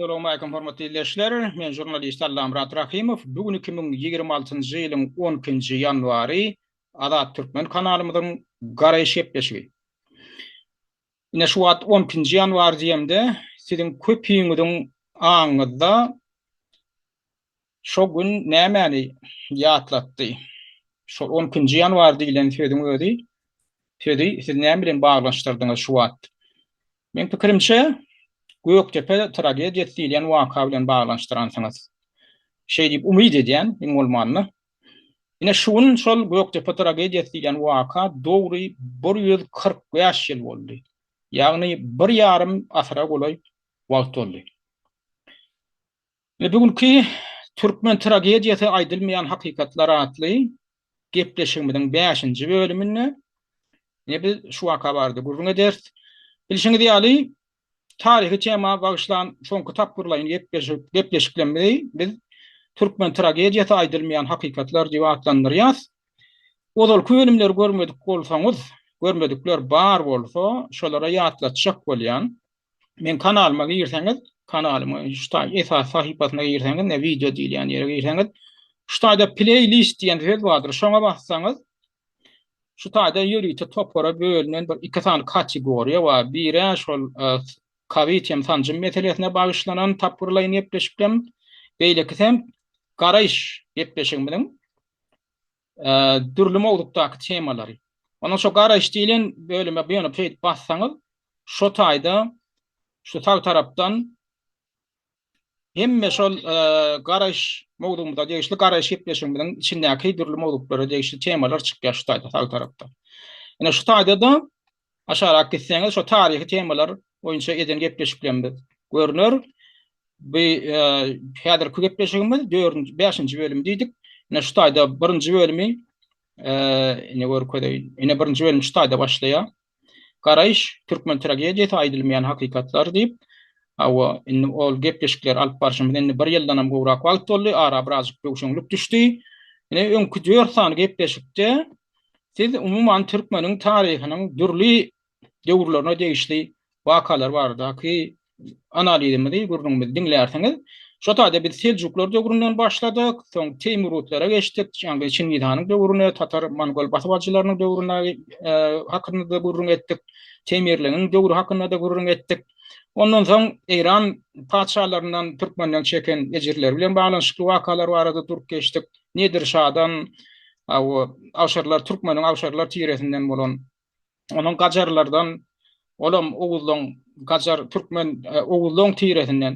Essalawmalikim hormatly ildeşler. Men žurnalist Allamyrat Rahymow. Bu gün 2026-njy ýylyň 12-nji ýanwary Azat Türkmen kanalymyzyň Garaýyş gepleşigi. Ine şu wagt 12-nji ýanwar diýemde siziň köpüňiziň aňyňyzda şo gün nämäni ýatlatdy? Şol 12-nji ýanwar diýlen sözüň özi sözi siz näme bilen baglanyşdyrdyňyz şu wagt? Meň pikirimçe, Gökdepe tragediýasy diýilýän waka bilen baglanyşdyransyňyz. Şeý diýip umyt edýän, iň bolmanda. Ine şu gün şol Gökdepe tragediýasy diýlen waka dogry 145 ýyl boldy. Ýagny bir ýarym asyra golaý wagt boldy. Ine bu günki Türkmen tragediýasy aýdylmaýan hakykatlar atly gepleşigimiziň bäşinji bölüminde ine biz şu waka barada gürrüň ederis. Bilşiňiz ýaly, Taryhy tema bagyşlan soňky tapgyrlaýyn gepleşiklerimizi biz Türkmen tragediýasy aýdylmaýan hakykatlar diýip atlandyrýas. Ozalky bölümleri görmedik bolsaňyz, görmedikler bar bolsa, şolara ýatlatjak bolýan. Meň kanalyma girseňiz, kanalymyň şu taý esasy sahypasyna girseňiz, ne wideo diýilýän ýere girseňiz, şu taýda playlist diýen söz bardyr. Şoňa bassaňyz, Şu taýda ýörite topara bölünen bir iki sany kategoriýa bar. Biri şol kowid hem sanjym meselesine bagyşlanan tapgyrlaýyn gepleşiklem, beýlekisi hem garaýyş gepleşigimiziň dürli mowzukdaky temalary. Onuň şo garaýyş diýlen bölüme bu ýöne şeýdip bassaňyz, şo taýda şu sag tarapdan Hemme şol garaýyş mowzugymyza degişli garaýyş gepleşigimiziň içindäki dürli mowzuklara degişli temalar çykýar şu taýda sag tarapda. Ine şu taýda-da aşarak gitseňiz şu taryhy temalar boýunça eden gepleşiklerimiz görner. Bu häzirki gepleşigimiz dördünji, bäşinji bölüm diýdik. Ine şu taýda birinji bölümi ine görkezeýin. Ine birinji bölüm şu taýda başlaýar. Garaýyş, türkmen tragediýasy aýdylmaýan hakykatlar diýip, hawa, indi ol gepleşikleri alyp barşymyz indi bir ýyldanam gowrak wagt boldy, ara birazjyk böwşeňlik düşdi. Ine, öňki dört sany gepleşikde siz umuman türkmeniň taryhynyň dürli döwürlerine degişli wakalar baradaky analizimizi, gürrüňimizi diňlärsiňiz. Şo taýda biz Seljuklar döwründen başladyk, soň Teýmurutlara geçdik, ýagny Çingiz hanyň döwrüne, tatar-mongol basybalyjylarynyň döwrüne hakynda-da gürrüň etdik, Teýmirleňiň döwri hakynda-da gürrüň etdik. Ondan soň Eýran patyşalaryndan türkmenleň çeken ejirleri bilen baglanyşykly wakalar barada durup geçdik. Nedir şadan, awşarlar, türkmeniň awşarlar tiresinden bolan Onuň gajarlardan, olam oguzlaň gajar türkmen e, oguzlaň tiresinden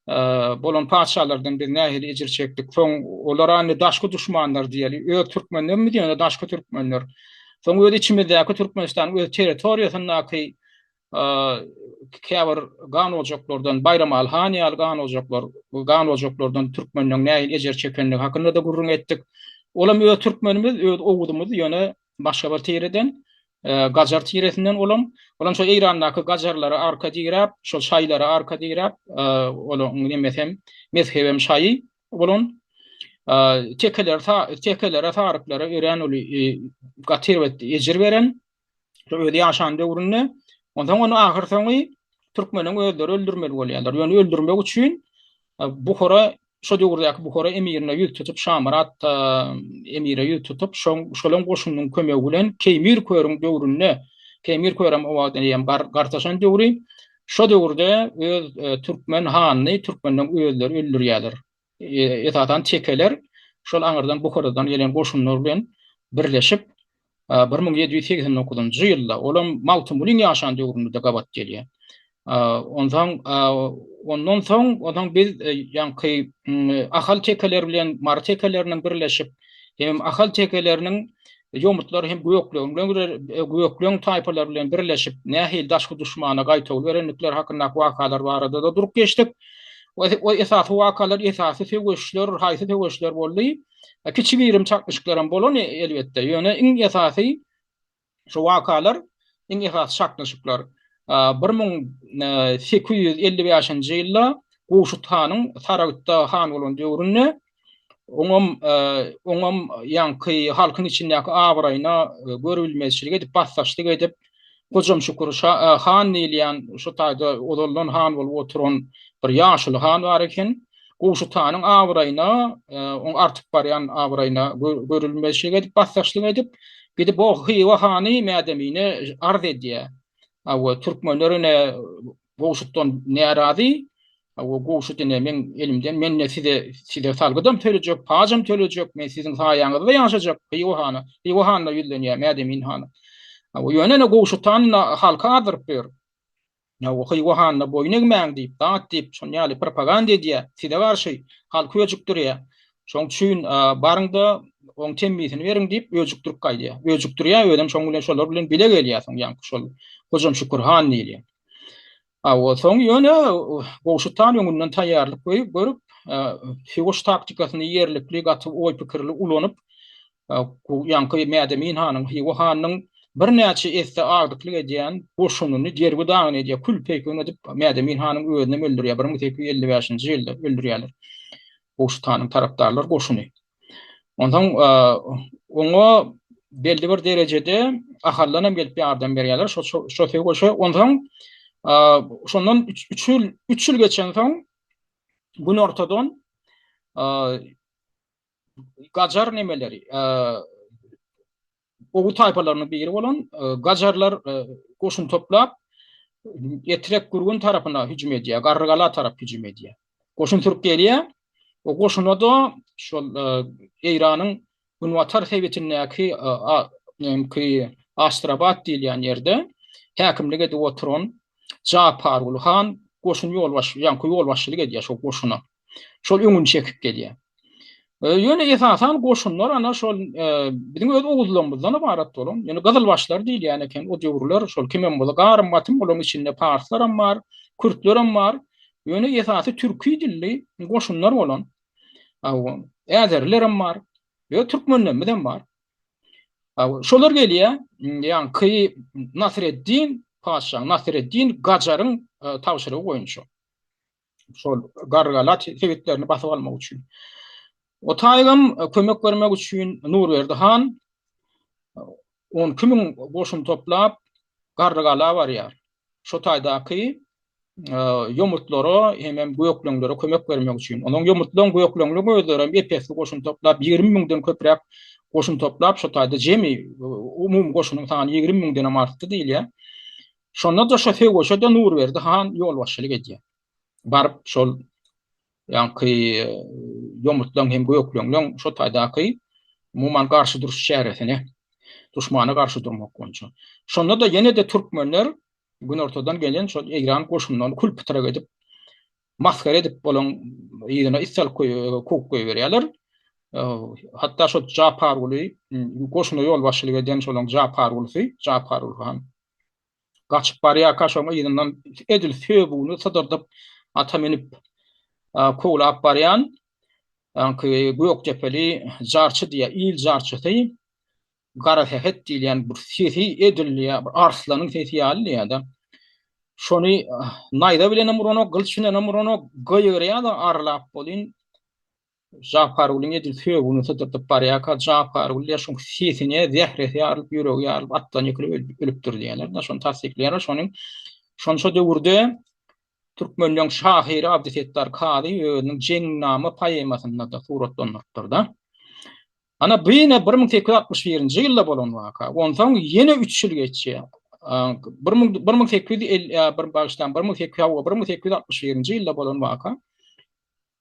e, bolan patyşalardan biz nähili ejir çekdik. Soň olar indi daşky duşmanlar diýeli. Öz türkmenlerimiz ýöne daşky türkmenler. Soň öz içimizdäki Türkmenistanyň öz territoriýasyndaky e, käbir gan ojaklardan Baýramaly han ýaly gan ojaklar, gan ojaklardan türkmenleň nähili ejir çekendigi hakynda-da gürrüň etdik. Olam öz türkmenimiz, öz oguzymyz ýöne Başga bir tireden, gajar tiresinden olam. Olam şo Eýrandaky gajarlara arka diräp, şol şaýlara arka diräp, olaryň nemesem, mezhebem şaýy bolan. Tekeler, tekelere, saryklara örän uly gaty erbet ejir beren. Özi ýaşan döwründe. Onsoň ony ahyrsoňy türkmeniň özleri öldürmeli bolýarlar. Ýöne öldürmek üçin Buhara Şo döwürdäki Buhara emirine ýüz tutup, Şamyrat emire ýüz tutup, şoň şolaň goşunynyň kömegi bilen Keýmir körüň döwründe, Keýmir körem o wagt eýýäm gartaşan döwri, şo döwürde öz türkmen hanyny türkmenleň özleri öldürýärler. Esasan tekeler şol aňyrdan Buharadan gelen goşunlar bilen birleşip, 1789-njy ýylda, olam Magtymgulyň ýaşan döwründe-de gabat gelýär. Onsoň, ondan soň, onsoň biz ýaňky Ahal tekeleri bilen Mary tekeleriniň birleşip, hemem Ahal tekeleriniň ýomutlar hem gökleň bilen gökleň taýpalary bilen birleşip, nähili daşky duşmana gaýtawul berendikleri hakyndaky wakalar barada-da durup geçdik. O esasy wakalar, esasy söweşler, haýsy söweşler boldy? Kiçi-girim çaknyşyklaram bolan elbetde, ýöne iň esasy şu wakalar, iň esasy çaknyşyklar. 1855-nji ýylda Gowşut hanyň Saragtda han bolan döwründe oňam oňam ýaňky halkyň içindäki abraýyna görübilmezçilik edip, bassaçlyk edip, Hojamşükür şa han diýilýän şu taýda ozaldan han bolup oturan bir ýaşuly han bar eken. Gowşut hanyň abraýyna, oň artyp barýan abraýyna görülmezçilik edip, bassaçlyk edip, gidip o Hywa hany Mädemine arz edýär. Hawa, türkmenler ine Gowşutdan närazy. Hawa, Gowşut ine meň elimden, men ine size size salgydam tölejek, pajam tölejek, men siziň saýaňyzda ýaşajak, Hywa hana, Hywa hanyna ýüzlenýär Mädemin hana. Hawa, ýöne ine Gowşut han ine halky azdyryp ýör. Hawa, Hywa hanyna boýun egmäň diýip, zat diýip, şon ýaly propaganda edýär, size garşy halky öjükdirýär. Şoň üçin baryň-da, oň temmisini beriň diýip, öjükdirip gaýdýar. Öjükdirýär, özem şoň bilen şolar bilen bile gelýär soň ýaňky şol Hojamşükür han diýilýän. Hawa, soň ýöne Gowşut han öňünden taýýarlyk görüp, söweş taktikasyny ýerlikli, gaty oý-pikirli ulanyp, ýaňky Mädemin hanyň, Hywa hanynyň birnäçe esse agdyklyk edýän goşunyny derbi-dagyn edýär, kül-peýkun edip, Mädemin hanyň özünem öldürýär, 1855-nji ýylda öldürýärler. Gowşut hanyň tarapdarlar goşuny. Onsoň oňa belli bir derejede Ahaldan hem gelip ýardam berýärler şo şo söweşe. Onsoň şondan 3 ýyl 3 ýyl geçensoň günortadan gajar nemeleri Oguz taýpalarynyň biri bolan gajarlar goşun toplap, Etrek Gürgen tarapyna hüjüm edýär, Garrygala tarap hüjüm edýär. Goşun sürüp gelýär. O goşuna-da şol Eýranyň günbatar sebitindäki Astrabat diýilýän ýerde häkimlik edip oturan Japarguly han goşun ýolbaşçy, ýaňky ýolbaşçylyk edýär şol goşuna. Şol öňüni çekip gelýär. Ýöne esasan goşunlar ana şol biziň öz oguzlarymyzdan ybarat bolan, ýöne gyzylbaşlar diýilýän eken o döwürler şol kimem bolsa garym gatym olaryň içinde parslaram bar, kürtlerem bar. Ýöne esasy türki dilli goşunlar bolan. Äzerilerem bar. Ýöne türkmenlerimizem bar. Şolar gelýär, ýaňky Nasreddin patyşaň, Nasreddin Gajaryň tabşyrygy boýunça. Şol Garrygala sebitlerini basyp almak üçin. O taýgam kömek bermek üçin Nurberdi han 12 müň goşun toplap Garrygala barýar. Şo taýdaky ýomutlara hemem gökleňlere kömek bermek üçin. Onuň ýomutlaryň gökleňliň özleri hem ep-esli goşun toplap, 20 müňden köpräk goşun toplap, şo taýda jemi umumy goşunyň sany 20 müňden hem artdy diýilýär. Şonda-da şo söweşe-de Nurberdi han ýolbaşçylyk edýär. Baryp şol ýaňky ýomutlaň hem gökleňleň şo taýdaky umuman garşy duruş çäresine, duşmana garşy durmak boýunça. Şonda-da ýene-de türkmenler günortadan gelen şol Eýran goşunlaryny kül-pytrak edip, masgara edip olaň yzyna it salyp kowup goýberýärler. Hatda şo Japarguly goşuna ýolbaşçylyk eden şolaň Japargulusy, Japarguly han gaçyp barýarka şoň yzyndan edil söbügini sydyrdyp ata münüp kowlap barýan ýaňky Gökdepeli jarçy diýýär, il jarçysy Garasähet diýilýän bir sesi edil ýa bir arslanyň sesi ýaly diýýär-de. Şony naýza bilenem uranok, gylyç bilenem uranok, gygyrýar-da arlap bolyn. Japargulyň edil söbügini sydyrdyp barýarka, Japargul diýýär, şoň sesine zähresi ýarylyp, ýüregi ýarylyp, atdan ýykylyp ölüpdir diýýärler-de, şony tassyklaýarlar. Şonuň şonça döwürde türkmenleň şahyry Abdysetdar Kazy özüniň Jeňnama poemasynda-da suratlandyrypdyr-da. Ana, bu ýene 1861-nji ýylda bolan waka. Onsoň ýene üç ýyl geçýär. 1850, bagyşlaň, 1861-nji ýylda bolan waka.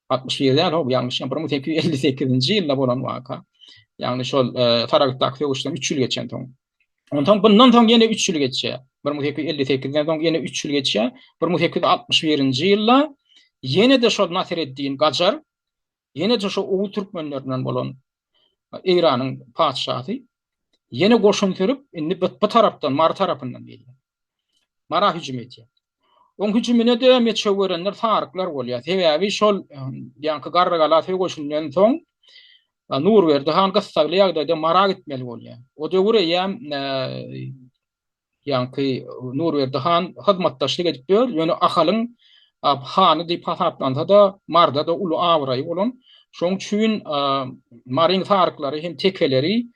61 däl, how, ýalňyşýan, 1858-nji ýylda bolan waka. Ýagny şol Saragtdaky söweşden üç ýyl geçensoň. Onsoň bundan soň ýene üç ýyl geçýär. 1858-den soň ýene üç ýyl geçýär. 1861-nji ýylda ýene-de şol Nasyreddin Gajar Ýene-de şo oguz türkmenlerinden bolan Eýranyň patyşasy ýene goşun sürüp, indi bu tarapdan, Mary tarapyndan gelýär. Mara hüjüm edýär. Oň hüjümine-de meçew berenler saryklar bolýar. Sebäbi şol ýaňky Garrygala söweşinden soň Nurberdi han gyssagly ýagdaýda Mara gitmeli bolýar. O döwür eýýäm. Ýaňky Nurberdi han hyzmatdaşlyk edip ýör, ýöne Ahalyň hany diýip hasaplansa-da, Marda-da uly abraýy bolan. Şonuň üçin Maryň saryklary hem tekeleri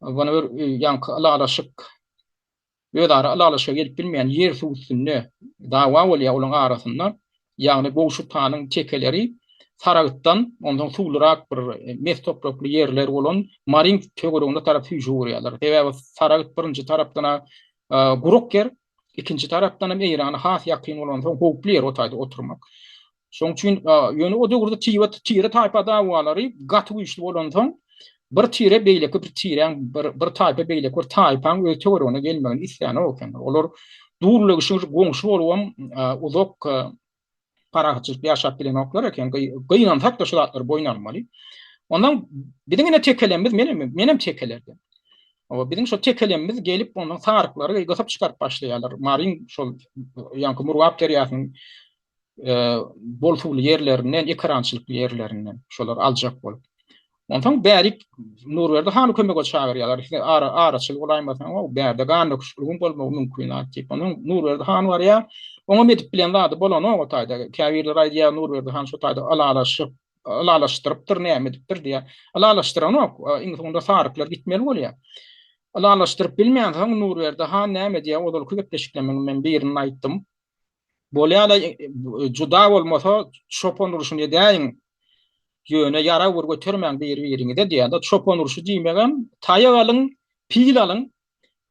muny bir ýaňky ylalaşyk özara ylalaşyga gelip bilmeýän ýer-suw üstünde dawa bolýar olaryň arasynda. Ýagny Gowşut hanyň tekeleri Saragtdan, onsoň suwlurak bir mes toprakly ýerler bolan Maryň töweregine tarap süýşüp urýarlar. Sebäbi Saragt birinji tarapdan-a gurak ýer, ikinji tarapdan hem Eýrana has ýakyn bolansoň howply ýer o taýda oturmak. Şonuň üçin ýöne o döwürde tire tire taýpa dawalary gaty güýçli bolansoň bir tire beýleki bir tiräň bir bir taýpa beýleki bir taýpaň öz töweregine gelmegini islänok ekenler. Olar durlugşy goňşy bolubam uzak parahatçylykda ýaşap bilenoklar eken. Gynansak-da şu zatlary boýun almaly. Ondan biziň ine tekelemimiz menem menem tekelerden. Oba biziň şo tekelemimiz gelip ondan saryklary gysyp çykaryp başlaýarlar. Maryň şol ýaňky Murgap derýasynyň bol suwly ýerlerinden, ekerançylykly ýerlerinden şolar aljak bolup. Onsoň bärik Nurberdi hany kömege çagyrýarlar. Size ara araçyl bolaýmasaň, o bärde gan döküşikligiň bolmagy mümkin zat diýip. Onsoň Nurberdi han barýar. Oňam edip bilen zady bolanok o taýda. Käbirleri aýdýar, Nurberdi han şo taýda ylalaşyp, ylalaşdyrypdyr, näme edipdir diýýär. Ylalaşdyranok. Iň soňunda saryklar gitmeli bolýar. Ylalaşdyryp bilmänsoň Nurberdi han näme edýär? Ozalky gepleşiklerimiň men birinde aýtdym. Bolýa-da, juda bolmasa, çopan urşuny edäýiň. Ýöne ýarag bir götermäň bir-biriňize diýýär-de. Çopan urşy diýmegem, taýak alyň, pil alyň,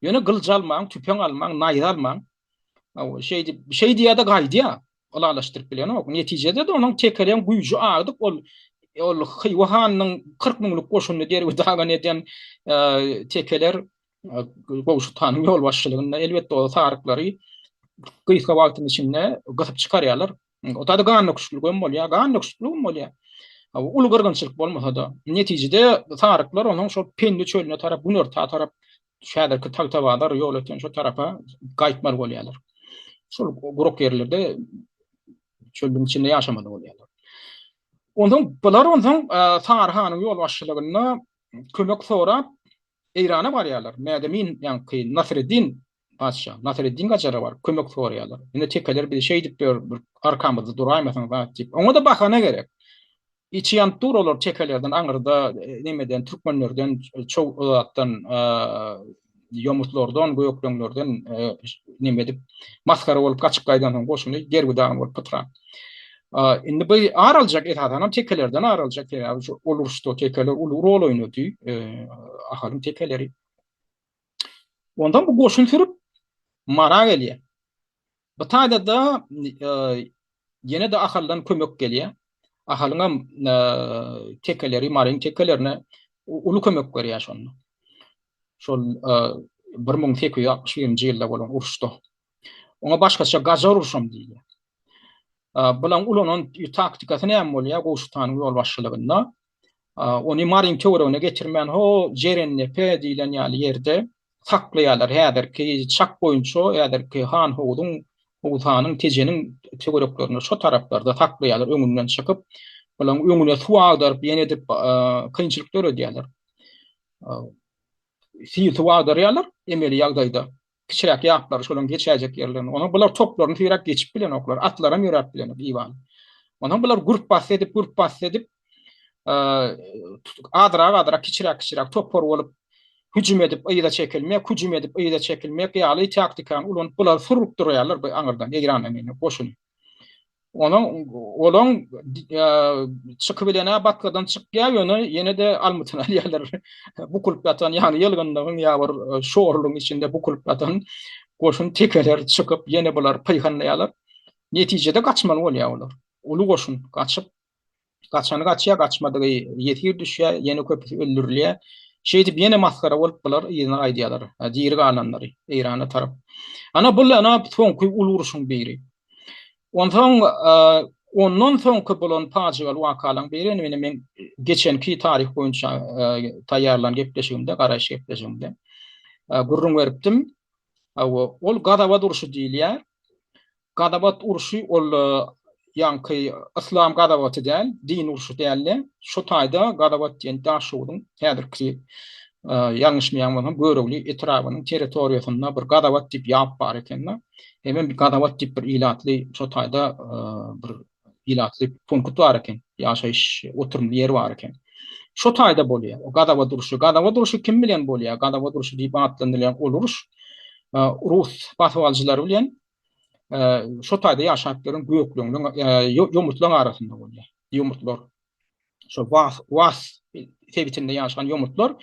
ýöne gylyç almaň, tüpeň almaň, naýza almaň. Hawa, şeýdip, şeý diýýär-de gaýdýar. Ylalaşdyryp bilenok. Netijede-de onuň tekeleň güýji agdyk, ol ol Hywa hanynyň 40 müňlük goşunyny derbi-dagyn eden tekeler Gowşut hanyň ýolbaşçylygynda elbetde o saryklary gysga wagtyň içinde gysyp çykarýarlar. O taýda gan döküşiklik hem bolýar, gan döküşiklik hem bolýar. Uly gyrgynçylyk bolmasa-da, netijede saryklar onuň şol Pendi çölüne tarap, günorta tarap, häzirki Tagtabazar, Ýolöten şo tarapa gaýtmaly bolýarlar. Şol gurak ýerlerde çölüň içinde ýaşamaly bolýarlar. Onsoň bular onsoň Sary hanyň ýolbaşçylygynda kömek sorap Eýrana barýarlar. Mädemin ýaňky Nasreddin patyşa, Nasreddin Gajara baryp kömek soraýarlar. Ine tekeler bizi şeýdip ýör, bir arkamyzda duraýmasaň zat diýip. Oňa-da bahana gerek. Içi ýanyp dur olar tekelerden aňyrda nemeden türkmenlerden çow zatdan ýomutlardan, gökleňlerden neme edip masgara bolup gaçyp gaýdansoň goşuny derbi-dagyn bolup pytran. Indi bu ar aljak esasanam tekelerden ar aljak sebäbi şu ol uruşda tekeler uly rol oýnady Ahalyň tekeleri. Ondan bu goşun sürüp Mara gelýär. Bu taýda-da ýene-de Ahaldan kömek gelýär. Ahalyňam tekeleri Maryň tekelerine uly kömek berýär şonda. Şol 1861-nji ýylda bolan uruşda. Oňa başgaça Gajar urşam diýilýär. Bulaň ulanan taktikasy näme bolýar Gowşut hanyň ýolbaşçylygynda? Ony Maryň töweregine getirmän, ho Jerendepe diýlen ýaly ýerde saklaýarlar. Häzirki çak boýunça, häzirki Hanhowzuň, Howzanyň, Tejeniň töwereklerinde şo taraplarda saklaýarlar, öňünden çykyp, bulaň öňüne suw agdaryp, ýene edip kynçylyk döredýärler. Sil suw agdarýarlar emeli ýagdaýda. Kiçiräk ýaplary şolaryň geçäýjek ýerlerini. Onsoň bular toplaryny süýräp geçip bilenoklar. Atlaram ýöräp bilenok Iwan. Onsoň bular gürp basdy edip, gürp basdy edip, azrak-azrak kiçiräk-kiçiräk topar bolup hüjüm edip yza çekilmek, hüjüm edip yza çekilmek ýaly taktikany ulanyp bulary sürükdirýärler bu aňyrdan Eýrandan indi goşuny. Onuň olaň çykybilen-ä batgadan çykýar, ýöne ýene-de almytyny alýarlar. Bukulyp ýatan, ýagny ýylgynlygyň ýa bir şorlugyň içinde bukulyp ýatan goşun tekeler çykyp, ýene bulary pyhanlaýarlar. Netijede gaçmaly bolýar olar. Uly goşun gaçyp, Gaçany gaçýar, gaçmadygy ýesir düşýär, ýene köpüsi öldürilýär. Şeýdip ýene masgara bolup bular yzyna gaýdýarlar, diri galanlary Eýrana tarap. Ana bul ana soňky uly urşuň biri. Onsoň ondan soňky bolan pajygaly wakalaryň biri indi men geçenki taryh boýunça taýýarlan gepleşigimde, garaýyş gepleşigimde gürrüň beripdim. Ol Gazawat urşy diýilýär. Gazawat urşy ol ýaňky yslam gazawaty däl, din urşy däldi. Şo taýda Gazawat diýen Daşogzuň häzirki. Ýalňyşmaýan bolsam, Görogly etrabynyň territoriýasynda bir Gazawat diýip ýap bar eken-de. Hemem Gazawat diýip bir ilatly şo taýda bir ilatly punkt bar eken. Ýaşaýyş oturymly ýer bar eken. Şo taýda bolýar. O Gazawat urşy. Gazawat urşy kim bilen bolýar? Gazawat urşy diýip atlandyrylýan ol uruş rus basybalyjylary bilen şo taýda ýaşap ýören gökleňleň, ýomutlaryň arasynda bolýar. Ýomutlar. Şo Was, Was sebitinde ýaşan ýomutlar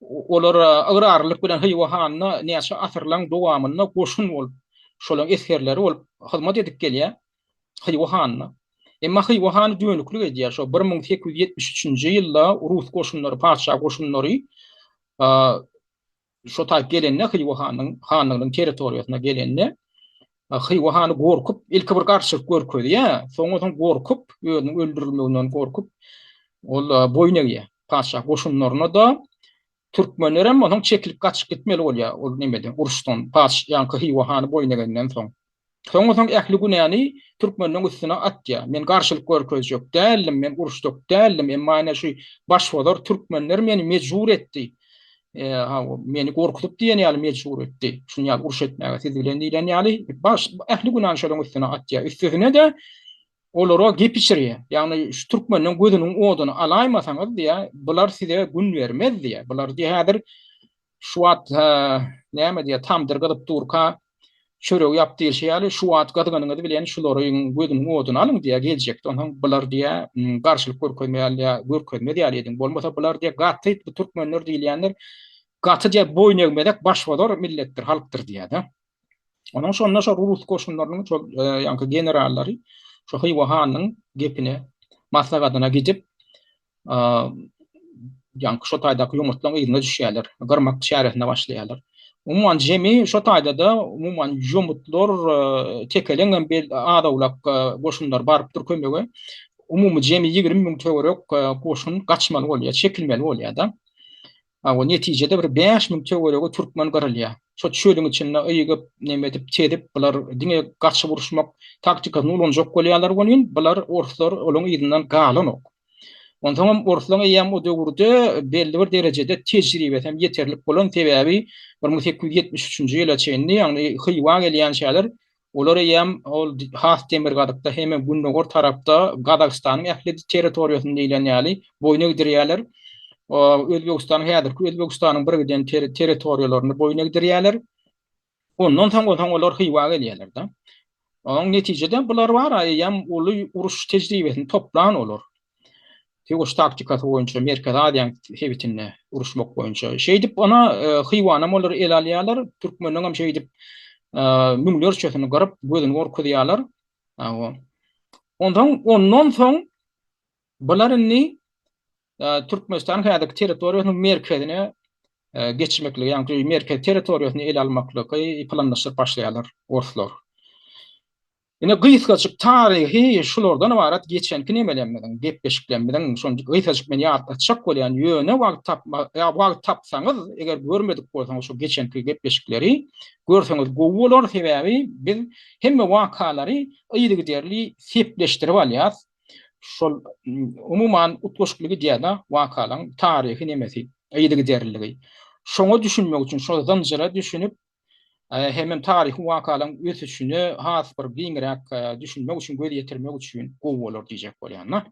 olar ygrarlylyk bilen Hywa hanyna näçe asyrlaryň dowamynda goşun bolup, şolaryň esgerleri bolup hyzmat edip gelýär Hywa hanyna. Emma Hywa hany dönüklik edýär. Şo 1873-nji ýylda rus goşunlary, patyşa goşunlary Şo taýyp gelende Hywa hanynyň hanlygynyň territoriýasyna gelende Hywa hany gorkup, ilki bir garşylyk görkezýär, soňra soň gorkup, özüniň öldürilmeginden gorkup, ol boýun egýär. Patyşa goşunlaryna-da türkmenlerem onsoň çekilip gaçyp gitmeli bolýar ol nemeden, uruşdan, patyş ýaňky Hywa hany boýun egenden soň. Soňra soň ähli günäni türkmenleň üstüne atýar. Men garşylyk görkezjek däldim, men uruşjak däldim, emma ine şu başbozar türkmenler meni mejbur etdi. Hawa, meni gorkuzyp diýen ýaly mejbur etdi. Şuny ýaly uruş etmäge siz bilen diýlen ýaly baş ähli günäni şolaryň üstüne atýar. Üstesine-de olara gep içirýär. Ýagny şu türkmenleň gözüniň oduny alaýmasaňyz diýýär, bular size gün bermez diýýär. Bular diýýär häzir Şu wagt näme diýýär, tamdyr gyzyp durka, çöregi ýap diýilşi ýaly, şu wagt gyzgynyňyz bilen şularyň gözüniň oduny alyň diýýär, geljekde onsoň bular diýýär, garşylyk görkezmeýär ýa görkezmez ýaly ediň. Bolmasa bular diýýär, gaty bu türkmenler diýilýänler gaty diýýär, boýun egmezek, başbozar milletdir, halkdyr diýýär-de. Onuň şonda şo rus goşunlarynyň şol ýaňky generallary şo Hywa hanynyň gepine, maslahatyna gidip, ýaňky şo taýdaky ýomutlaryň yzyna düşýärler, gyrmak çäresine başlaýarlar. Umuman jemi şo taýda-da umuman ýomutlar tekeleň hem az-owlak goşunlar barypdyr kömege. Umumy jemi 20 müň töwerek goşun gaçmaly bolýar, çekilmeli bolýar-da. Hawa, netijede bir 5000 töweregi türkmen gyrylýar. Şo çölüň içinde ygyp, neme edip, tezip, bular diňe gaçyp uruşmak taktikasyny ulanjak bolýarlar welin, bular orslar olaň yzyndan galanok. Onsoňam orslaň eýýäm o döwürde belli bir derejede tejribesi hem ýeterlik bolan, sebäbi 1873-nji ýyla çenli, ýagny Hywa gelýänçäler Olar eýýäm ol has demirgazykda hemem gündogar tarapda Gazagystanyň ähli territoriýasyny diýlen ýaly boýun egdirýärler. Özbegistanyň häzirki Özbegistanyň bir giden territoriýalaryny boýun egdirýärler. Ondan soň onsoň olar Hywa gelýärler-de. Onuň netijede bular bar-a eýýäm uly uruş tejribesini toplan olar. Söweş taktikasy boýunça Merkezi Aziýanyň sebitinde uruşmak boýunça. Şeýdip ona Hywanam olar ele alýarlar, türkmenleňem şeýdip müňlerçesini gyryp, gözüni gorkuzýarlar. Onsoň ondan soň bular indi Türkmenistanyň häzirki territoriýasynyň merkezine geçmekligi, ýagny merkezi territoriýasyny ele almaklygy planlaşdyryp başlaýarlar orslar. Ine gysgajyk taryhy şulardan ybarat geçenki nemelerimiziň, gepleşiklerimiziň şony gysgajyk men ýatlatjak bolýan, ýöne wagt tapma ýa wagt tapsaňyz eger görmedik bolsaňyz şu geçenki gepleşikleri görseňiz gowy bolar sebäbi biz hemme wakalary yzygiderli sepleşdirip alýas şol umuman utgaşykly gidýärda wakalaň taryhy nemesi yzygiderliligi şoňa düşünmek üçin şol zynjyra düşünip Hemem taryhy wakalaryň ösüşine has bir giňräk düşünmek üçin, göz ýetirmek üçin gowy bolar diýjek bolýan-da.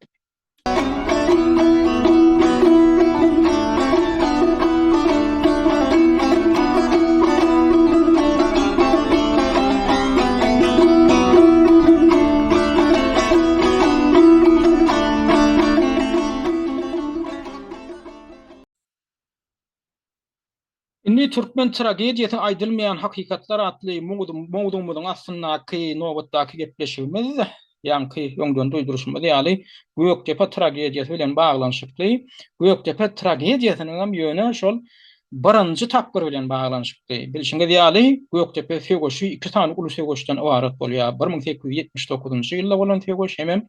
Indi Türkmen tragediýasy aýdylmaýan hakykatlar atly mowzugymyzyň astyndaky nobatdaky gepleşigimiz, ýaňky öňden duýduryşymyz ýaly, Gökdepe tragediýasy bilen baglanyşykly. Gökdepe tragediýasynyňam ýöne şol birinji tapgyry bilen baglanyşykly. Bilşiňiz ýaly, Gökdepe söweşi iki sany uly söweşden ybarat bolýar. 1879-njy ýylda bolan söweş hemem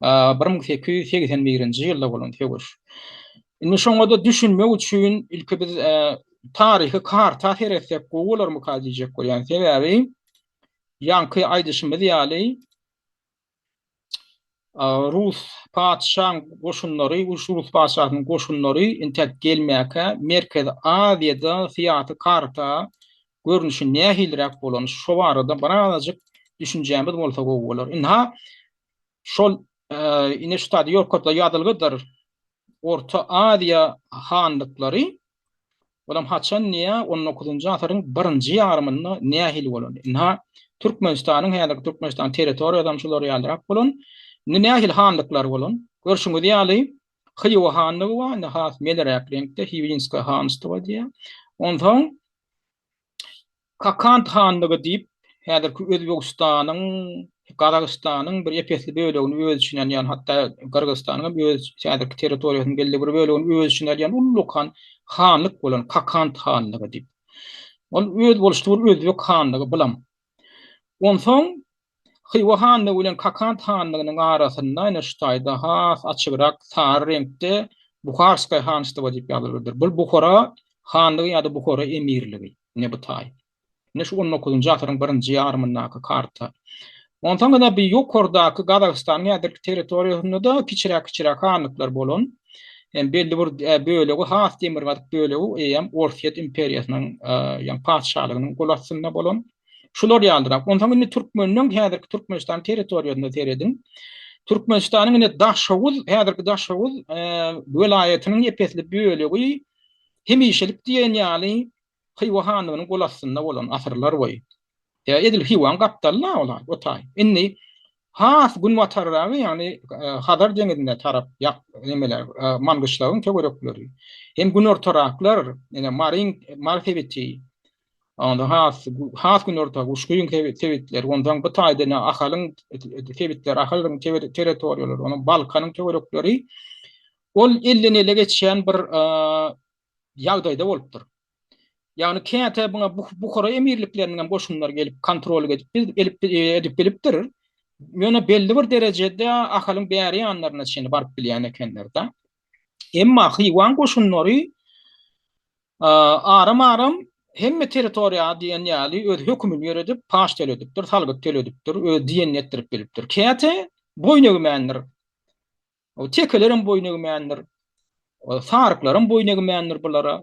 1881-nji ýylda bolan söweş. Indi şoňa-da düşünmek üçin ilki biz taryhy karta seretsek gowy bolarmyka diýjek bolýan. Sebäbi ýaňky aýdyşymyz ýaly. Rus patyşaň goşunlary, Rus patyşasynyň goşunlary entek gelmäkä Merkezi Aziýada syýasy karta görnüşi nähiliräk bolan, şo barada birazajyk düşünjämiz bolsa gowy bolar. Ynha, şol ine şu taýda ýokarda ýazylgydyr. Orta Aziýa hanlyklary Olam haçan diýýär, on dokuzynjy asyryň birinji ýarymynda nähili bolan? Ynha, Türkmenistanyň, häzirki Türkmenistanyň territoriýasam şular ýalyrak bolan. Indi nähili hanlyklar bolan? Görşüňiz ýaly, Hywa hanlygy bar, indi has meleräk reňkde, Hiwinskoýe hanstwo diýýär. Onsoň Kakant hanlygy diýip, häzirki Özbegistanyň, Gazagystanyň bir ep-esli bölegini öz içine alýan, hatda Gyrgyzystanyň hem öz häzirki territoriýasynyň belli bir bölegini öz içine alýan ullakan hanlyk bolan Kakant hanlygy diýip. Ol özboluşly bir özbek hanlygy bulam. Onsoň Hywa hanlygy bilen Kakant hanlygynyň arasynda ine şu taýda has açygrak sary reňkde Buharskaý hanstwo diýip ýazylypdyr. Bu Buhara hanlygy ýa-da Buhara emirligi. Ine bu taý. Ine şu on dokuzynjy asyryň birinji ýarymyndaky karta. Onsoň ine bu ýokardaky Gazagystanyň häzirki territoriýasynda-da kiçiräk-kiçiräk hanlyklar bolan. Hem belli bir bölegi has demirgazyk bölegi eýýäm Orsýet imperiýasynyň ýa patyşalygynyň gol astynda bolan. Şular ýalyrak. Onsoň indi türkmeniň häzirki Türkmenistan territoriýasyna serediň. Türkmenistanyň indi Daşoguz, häzirki Daşoguz welaýatynyň ep-esli bölegi hemişelik diýen ýaly Hywa hanlygynyň gol astynda bolan asyrlar boýy. Ýa edil Hywaň gapdaly-la ol o taý. Indi has günbatarragy, ýagny Hazar deňizine tarap ýak nemeler, Mangyşlagyň töwerekleri hem günortaraklar, ine Maryň, Mary sebiti, Onda has has günorta Guşgyň sebitleri, ondan bu taýda ine Ahalyň sebitleri, Ahalyň territoriýalary, onuň Balkanyň töwerekleri ol elden-ele geçýän bir ýagdaýda bolupdyr. Ýagny käte buňa Buhara emirlikleriniň hem goşunlary gelip kontrol edip edip bilipdir. Ýöne belli bir derejede Ahalyň bäri ýanlaryna çenli baryp bilýän ekenler-de. Emma Hywaň goşunlary Aram-aram hemme territoriýa diýen ýaly öz hökümini ýöredip, paç töledipdir, salgyt töledipdir, öz diýenini etdirip bilipdir. Käte boýun egmändir. O tekelerem boýun egmändir. Saryklaram boýun egmändir bulara.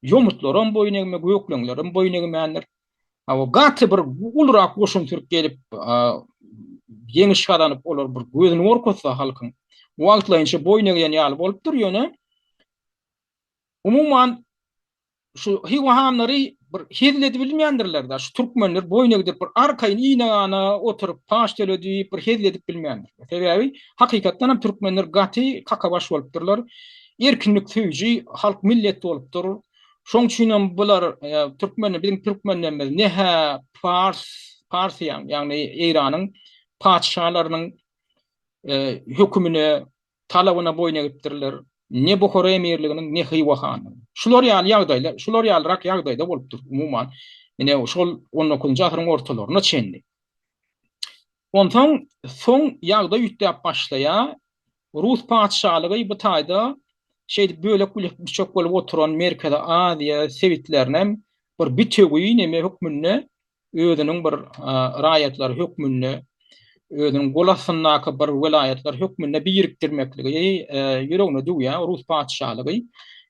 Ýomutlaram boýun egme, gökleňlerem boýun egmändir. Hawa, gaty bir ulurak goşun sürüp gelip, ýeňiş gazanyp, olar bir gözüni gorkuzsa halkyň, wagtlaýynça boýun egýän ýaly bolupdyr, ýöne Umuman, şu Hywa hanlary bir hezil edibilmändirler-de, şu türkmenler boýun egdirip bir arkaýyn ine-gana oturyp, paç töledip, bir hezil edip bilmändirler. Sebäbi hakykatdan hem türkmenler gaty kakabaş bolupdyrlar. Erkinlik söýüji halk millet bolupdyr. Şoň üçin hem bular e, türkmenler, biziň türkmenlerimiz ne-hä pars, Parfiýaň, ýagny Eýranyň patyşalarynyň e, hökümine talabyna boýun egipdirler, ne Buhara emirliginiň, ne Hywa hanynyň. Şular ýaly ýagdaýlar, şular ýalyrak ýagdaýda bolupdyr, umuman, ine, şol on dokuzynjy asyryň ortalaryna çenli. Onsoň, soň ýagdaý üýtgäp başlaýar. Rus patyşalygy bu taýda şeýdip bölek-büçek bolup oturan Merkezi Aziýa sebitlerinem bir bitewi neme hökmünde özüniň bir raýatlary hökmünde, özüniň gol astyndaky bir welaýatlar hökmünde birikdirmekligi ýüregine düwýär rus patyşalygy.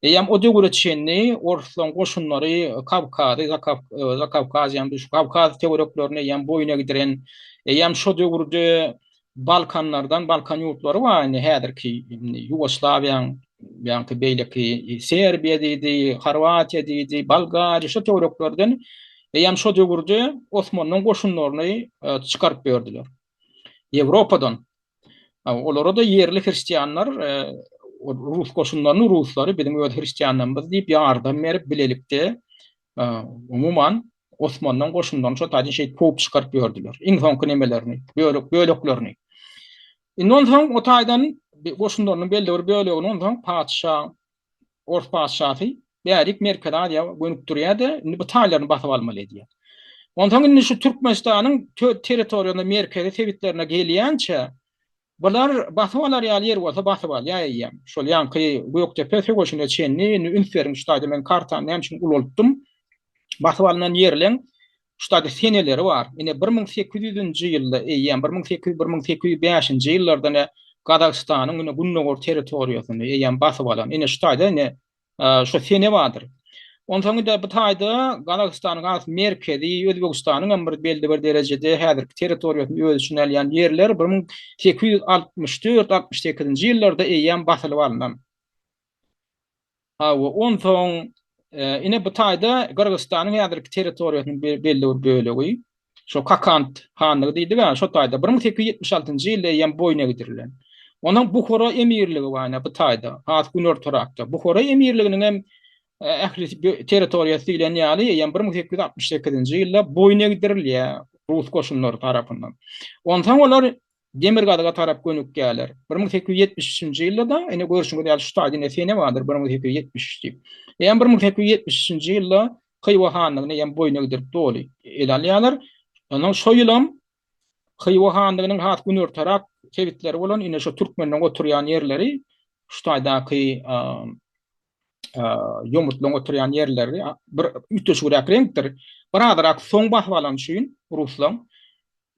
Eýýäm o döwüre çenli orslaryň goşunlary Kawkazy, Zakawkaziýany, şu Kawkaz töwereklerini eýýäm boýun egdiren, eýýäm şo döwürde Balkanlardan, Balkan ýurtlary bar indi häzirki Ýugoslawiýaň, ýaňky beýleki Serbiýa diýdi, Horwatiýa diýdi, Bolgariýa şo töwereklerden eýýäm şo döwürde Osmanlyň goşunlaryny e, çykaryp berdiler. Ýewropadan. Olara-da ýerli hristianlar e, rus goşunlaryny ruslary biziň öz hristianlarymyz diýip ýardam berip bilelikde Umuman, Osmandan goşunlaryny şo taýdan şeýdip kowup çykaryp ýördüler. Iň soňky nemelerini, bölek, böleklerini. Indi onsoň o taýdan goşunlarynyň belli bir bölegini onsoň patyşa, ors patyşasy bärik Merkezi Aziýa gönükdirýär-de, indi bu taýlaryny basyp almaly edýär. Onsoň indi şu Türkmenistanyň territoriýasynda merkezi sebitlerine gelýänçä Bular basyp alar ýaly ýer bolsa basyp alýar eýýäm. Şol ýaňky Gökdepe söweşine çenli, indi üns beriň şu taýda men kartany näme üçin ulaltdym. Basyp alnan ýerleň. Şu taýda seneleri bar. Ine 1800-nji ýylda eýýäm 1800 1805-nji ýyllarda ine Gazagystanyň ine gündogar territoriýasyny eýýäm basyp alan. Ine şu taýda ine şu sene bardyr. Onsoň indi bu taýda Gazagystanyň has merkezi, Özbegistanyň hem bir belli bir derejede häzirki territoriýasyny öz içine alýan ýerler 1864 68-nji ýyllarda eýýäm basylyp alnan. Hawa, onsoň ine bu taýda Gyrgyzystanyň häzirki territoriýasynyň belli bir bölegi, şo Kakant hanlygy diýdik-ä, şo taýda 1876-njy ýylda eýýäm boýun egdirilen. Onsoň Buhara emirligi bar ine bu taýda, has günortarakda. Buhara emirliginiň hem ähli territoriýasy diýlen ýaly eýýäm 1868-nji ýylda boýun egdirilýär rus goşunlary tarapyndan. Onsoň olar demirgazyga tarap gönükýärler. 1873-nji ýylda-da, ine görşüňiz ýaly şu taýda ine sene bardyr 1873 diýip. Eýýäm 1873-nji ýylda Hywa hanlygyny eýýäm boýun egdirip doly ele alýarlar. Ondan şo ýylam Hywa hanlygynyň has günortarak sebitleri bolan ine şu türkmenleň oturýan ýerleri şu taýdaky ýomutlaryň oturýan ýerleri bir üýtgeşigräk reňkdir. Birazrak soň basyp alany üçin ruslaň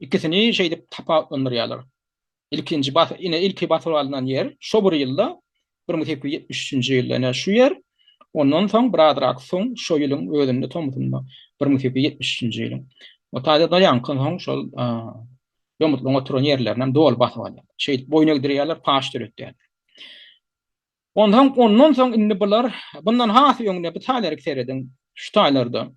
ikisini şeýdip tapawutlandyrýarlar. Ilkinji bas ine ilki basyp alnan ýer şo bir ýylda 1873-nji ýylda ine şu ýer, ondan soň birazrak soň şo ýylyň özünde tomusynda 1873-nji ýylyň. O taýda-da ýaňky soň şol ýomutlaryň oturan ýerlerini hem doly basyp alýarlar. Şeýdip boýun egdirýärler, paş döretýärler. Onsoň, ondan soň indi bular, bundan has öňde bu taýlaryk serediň, şu taýlarda.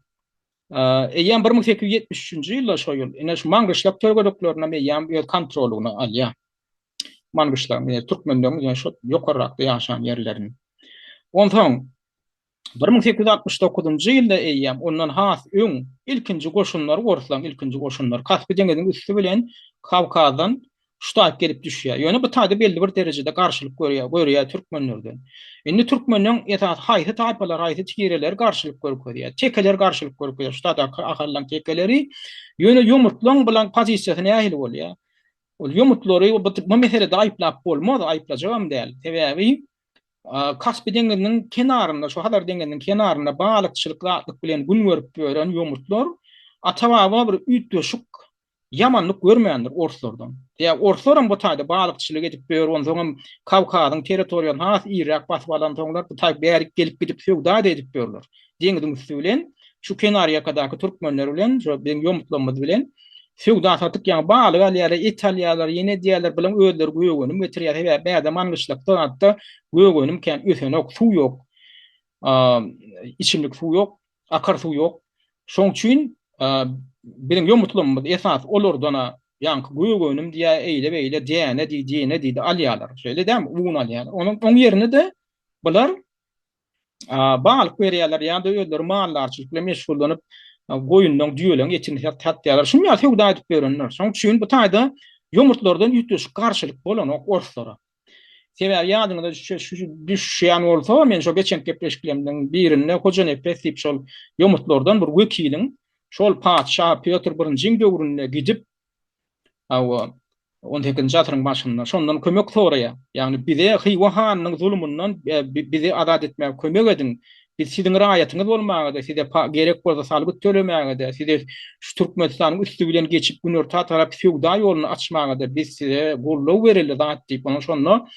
Eýýäm 1873-nji ýylda şo ýyl, ine şu Maňgyşlak töwereklerinem eýýäm öz kontrolyna alýar. Maňgyşlagyň, ýa türkmenleriň ýa şo ýokarrakda ýaşan ýerlerini. Onsoň 1869-njy ýylda eýýäm ondan has öň ilkinji goşunlar, orslaryň ilkinji goşunlary Kaspi deňiziniň üsti bilen Kawkazdan şu taýyp gelip düşýär. Ýöne bu taýda belli bir derejede garşylyk görýär, görýär türkmenlerden. Indi türkmeniň esasy haýsy taýpalar, haýsy tireler garşylyk görkezýär? Tekeler garşylyk görkezýär. Şu taýdaky ahallaň tekeleri. Ýöne ýomutlaň bilen pozisiýasy nähili bolýar? Ol ýomutlary bu meselede aýyplap bolmaz, aýyplajagam däl. Sebäbi Kaspi deňiziniň kenarynda, şu Hazar deňiziniň kenarynda balykçylyk zatlyk bilen gün görüp ýören ýomutlar ata-baba bir üýtgeşik ýamanlyk görmändir orslardan. Sebäbi orslaram bu taýda balykçylyk edip ýör, onsoňam Kawkazyň territoriýasyny has irräk basyp alansoňlar bu taý bärik gelip gidip söwda-da edip ýörler. Deňiziň üsti bilen şu kenarýakadaky türkmenler bilen, şu biziň ýomutlarymyz bilen söwda satyk ýaňy balyk alýarlar, et alýarlar, ýene edýärler, bulaň özleri gök önüm getirýär. Sebäbi bärde Maňgyşlakda zatda gök önüm kän ösenok, suw ýok. Içimlik suw ýok. Akar suw ýok. Şoň üçin biziň ýomutlamymyz esasy olardan-a ýaňky gök önüm diýýär, eýle-beýle däne diý, dine diýdi alýarlar. Şeýle dälmi? Un alýarlar. Onuň oň ýerine-de bular balyk berýärler ýa-da özleri maldarçylyk bilen meşgullanyp, goýunlaryň, düýeleriň etini satýarlar. Şunuň ýaly söwda edip ýörenler. Şoň üçin bu taýda ýomutlardan üýtgeşik garşylyk bolanok orslara. Sebäbi ýadyňyza düşýän bolsa, men şo geçen gepleşiklerimden birinde Hojanepes diýip şol ýomutlardan bir wekiliň şol patyşa Pýotr birinjiň döwründe gidip, hawa, on sekizinji asyryň başynda şondan kömek soraýar. Ýagny bize Hywa hanynyň zulumyndan bizi azat etmäge kömek ediň. Biz siziň raýatyňyz bolmaga-da, size gerek bolsa salgyt tölemäge-de, size şu Türkmenistanyň üsti bilen geçip günorta tarap söwda ýoluny açmaga-da biz size goldaw bereli zat diýip, onuň şonda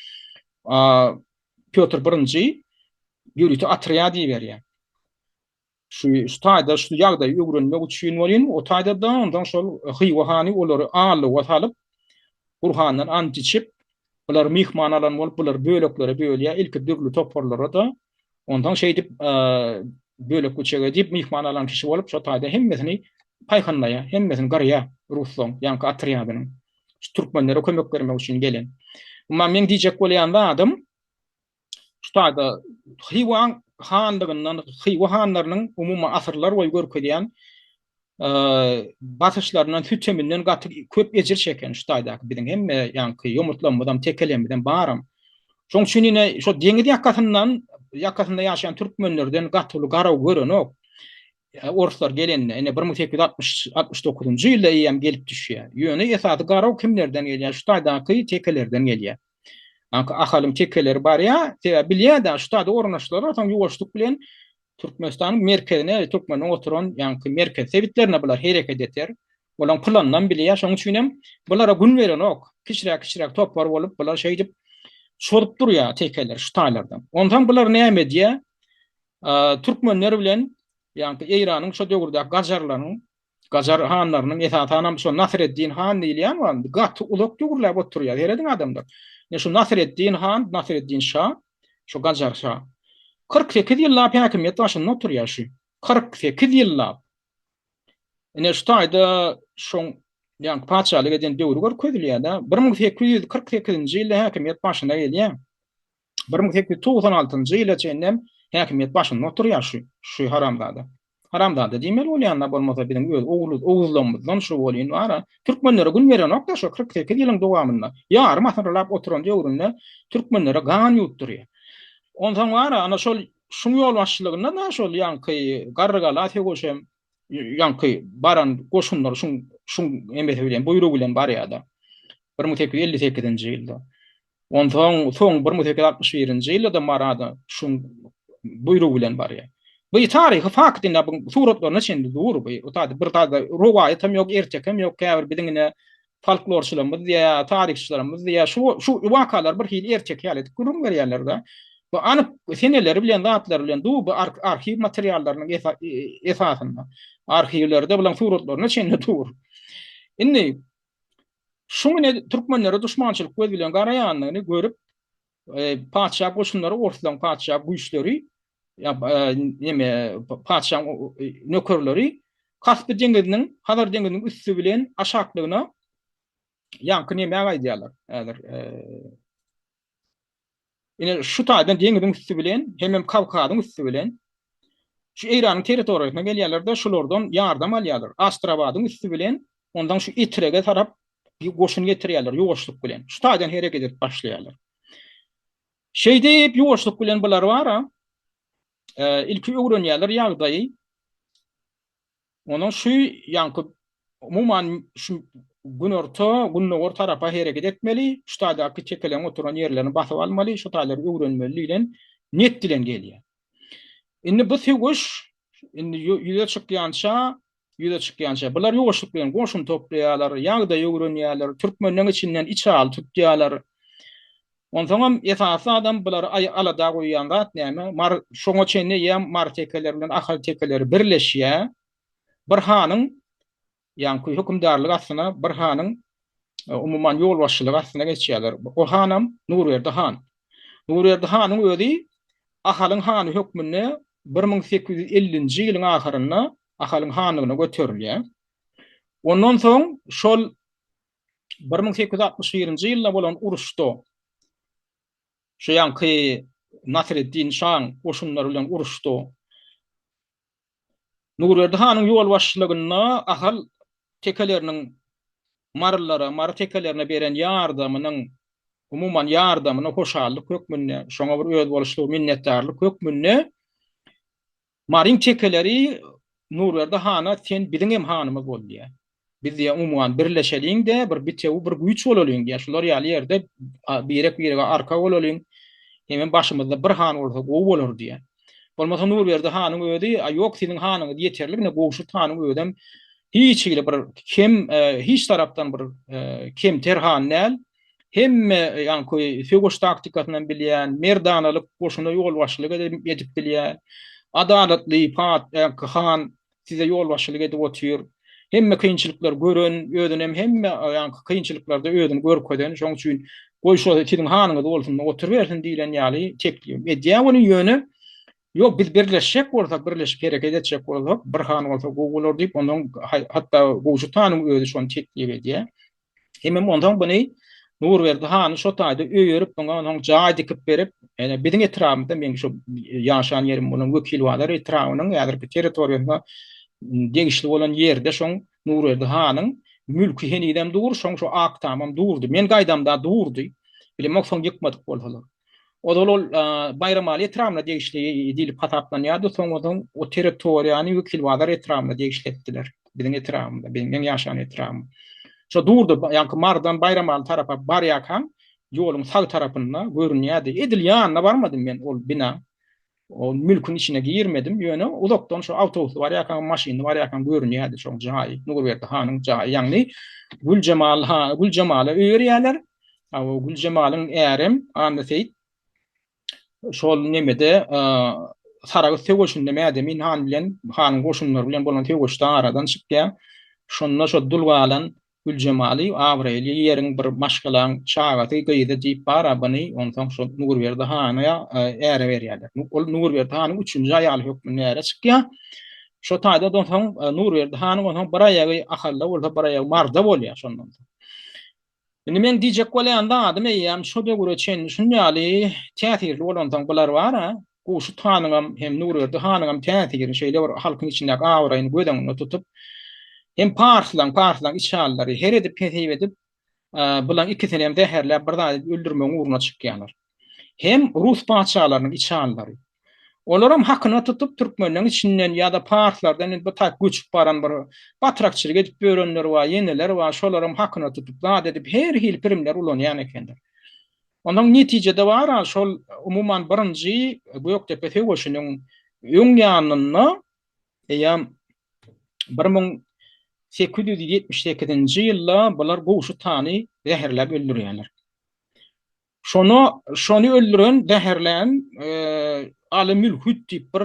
Pýotr birinji ýörite otrýad iberýär. Şu şu taýda şu ýagdaýy öwrenmek üçin welin, o taýda-da onsoň şol Hywa hany olary aldawa salyp, Gurhandan ant içip, bulary myhman alan bolup, bulary böleklere bölýär, ilki dürli toparlara-da, onsoň şeýdip bölek-büçek edip, myhman alan kişi bolup, şo taýda hemmesini paýhynlaýar, hemmesini gyrýar ruslaryň, ýaňky otrýadynyň, şu türkmenlere kömek bermek üçin gelen. Emma meň diýjek bolýan zadym, Şu taýda Hywa hanlygyndan, Hywa hanlarynyň umumy asyrlar boýy görkezýän basyşlaryndan, süteminden gaty köp ejir çeken şu taýdaky biziň hemme ýaňky ýomutlarymyzam, tekelemizem baram. Şoň üçin ine şo deňiz ýakasyndan, ýakasynda ýaşaýan türkmenlerden gaty uly garaw görenok. Orslar gelende, ine 1869-njy ýylda eýýäm gelip düşýär. Ýöne esasy garaw kimlerden gelýär? Şu taýdaky tekelerden gelýär. Aňky Ahalyň tekeleri barýar, sebäbi bilýär-de, şu taýda ornaşdylar, soň ýuwaşlyk bilen. Türkmenistanyň merkezine, türkmeniň oturan ýaňky merkez sebitlerine bular hereket eter. Olaň planynam bilýär, şonuň üçin hem bulara gün berenok. Kiçiräk-kiçiräk topar bolup bular şeýdip çozup durýar tekeler şu taýlardan. Onsoň bular näme edýär? Türkmenler bilen ýaňky Eýranyň şo döwürdäki gajarlaryň Gajar hanlarynyň esasanam şo Nasreddin han diýilýän bar, gaty uzak döwürläp oturýar. Serediň adamlar. Ine şu Nasreddin han, Nasreddin şa, şu Gajar şa 48 ýyllap häkimiýet başynda oturýar şu. 48 ýyllap. Ine şu taýda şoň ýaňky patyşalyk eden döwri görkezilýär-de. 1848-nji ýylda häkimiýet başyna gelýär. 1896-njy ýyla çenlem häkimiýet başynda oturýar şu, şu haramzada. Haramzada diýmeli bolýanda bolmasa biziň öz oguz oguzlarymyzdan şu bolýyn bara. Türkmenlere gün berenokda şu 48 ýylyň dowamynda ýarym asyrlap oturan döwründe türkmenlere gan ýuwutdyrýar. Onsoň bara ana şol şuň ýolbaşçylygynda da şol ýaňky Garrygala söweşem ýaňky baran goşunlar şuň şuň emesi bilen buýrugy bilen barýarda. 1858-nji ýylda. Onsoň soň 1861-nji ýylda-da Marada şuň buýrugy bilen barýar. Bu taryhy fakt indi bu suratlaryna çenli dur bu. O taýda bir taýda rowaýatam ýok, ertekem ýok. Käbir biziň ine folklorçylarymyz diýýär, taryhçylarymyz diýýär. Şu şu wakalar bir hili erteki ýaly edip gürrüň berýärler-de. Bu anyk seneleri bilen, zatlary bilen dur bu arhiw materiallarynyň esasynda. Arhiwlerde bulaň suratlaryna çenli dur. Indi Şuň ine türkmenlere duşmançylyk göz bilen garaýandygyny görüp, patyşa goşunlary, orslaryň patyşa güýçleri, neme, patyşaň nökerleri Kaspi deňiziniň, Hazar deňiziniň üsti bilen aşaklygyna ýaňky nemä gaýdýarlar. Häzir Ine şu taýdan deňiziň üsti bilen hemem Kawkazyň üsti bilen şu Eýranyň territoriýasyna gelýärler-de, şulardan ýardam alýarlar. Astrabadyň üsti bilen ondan şu Etrege tarap goşun getirýärler ýuwaşlyk bilen. Şu taýdan hereket edip başlaýarlar. Şeýdip ýuwaşlyk bilen bular bara ilki öwrenýärler ýagdaýy. Onuň şu ýaňky umuman şu günorta, gündogar tarapa hereket etmeli, şu taýdaky tekeleň oturan ýerlerini basyp almaly, şu taýlary öwrenmeli diýlen niýet bilen gelýär. Indi bu söweş indi ýüze çykýança, ýüze çykýança bular ýuwaşlyk bilen goşun toplaýarlar, ýagdaýy öwrenýärler, türkmenleň içinden içaly tutýarlar. Onsoňam esasy zadam bulary alada goýýan zat näme? Mar şoňa çenli eýýäm Mary tekeleri bilen Ahal tekeleri birleşýär. Bir hanyň ýaňky hökümdarlyk astyna, bir hanyň e, umuman ýolbaşçylygy astyna geçýärler. O hanam Nurberdi han. Nurberdi hanyň özi Ahalyň hany hökmünde 1850-nji ýylyň ahyrynda Ahalyň hanlygyna göterilýär. Ondan soň şol 1861-nji ýylda bolan uruşda şu ýaňky Nasreddin şaň goşunlary bilen uruşda Nurberdi hanyň ýolbaşçylygynda Ahal tekeleriniň marylara, mary tekelerine beren ýardamynyň, umuman ýardamyna hoşallyk hökmünde, şoňa bir özboluşly minnetdarlyk hökmünde Maryň tekeleri Nurberdi hana sen biziň hem hanymyz bol diýýär. Biz diýýär umuman birleşeliň-de, bir bitewi bir güýç bolalyň diýýär. Şular ýaly ýerde birek-birege arka bolalyň. Hemem başymyzda bir han bolsa gowy bolar diýýär. Bolmasa Nurberdi hanyň özi, a ýok siziň hanyňyz ýeterlik, ine Gowşut hanyň özem hiç hili bir kem, hiç tarapdan bir kemter han däl. Hemme ýaňky söweş taktikasynam bilýän, merdanalyk goşuna ýolbaşçylyk edip bilýän, adalatly pat ýaňky han size ýolbaşçylyk edip otyr. Hemme kynçylyklary gören, özünem hemme ýaňky kynçylyklarda özüni görkezen, şoň üçin goý şo siziň hanyňyz bolsun, oturybersin diýlen ýaly teklip edýär ony ýöne Ýok, biz birleşjek bolsak, birleşip hereket etjek bolsak, bir han bolsa gowy bolar diýip, ondan hatda Gowşut hanyň özi şony teklip edýär. Hemem onsoň buny Nurberdi hany şo taýda öýerip, muňa onsoň jaý dikip berip, ýani biziň etrabymyzda meň şo ýaşan ýerim bolan Wekilbazar etrabynyň häzirki territoriýasyna degişli bolan ýerde şoň Nurberdi hanyň mülki henizem dur, şoň şo ak tamam durdy. Men gaýdamda durdy. Bilemok soň ýykmadyk bolsalar. Ozal ol Baýramaly etrabyna degişli diýlip hasaplanýardy, soň onsoň o territoriýany Wekilbazar etrabyna degişli etdiler. Biziň etrabymyza, biziň meň ýaşan etrabym. Şo durdy, ýaňky Marydan Baýramaly tarapa barýarkaň, ýoluň sag tarapynda görünýärdi. Edil ýanyna barmadym men ol bina. O mülküň içine girmedim, ýöne uzakdan şo awtobusda barýarkaň, maşynda barýarkaň görünýärdi şoň jaýy, Nurberdi hanyň jaýy. Ýagny Güljemal han, Güljemala öý berýärler. A o Güljemalyň ärem Anna Seýit şol nemede Saragyt söweşinde Mädemin han bilen, hanyň goşunlary bilen bolan söweşde aradan çykýar. Şonda şo dul galan Güljemaly abraýly ýeriň bir maşgalaň çagasy, gyzy diýip bar-a buny, onsoň şol Nurberdi hana äre berýärler. Ol Nurberdi hanyň üçünji aýaly hökmünde äre çykýar. Şo taýda-da onsoň Nurberdi hanyň onsoň bir aýagy Ahalda bolsa, bir aýagy Marda bolýar şondan soň. Indi meň diýjek bolýan zadym eýýäm şo döwüre çenli şun ýaly täsirli bolansoň bular bar-a, Gowşut hanyňam hem Nurberdi hanyňam täsirini şeýle bir halkyň içindäki abraýyny göz öňünde tutup, hem parslaň, parslaň içalylary her edip hesip edip, bulaň ikisini hem zäherläp bir zat edip öldürmegiň ugruna çykýarlar. Hem rus patyşalarynyň içalylary. Olaram hakyna tutup türkmenleň içinden ýa-da parslardan indi bu taýp göçüp baran bir batrakçylyk edip ýörenler bar, ýeneler bar, şolaram hakyna tutup zat edip her hili pirimler ulanýan ekenler. Onsoň netijede bar-a şol umuman birinji Gökdepe söweşiniň öň ýanynda eýýäm 1878-nji ýylda bular Gowşut hany zäherläp öldürýärler. Şona şony öldüren, zäherlän Aly Mülhüt diýip bir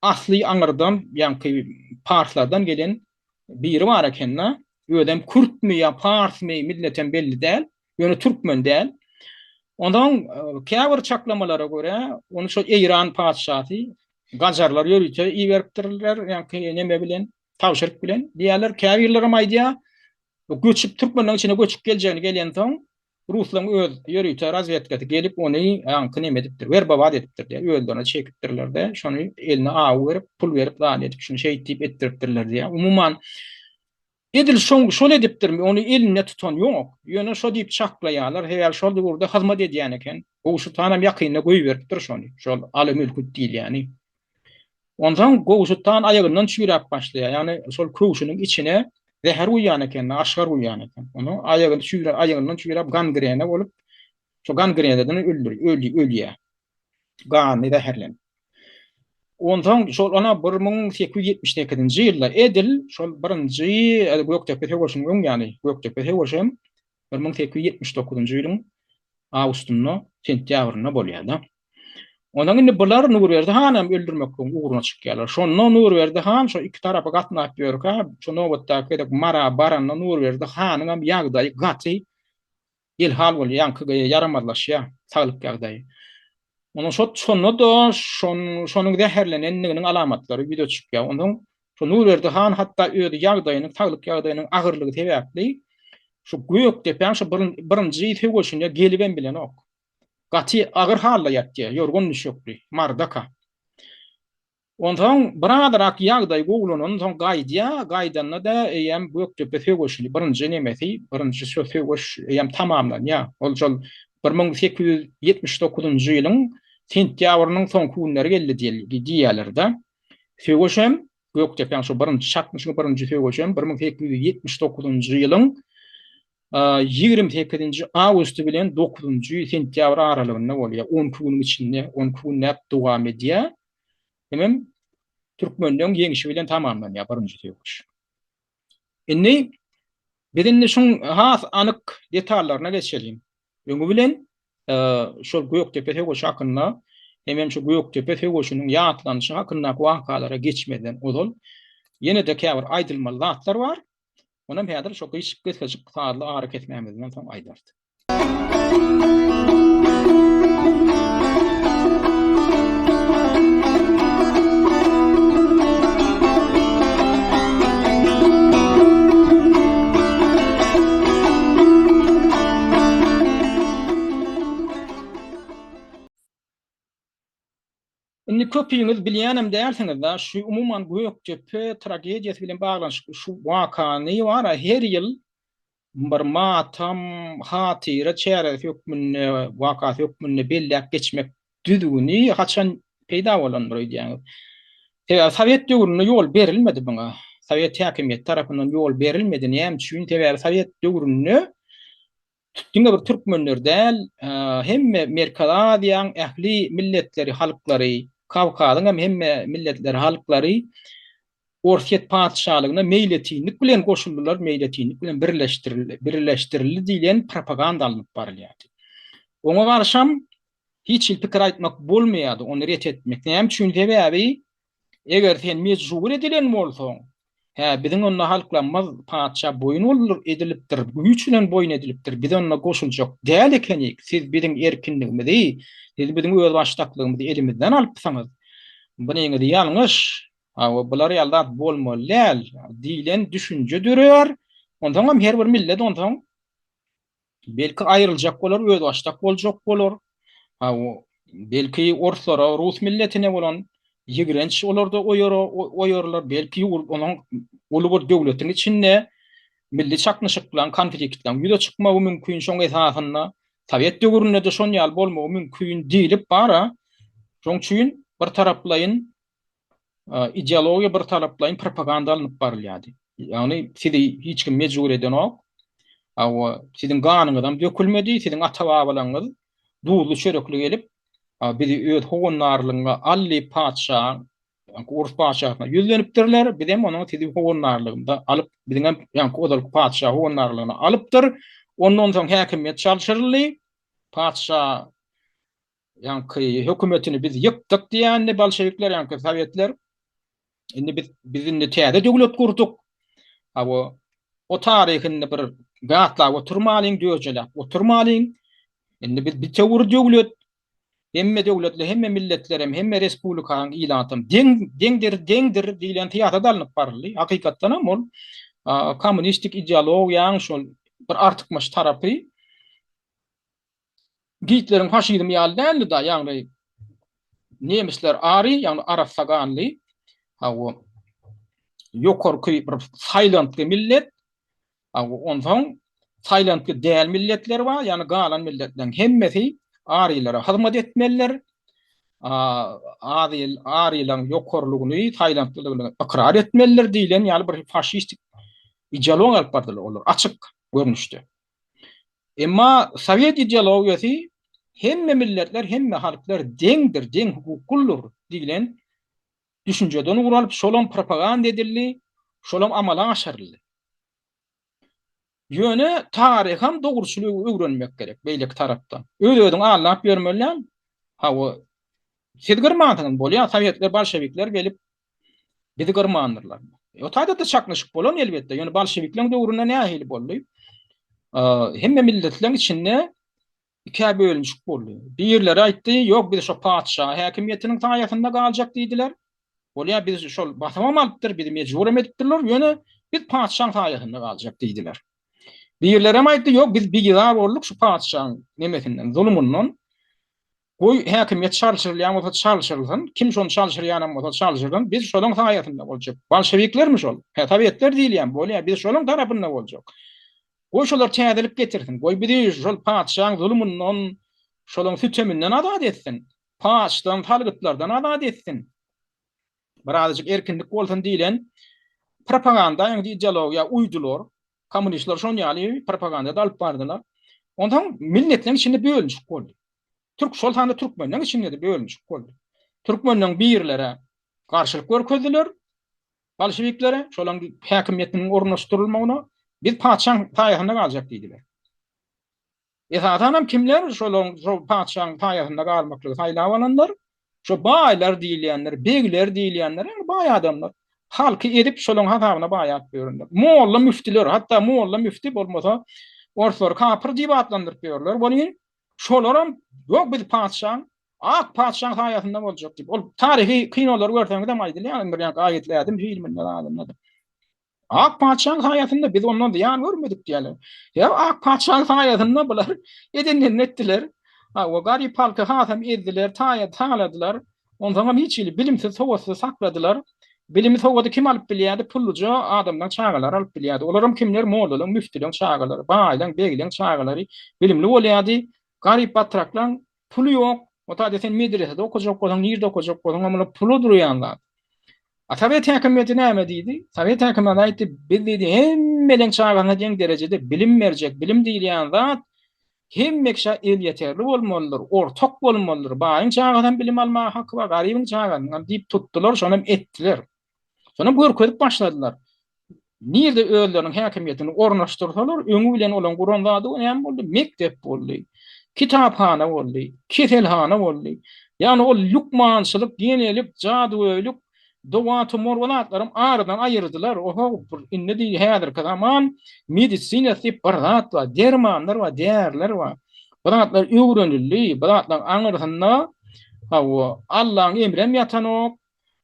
asly aňyrdan, ýaňky parslardan gelen biri bar eken-de, özem kürtmi ýa parsmy, milletem belli däl, ýöne türkmen däl. Onsoň käbir çaklamalara görä, ony şol Eýran patyşasy gajarlar ýörite iberipdirler, ýaňky neme bilen, tabşyryk bilen diýýärler. Käbirlerem aýdýar, göçüp türkmenleriň içine göçüp geljegini gelensoň, Ruslaryň öz ýörite razwedkasy gelip ony ýaňky neme edipdir, werbowat edipdir diýýär, özlerine çekipdirler-de, şony eline aw berip, pul berip zat edip, şuny şeýt diýip etdiripdirler diýýär. Umuman, edil şoň şol edipdirmi, ony elinde tutan ýok. Ýöne şo diýip çaklaýarlar, sebäbi şol döwürde hyzmat edýän eken. Gowşut hanam ýakynda goýberipdir şony, şol Aly Mülküt diýilýäni. Onsoň Gowşut han aýagyndan çüýräp başlaýar. Ýagny şol köwşüniň içine zäher guýýan eken, aşgar guýýan eken. Onsoň aýagyny çüýrä, aýagyndan çüýräp gangrena bolup, şo gangrenadan öldür, öli, ölýär. Gany zäherlenip. Onsoň şol ana 1878-nji ýylda edil şol birinji Gökdepe söweşiniň öň ýany, Gökdepe söweşi hem 1879-njy ýylyň awgustynda, sentýabrynda bolýar-da. Ondan indi bular Nurberdi hanam öldürmekligiň ugruna çykýarlar. Şonda Nurberdi han şo iki tarapa gatnap ýörkä, şo nobatdaky gezek Mara baranda Nurberdi hanyňam ýagdaýy gaty elhal bolýar, ýaňky ýaramazlaşýar saglyk ýagdaýy. Ondan şo şonda-da şonuň zäherlenendiginiň alamatlary ýüze çykýar. Onsoň şo Nurberdi han hatda öz ýagdaýynyň, saglyk ýagdaýynyň agyrlygy sebäpli şu Gökdepäň şo birinji söweşine gelibem bilenok. Gaty agyr halda ýatýar, ýorgan düşekli, Mardaka. Onsoň birazrak ýagdaý gowulanansoň gaýdýar, gaýdanda-da eýýäm Gökdepe söweşini, birinji nemesi, birinji şo söweş eýýäm tamamlanýar. Ol şol 1879-njy ýylyň sentýabrynyň soňky günleri geldi diýýärler-de. Söweşem, Gökdepäň şo birinji çaknyşygy, birinji söweşem 1879-njy ýylyň 28-nji awgusty bilen 9-njy sentýabr aralygynda bolýar. 12 günüň içinde, 12 günläp dowam edýär. Hemem türkmenleň ýeňşi bilen tamamlanýar birinji söweş. Indi biz indi şuň has anyk detallaryna geçeliň. Öňi bilen şol Gökdepe söweşi hakynda hemem şu Gökdepe söweşiniň ýatlanyşy hakyndaky wakalara geçmezden ozal ýene-de käbir aýdylmaly zatlar bar. Onam häzir şo gysgajyk sazly arakesmämizden soň aýdarys. Indi köpüňiz bilýänem dälsiňiz-da, şu umuman Gökdepe tragediýasy bilen baglanyşykly şu wakany bar-a her ýyl bir matam, hatyra çäresi hökmünde, wakasy hökmünde belläp geçmek düzgüni haçan peýda bolandyr öýdýäňiz? Sebäbi sowet döwründe ýol berilmedi buňa. Sowet häkimiýeti tarapyndan ýol berilmedi. Näme üçin? Sebäbi sowet döwründe Diňe bir türkmenler däl, hemme Merkezi Aziýaň ähli milletleri, halklary. Kawkazyň hem hemme milletleri, halklary Orsýet patyşalygyna meýletinlik bilen goşuldylar, meýletinlik bilen birleşdirildi, birleşdirildi diýlen propaganda alnyp barylýardy. Oňa garşam hiç hili pikir aýtmak bolmaýardy, ony ret etmek. Näme üçin? Sebäbi eger sen mejbur edilen bolsaň, hä, biziň onda halklarymyz patyşa boýun boldur edilipdir, güýç bilen boýun edilipdir, biz onda goşuljak däl ekenik, siz biziň erkinligimizi, siz biziň özbaşdaklygymyzy elimizden alypsyňyz, bunyňyz ýalňyş, hawa, bular ýaly zat bolmaly däl diýlen düşünje döreýär. Onsoňam her bir millet onsoň Belki aýryljak bolar, özbaşdak boljak bolar. Hawa, belki orslara, rus milletine bolan ýigrenç olarda oýarylar. Belki ýurt onuň uly bir döwletiň içinde milli çaknyşyklaryň, konfliktleriň ýüze çykmagy mümkin şoň esasynda. Sowet döwründe-de şon ýaly bolmagy mümkin diýlip bar-a. Şoň üçin bir taraplaýyn ideologiýa bir taraplaýyn propaganda alnyp barylýardy. Ýagny sizi hiç kim mejbur edenok. Hawa, siziň ganyňyzam dökülmedi, siziň ata-babalaryňyz duzly çörekli gelip, bizi öz howandarlygyňa al diýip patyşa, ýaňky orus patyşasyna ýüzlenipdirler. Bizem onuň sizi howandarlygymyza alyp, biziňem ýaňky ozalky patyşa howandarlygyna alypdyr. Ondan soň häkimiýet çalşyryldy. Patyşa Ýaňky hökümetini biz ýykdyk diýýändi bolşewikler, ýaňky sowetler. Indi biz biz indi täze döwlet gurduk. Hawa, o taryhy indi bir ýatlap oturmalyň, dörjeläp oturmalyň. Indi biz bitewi döwlet. Hemme döwletler, hemme milletler hem, hemme respublikanyň ilatam deň, deňdir, deňdir diýlen syýasat alnyp baryldy. Hakykatdan hem ol kommunistik ideologiýanyň şol bir artykmaç tarapy Gitleriň faşizmi ýaly däldi-da, ýagny nemisler ary, ýagny arassa ganly, hawa, ýokarky bir saýlantgy millet, hawa, onsoň saýlantgy däl milletler bar, ýagny galan milletleriň hemmesi arylara hyzmat etmelidir, arylaryň ýokarylygyny, saýlantgylygyny ykrar etmelidir diýlen ýaly bir faşistik ideologiýa alyp bardylar olar açyk görnüşde. Emma sowet ideologiýasy hemme milletler, hemme halklar deňdir, deň hukuklydyr diýlen düşünjeden ugur alyp, şolam propaganda edildi, şolam amala aşyryldy. Ýöne taryham dogruçyl öwrenmek gerek beýleki tarapdan. Öz-özüňi aldap ýörmeli däl. Hawa, siz gyrmansyňyz, bolýar, sowetler, bolşewikler gelip Bizi gyrmandyrlar. O taýda-da çaknyşyk bolan elbetde, ýöne bolşewikleriň döwründe nähili boldy? Hemme milletleriň içinde ikä bölünişik boldy. Birleri aýtdy, ýok biz şo patyşa häkimiýetiniň saýasynda galjak diýdiler. Bolýar biz şol basymam alypdyr, bizi mejburam edipdirler, ýöne biz patyşaň saýasynda galjak diýdiler. Birlerem aýtdy, ýok biz bizar bolduk şu patyşaň nemesinden, zulumyndan. Goý, häkimiýet çalşyrylýan bolsa çalşyrylsyn, kim şony çalşyrýanam bolsa çalşyrsyn, biz şolaň saýasynda boljak. Bolşewiklermi şol? Hä, sowetler diýilýän, bolýa, biz şolaň tarapynda boljak. Goý, şolar täzelik getirsin, goý, bizi şol patyşaň zulumyndan, şolaň süteminden azat etsin, paçdan, salgytlardan azat etsin. Birazajyk erkinlik bolsun diýlen propaganda, ýagny ideologiýa uýdular. Kommunistler şon ýaly propaganda-da alyp bardylar. Onsoň milletleriň içinde bölünişik boldy. Türk, şol sanda türkmenleriň içinde-de bölünişik boldy. Türkmenleriň birlere garşylyk görkezdiler, bolşewiklere, şolaryň häkimiýetiniň ornaşdyrylmagyna, biz patyşaň saýasynda galjak diýdiler. Esasanam kimler şolaryň şol patyşaň saýasynda galmaklygy saýlap alanlar? Şo baýlar diýilýänler, begler diýilýänler, ýagny baý adamlar. Halky ezip şolaryň hasabyna baýap ýörenler. Molla müftüler, hatda molla müfti bolmasa orslary kapyr diýip atlandyryp ýörler. Welin şolaram ýok biz patyşaň, ak patyşaň saýasynda boljak diýip. Ol taryhy kinolary görseňizem aýdylýar, bir ýaňky Aýytly ädim filminde zadynda-da. Ak patyşaň saýasynda biz ondan zyýan görmedik diýýärler. Ýa ak patyşaň saýasynda bular edenlerini etdiler. Hawa, garyp halky hasam ezdiler, taýa taladylar. Onsoňam hiç hili bilimsiz, sowatsyz sakladylar. Bilimi, sowady kim alyp bilýärdi? Pulluja adamlaň çagalary alyp bilýärdi. Olaram kimler? Mollalaň, müftüleň çagalary, baýlaň, begleň çagalary bilimli bolýardy. Garyp batraklaň puly ýok. O taýda sen medresede okajak bolsaň, nirde okajak bolsaň, olar pula durýan zat. A sowet häkimiýeti näme diýdi? Sowet häkimiýeti aýtdy, biz diýdi, hemmeleň çagasyna deň derejede bilim berjek, bilim diýilýän zat. Hemme kişä elýeterli bolmalydyr, ortak bolmalydyr. Baýyň çagasam bilim almaga haky bar, garybyň çagasynyňam diýip tutdular, şonam etdiler. Şonam görkezip başladylar. Nirde özleriniň häkimiýetini ornaşdyrsalar, öňi bilen olaň guran zady näme boldy? Mekdep boldy, kitaphana boldy, keselhana boldy. Ýagny ol lukmançylyk, genelik, jadygöýlük, doga-tumar o zatlaram aradan aýyrdylar. Oho, bir indi diýdi, häzirki zaman medisinasy diýip bir zat bar, dermanlar bar, däriler bar. Bu zatlar öwrenildi, bu zatlaryň aňyrsynda hawa, Allaň emrem ýatanok,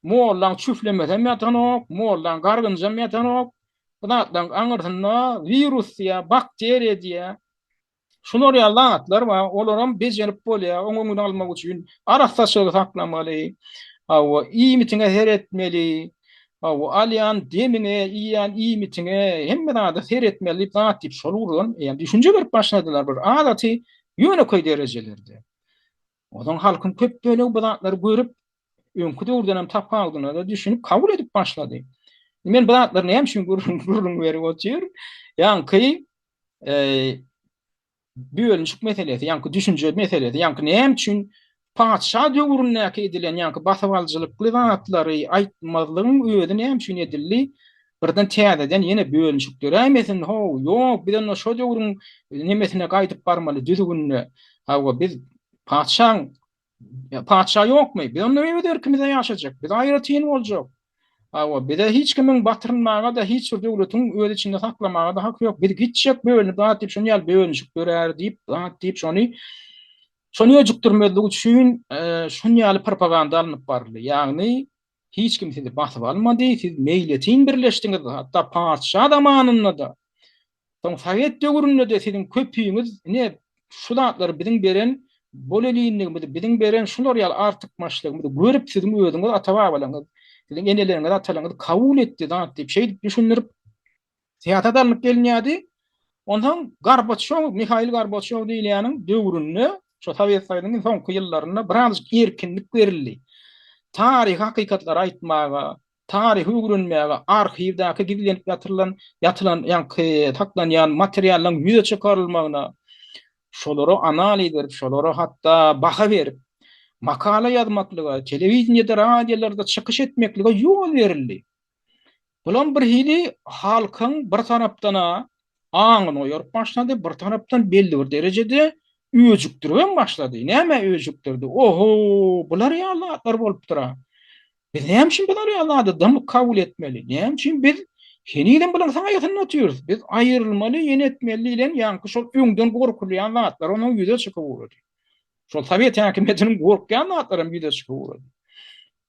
Mollaň çüflemesem ýatanok, mollaň gargynjam ýatanok. Bu zatlaryň aňyrsynda wirus diýýär, bakteriýa diýýär. Şular ýaly zatlar bar, olaram bejerip bolýar. Oň öňüni almak üçin arassaçylygy saklamaly, hawa, iýmitiňe seretmeli, hawa, alýan demiňe, iýýän iýmitiňe, hemme zada seretmeli diýip zat diýip şol ugurdan eýýäm düşünje berip başladylar bir adaty ýönekeý derejelerde. Onsoň halkyň köp bölegi bu zatlary görüp, öňki döwürden hem tapawudyna-da düşünip, kabul edip başlady. Men bu zatlary näme üçin gürrüň berip otyr? Ýaňky bölünişik meselesi, ýaňky düşünje meselesi, ýaňky näme üçin patyşa döwründäki edilen ýaňky basybalyjylykly zatlary aýtmazlygyň özi näme üçin edildi? Birden täzeden ýene bölünişik döräýmesin, how, ýok, biz onda şo döwrüň nemesine gaýdyp barmaly, düzgünine. Hawa, biz patyşaň, patyşa ýokmy? Biz onda öz erkimize ýaşajak, biz aýratyn boljak. Hawa, bize hiç kimiň batyrynmaga-da, hiç bir döwletiň öz içinde saklamaga-da haky ýok. Biz gitjek bölünip zat diýip, şuny ýaly bölünişik dörär diýip, zat diýip, şony şony öjükdirmezlik üçin şuny ýaly propaganda alnyp baryldy. Ýagny, Hiç kim sizi basyp almady, siz meýletin birleşdiňiz, hatda patyşa zamanynda-da, soň sowet döwründe-de siziň köpüňiz ine şu zatlary biziň beren bolelinligimizi, biziň beren şular ýaly artykmaçlygymyzy görüp siziň özüňiz ata-babalaryňyz, siziň eneleriňiz, atalaryňyz kabul etdi zat diýip şeýdip düşündirip Syýasat alnyp gelinýärdi. Onsoň Gorbaçýow, Mihail Gorbaçýow diýilýäniň döwründe, şo Sowet Soýuzynyň iň soňky ýyllarynda birazajyk erkinlik berildi. Taryhy hakykatlary aýtmaga, taryhy öwrenmäge, arhiwdäki gizlenip ýatyrylan, ýatylan, ýaňky saklanýan materiallaryň ýüze çykarylmagyna, şolara analiz berip, şolara hatda baha berip, makala ýazmaklyga, telewideniýede, radiolarda çykyş etmeklige ýol berildi. Bulam bir hili halkyň bir tarapdan-a aňyny oýaryp başlady, bir tarapdan belli bir derejede öjükdiribem başlady. Nämä öjükdirdi? Oho, bular ýaly zatlar bolupdyr-a. Biz näme üçin bular ýaly zady dymyp kabul etmeli? Näme üçin biz henizem bularyň saýasynda otyrys? Biz aýrylmaly, ýene etmeli diýlen ýaňky şol öňden gorkulýan zatlar onuň ýüze çykyp ugrady. Şol sowet häkimiýetiniň gorkýan zatlaram ýüze çykyp ugrady.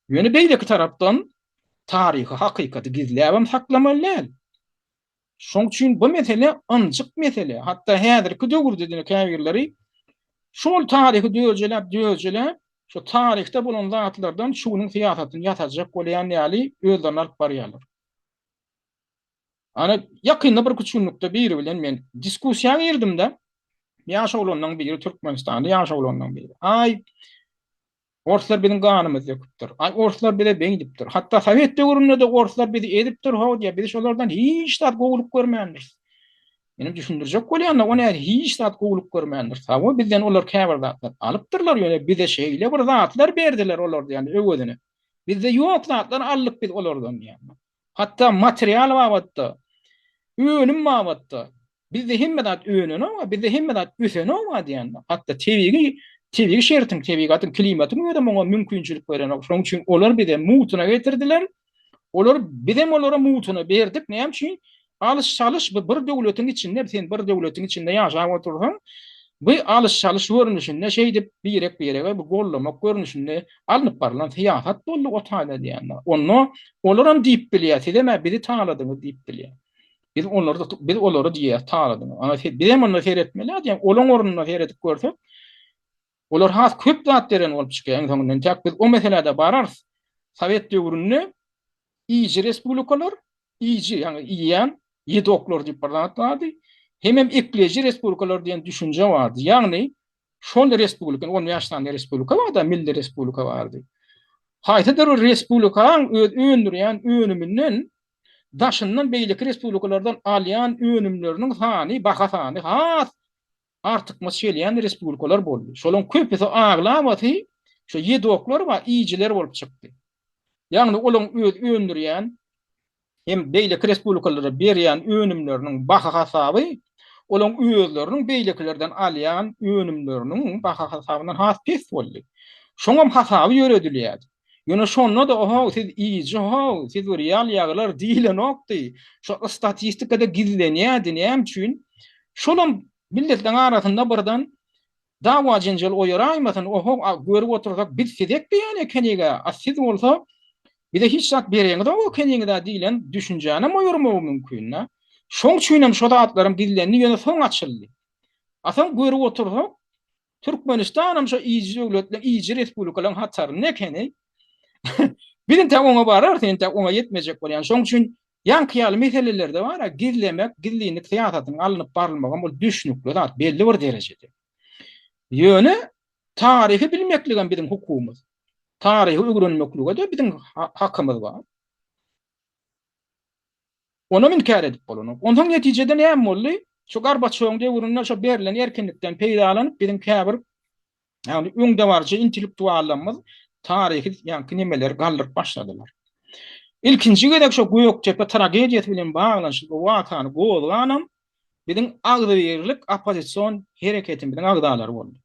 Ýöne beýleki tarapdan taryhy hakykaty gizläbem saklamaly däl. Şoň üçin bu mesele ynjyk mesele. Hatda häzirki döwürde-de käbirleri şol taryhy dörjeläp, dörjeläp, şu taryhda bolan zatlardan şu günüň syýasatyny ýasajak bolýan ýaly özlerini alyp barýarlar. Ana, ýakynda birküç günlükde biri bilen men diskussiýa girdim-de, ýaş oglanlaryň biri, Türkmenistanda ýaş oglanlaryň biri. Aý, Orslar biziň ganymyzy döküpdir. Aý, orslar bize beýdipdir. Hatda sowet döwründe-de orslar bizi ezipdir, how diýýär. Biz şolardan hiç zat gowulyk görmändiris. Menem düşündirjek bolýan-da, o nädip hiç zat gowulyk görmändiris. Hawa, bizden olar käbir zatlar alypdyrlar, ýöne bize şeýle bir zatlar berdiler olar diýýän öwezine. Bizde ýok zatlar aldyk biz olardan diýýän. Hatda material babatda, önüm babatda bizde hemme zat önenok, bizde hemme zat ösenok diýende. Hatda tebigy tebigy şertiň, tebigatyň, klimatyň özem oňa mümkinçilik berenok. Şonuň üçin olar bize mugtuna getirdiler. Olar bizem olara mugtuna berdik. Näme üçin? Alyş-çalyş bu bir döwletiň içinde, sen bir döwletiň içinde ýaşap otursaň, bu alyş-çalyş görnüşinde şeýdip birek-birege bu gollamak görnüşinde alnyp barlan syýasat boldy o taýda diýende. Onda olaram diýip bilýär, sizem-ä bizi taladyňyz diýip bilýär. Biz olary biz olary diýýäs taladyňyz. Ana bizem onda seretmeli diýen, olaň ornunda seredip görsek, olar has köp zat beren bolup çykýar iň soňunda. Entäk biz o meselä-de bararys. Sowet döwründe iýiji respublikalar, iýiji, ýagny iýýän ýedoklar diýip bir zat bardy. Hemem ekleýji respublikalar diýen düşünje bardy. Ýagny şol respublika, 15 sany respublika bardy, milli respublika bardy. Haýsydyr bir respublikaň öz öndürýän önüminden daşyndan beýleki respublikalardan alýan önümleriniň sany, baha sany has. artykmaç gelýän respublikalar boldy. Şolaryň köpüsi aglabasy şo ýedoklar we iýijiler bolup çykdy. Ýagny olaryň öz öndürýän hem beýleki respublikalara berýän önümleriniň baha hasaby olaryň özleriniň beýlekilerden alýan önümleriniň baha hasabyndan has pes boldy. Şoňam hasaby ýöredilýärdi. Ýöne şonda-da ohow siz iýiji how, siz bir ýal-ýaglar diýilenokdy. Şo statistikada gizlenýärdi. Näme üçin? Şolam milletleriň arasynda birden dawa-jenjel oýaraýmasyn, ohow a görüp otursak biz siz ekleýän ekeniga, a siz bolsa bize hiç zat bereňizok ekeniňiz-ä diýlen düşünjänem oýarmagy mümkin-dä. Şoň üçinem şo zatlaram gizlendi, ýöne soň açyldy. A soň görüp otursak, Türkmenistanam şo iýiji döwletleň, iýiji respublikalaryň hatarynda ekeni. Biz entek oňa bararys, entek oňa ýetmejek bolýan. Şoň üçin ýaňky ýaly meselelerde bar-a, gizlemek, gizlinlik syýasatynyň alnyp barylmagam ol düşnükli zat, belli bir derejede. Ýöne taryhy bilmekligem biziň hukugymyz. Taryhy öwrenmeklige-de biziň hakymyz bar. Onam inkär edip bolanok. Onsoň netijede näme boldy? Şu Gorbaçýowyň döwründe şo berlen erkinlikden peýdalanyp biziň käbir ýagny öňdebaryjy intellektuallarymyz taryhy ýaňky nemeleri galdyryp başladylar. Ilkinji gezek şo Gökdepe tragediýasy bilen baglanyşykly wakany gozganam biziň agzybirlik oppozision hereketimiziň agzalary boldy.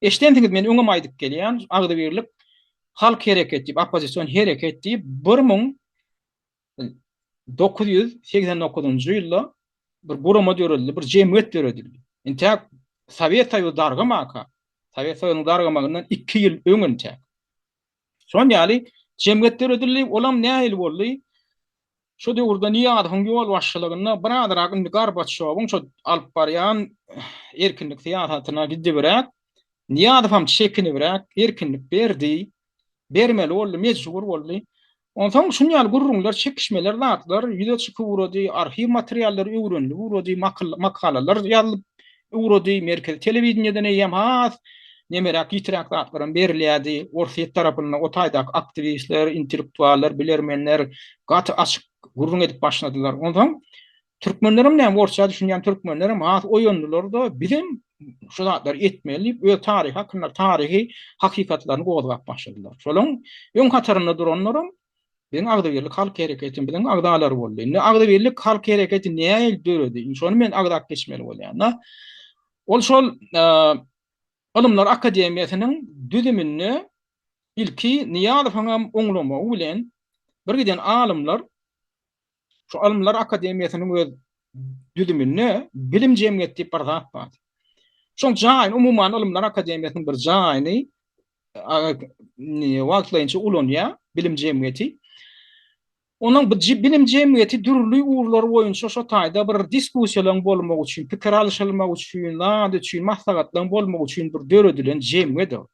Eşidensiňiz men öňem aýdyp gelýän agzybirlik halk hereket diýip oppozision hereket diýip 1989-njy ýylda bir gurama döredildi, bir jemgyýet döredildi. Intäk Sowet Soýuzy dargamaka, Sowet Soýuzynyň dargamagyndan 2 ýyl öň intäk. Şon ýaly jemgyýet döredildi, olam nähili boldy? Şo döwürde Nyýazowyň ýolbaşçylygynda birazrak indi Gorbaçýowyň şo alyp barýan erkinlik syýasatyna gidibiräk, Nyýazowam çekinibräk erkinlik berdi. Bermeli boldy, mejbur boldy. Onsoň şuny ýaly gürrüňler, çekişmeler, zatlar ýüze çykyp ugrady, arhiw materiallary öwrenilip ugrady, makalalar ýazylyp ugrady, merkezi telewideniýeden eýýäm has nemeräk, ýitiräk zatlaram berilýärdi. Orsýet tarapynda o taýdaky aktiwistler, intellektuallar, bilermenler gaty açyk gürrüň edip başladylar. Onsoň Türkmenlerem näme orsça düşünýän türkmenlerem has oýandylar-da, bizem şu zatlary etmeli diýip, öz taryhy hakynda taryhy hakykatlaryny gozgap başladylar. Şolaryň öň hatarynda duranlaram biziň Agzybirlik halk hereketimiziň agzalary boldy. Indi Agzybirlik halk hereketi nähili döredi? Indi şony men agzap geçmeli bolýan-da. Ol şol Ylymlar akademiýasynyň düzüminde ilki Nyýazowyň hem oňlamagy bilen birgiden alymlar Şu Ylymlar akademiýasynyň öz düzüminde bilim jemgyýeti diýip bir zat bar. Şoň jaýyny, umuman Ylymlar akademiýasynyň bir jaýyny wagtlaýynça ulanýar bilim jemgyýeti. Onuň bu bilim jemgyýeti dürli ugurlar boýunça şo taýda bir diskussiýalaryň bolmagy üçin, pikir alyşylmagy üçin, zat üçin, maslahatlaryň bolmagy üçin bir döredilen jemgyýet ol.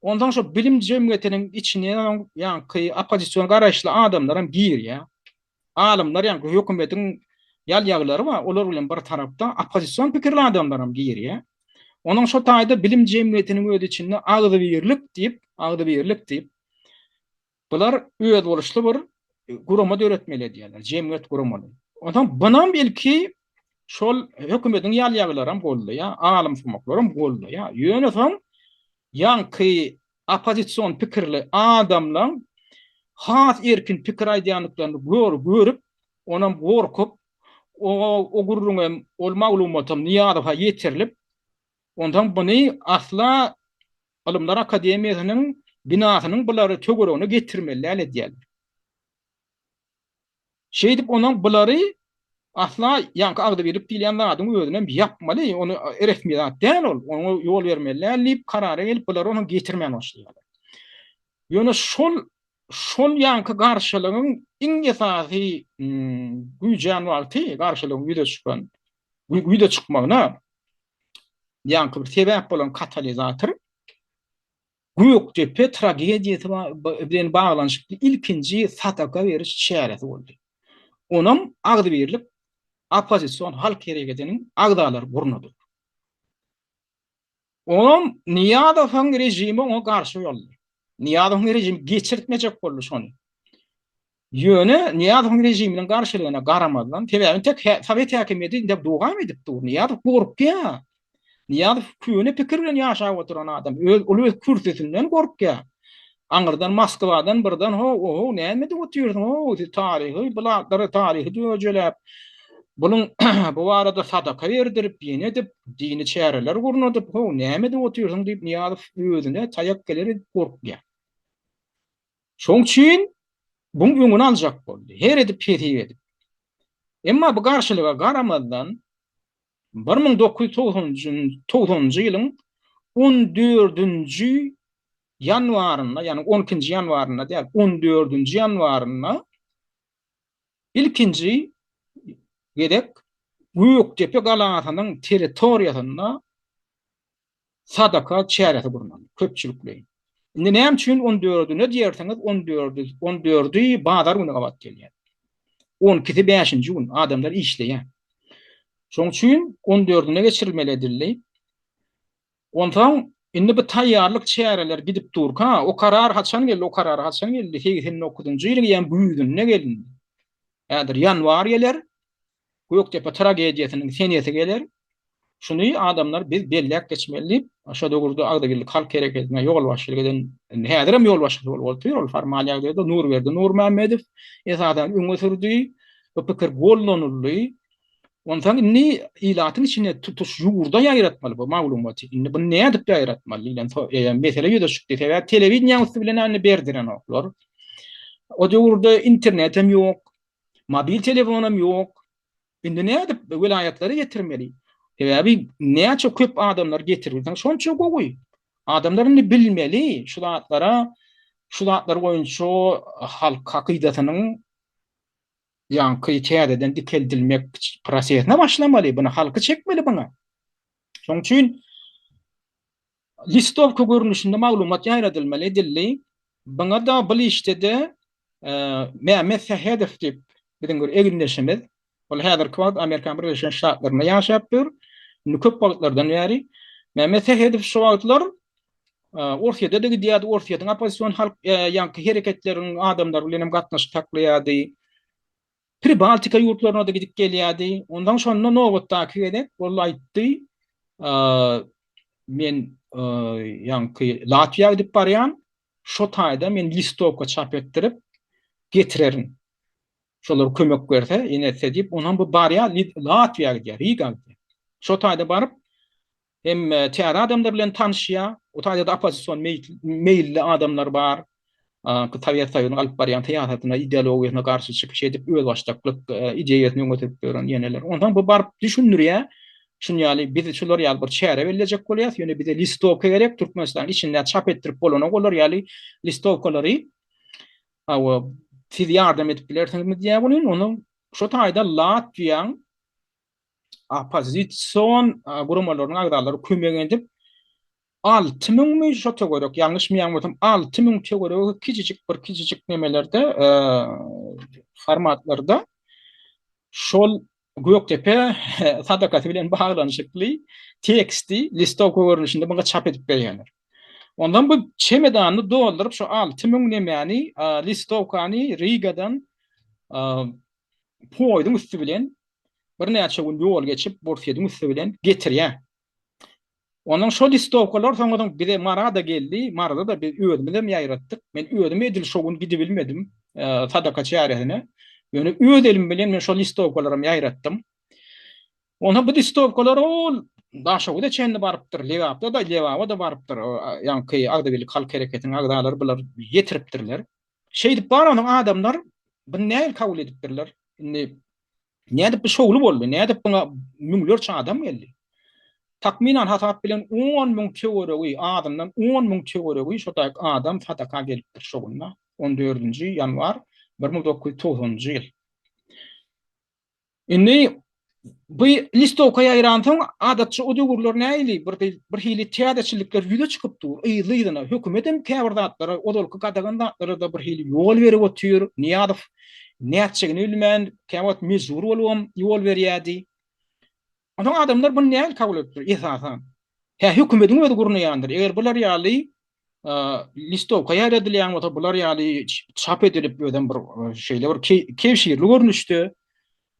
Onsoň şo bilim jemgyýetiniň içine ýaňky oppozision garaýyşly adamlar hem girýär. Alymlar ýaňky hökümetiň ýal-ýaglary bar, olar bilen bir tarapda oppozision pikirli adamlar hem girýär. Onuň şo taýda bilim jemgyýetiniň öz içinde agzybirlik diýip, agzybirlik diýip, Bular özboluşly bir gurama döretmeli edýärler, jemgyýet guramaly. Onsoň bunam ilki şol hökümetiň ýalýagylaram goldaýar, alymsumaklaram goldaýar. Ýöne soň ýaňky oppozision pikirli adamlaň has erkin pikir aýdýandyklaryny görüp, onam gorkup, o gürrüňem, ol maglumatam Nyýazowa ýetirilip, onsoň buny asla Ylymlar akademiýasynyň binasynyň bulary töweregine getirmeli däl edýärler. Şeýdip onuň bulary asla ýaňky agzybirlik diýilýän zadyň özünem ýapmaly, ony resmi zat däl ol, oňa ýol bermeli däl diýip karara gelip bulary onuň getirmän başlaýarlar. Ýöne şol şol ýaňky garşylygyň iň esasy güýjän wagty garşylygyň ýüze çykan ýüze çykmagyna ýaňky bir sebäp bolan katalizator Gökdepe tragediýasy bilen baglanyşykly ilkinji sadaka beriş çäresi boldy. Onam Agzybirlik oppozision halk hereketiniň agzalary gurnadylar. Onam Nyýazowyň režimi oňa garşy boldy. Nyýazowyň režimi geçirtmejek boldy şony. Ýöne Nyýazowyň režiminiň garşylygyna garamazdan, sebäbi entek sowet häkimiýeti entek dowam edip dur. Nyýazow gorkýar. Nyýazow köne pikir bilen ýaşap oturan adam. Öz ol öz kürsüsinden gorkýar. Aňyrdan Moskwadan birden ho, oho, näme edip otyrsyň, ho, siz taryhy bu zatlary taryhy döjeläp, bunuň bu barada sadaka berdirip, ýene edip, dini çäreler gurnadyp, ho, näme edip otyrsyň diýip Nyýazow özüne taýak geler edip gorkýar. Şoň üçin buň öňüni aljak boldy. Her edip hesip edip. Emma bu garşylyga garamazdan 1990-njy ýylyň on dördünji ýanwarynda, ýagny on ikinji ýanwarynda däl, on dördünji ýanwarynda ilkinji gezek Gökdepe galasynyň territoriýasynda sadaka çäresi gurnaldy, köpçülikleýin. Indi näme üçin on dördüne diýersiňiz, on dördi, on dördi bazar güni gabat gelýär. On ikisi bäşinji gün, adamlar işleýär. Şoň üçin on dördüne geçirilmeli edildi. Onsoň indi bu taýýarlyk çäreleri gidip durka, o karar haçan geldi, o karar haçan geldi? 89-njy ýylyň ýa güýzünde gelindi. Häzir ýanwar geler, Gökdepe tragediýasynyň senesi geler. Şuny adamlar biz belläp geçmeli diýip, şo döwürde Agzybirlik halk hereketine ýolbaşçylyk eden, indi häzirem ýolbaşçysy bolup otyr, ol formal ýagdaýda Nurberdi Nurmämmedow esasan öňe sürdi, bu pikir gollanyldy. Onsoň indi ilatyň içine tutuş ýurda ýaýratmaly bu maglumaty. Indi buny nädip ýaýratmaly diýlen mesele ýüze çykdy. Sebäbi telewideniýäň üsti bilen indi berdirenoklar. O döwürde internetem ýok. Mobil telefonam ýok. Indi nädip welaýatlara ýetirmeli? Sebäbi näçe köp adamlar getirbilseň, şonça gowy. Adamlar indi bilmeli şu zatlara, şu zatlar boýunça halk hakydasynyň ýaňky täzeden dikeldilmek prosesine başlamaly. Buny halky çekmeli buňa. Şonuň üçin Listowka görnüşinde maglumat ýaýradylmaly edildi. Buňa-da bul işde-de Mehmet Sähedow diýip biziň bir egindeşimiz, ol häzirki wagt Amerikan Birleşen Ştatlarynda ýaşap ýör, indi köp wagtlardan bäri. Mehmet Sähedow şu wagtlar Orsýete-de gidýärdi, Orsýetiň oppozision halk ýaňky hereketleriň adamlary bilen hem gatnaşyk saklaýardy. Pribaltika ýurtlaryna-da gidip gelýärdi. Onsoň şonda nobatdaky gezek ol aýtdy, Men ýaňky Latwiýa gidip barýan, şo taýda men listowka çap etdirip getirerin. Şolar kömek berse, ýene etse diýip, onam bu barýar, Latwiýa gidýär, Riga gidýär. Şo taýda baryp, Hem täze adamlar bilen tanyşýar. O taýda-da oppozision meýilli adamlar bar. Sowet Soýuzynyň alyp barýan syýasatyna, ideologiýasyna garşy çykyş edip, özbaşdaklyk ideýasyny öňe sürüp ýören ýeneler. Onsoň bu baryp düşündirýär. Şuny ýaly biz şular ýaly bir çäre bellejek bolýarys, ýöne bize listowka gerek, Türkmenistanyň içinde çap etdirip bolanok olar ýaly listowkalary. Hawa, siz ýardam edip bilersiňizmi diýýär welin, onuň şo taýda Latwiýaň oppozision guramalarynyň agzalary kömek edip, 6000-mi şo töwerek, ýalňyşmaýan bolsam, 6000 töweregi kiçijik bir kiçijik nemelerde, formatlarda şol Gökdepe sadakasy bilen baglanyşykly teksti listowka görnüşinde muňa çap edip berýärler. Ondan bu çemedanyny dolduryp şu 6000 nemäni, listowkany Rigadan poýduň üsti bilen birnäçe gün ýol geçip, Orsýetiň üsti bilen getirýär. Ondan şol listowkalar soňradan bize Mara-da geldi. Maryda-da biz özümizem ýaýratdyk. Men özüm edil şo gün gidibilmedim sadaka çäresine. Ýöne öz elim bilen men şol listowkalaram ýaýratdym. Ondan bu listowkalar ol Daşoguza çenli barypdyr, Lebapda-da, Lebaba-da barypdyr. Ýaňky Agzybirlik halk hereketiniň agzalary bular ýetiripdirler. Şeýdip baransoň adamlar buny nähili kabul edipdirler? Indi nädip bu şowly boldy? Nädip buňa müňlerçe adam geldi? Takmynan hasap bilen 10 müň töweregi, azyndan 10 müň töweregi şo taýyk adam sadaka gelipdir şo günde, 14-nji ýanwar 1990-njy ýyl. Indi bu listowka ýaýransoň, adatça o döwürler nähili bir bir hili täzeçillikler ýüze çykyp dur, yzly-yzyna. Hökümet hem käbir zatlara, ozalky gadagan zatlara-da bir hili ýol berip otyr. Nyýazow nätjegini bilmän, käwagt mejbur bolubam ýol berýärdi. Onsoň adamlar buny nähili kabul edipdir esasan? Hä, hökümediň özi gurnaýandyr. Eger bular ýaly. Listowka ýaýradylýan bolsa bular ýaly çap edilip özem bir şeýle bir kebşirli görnüşde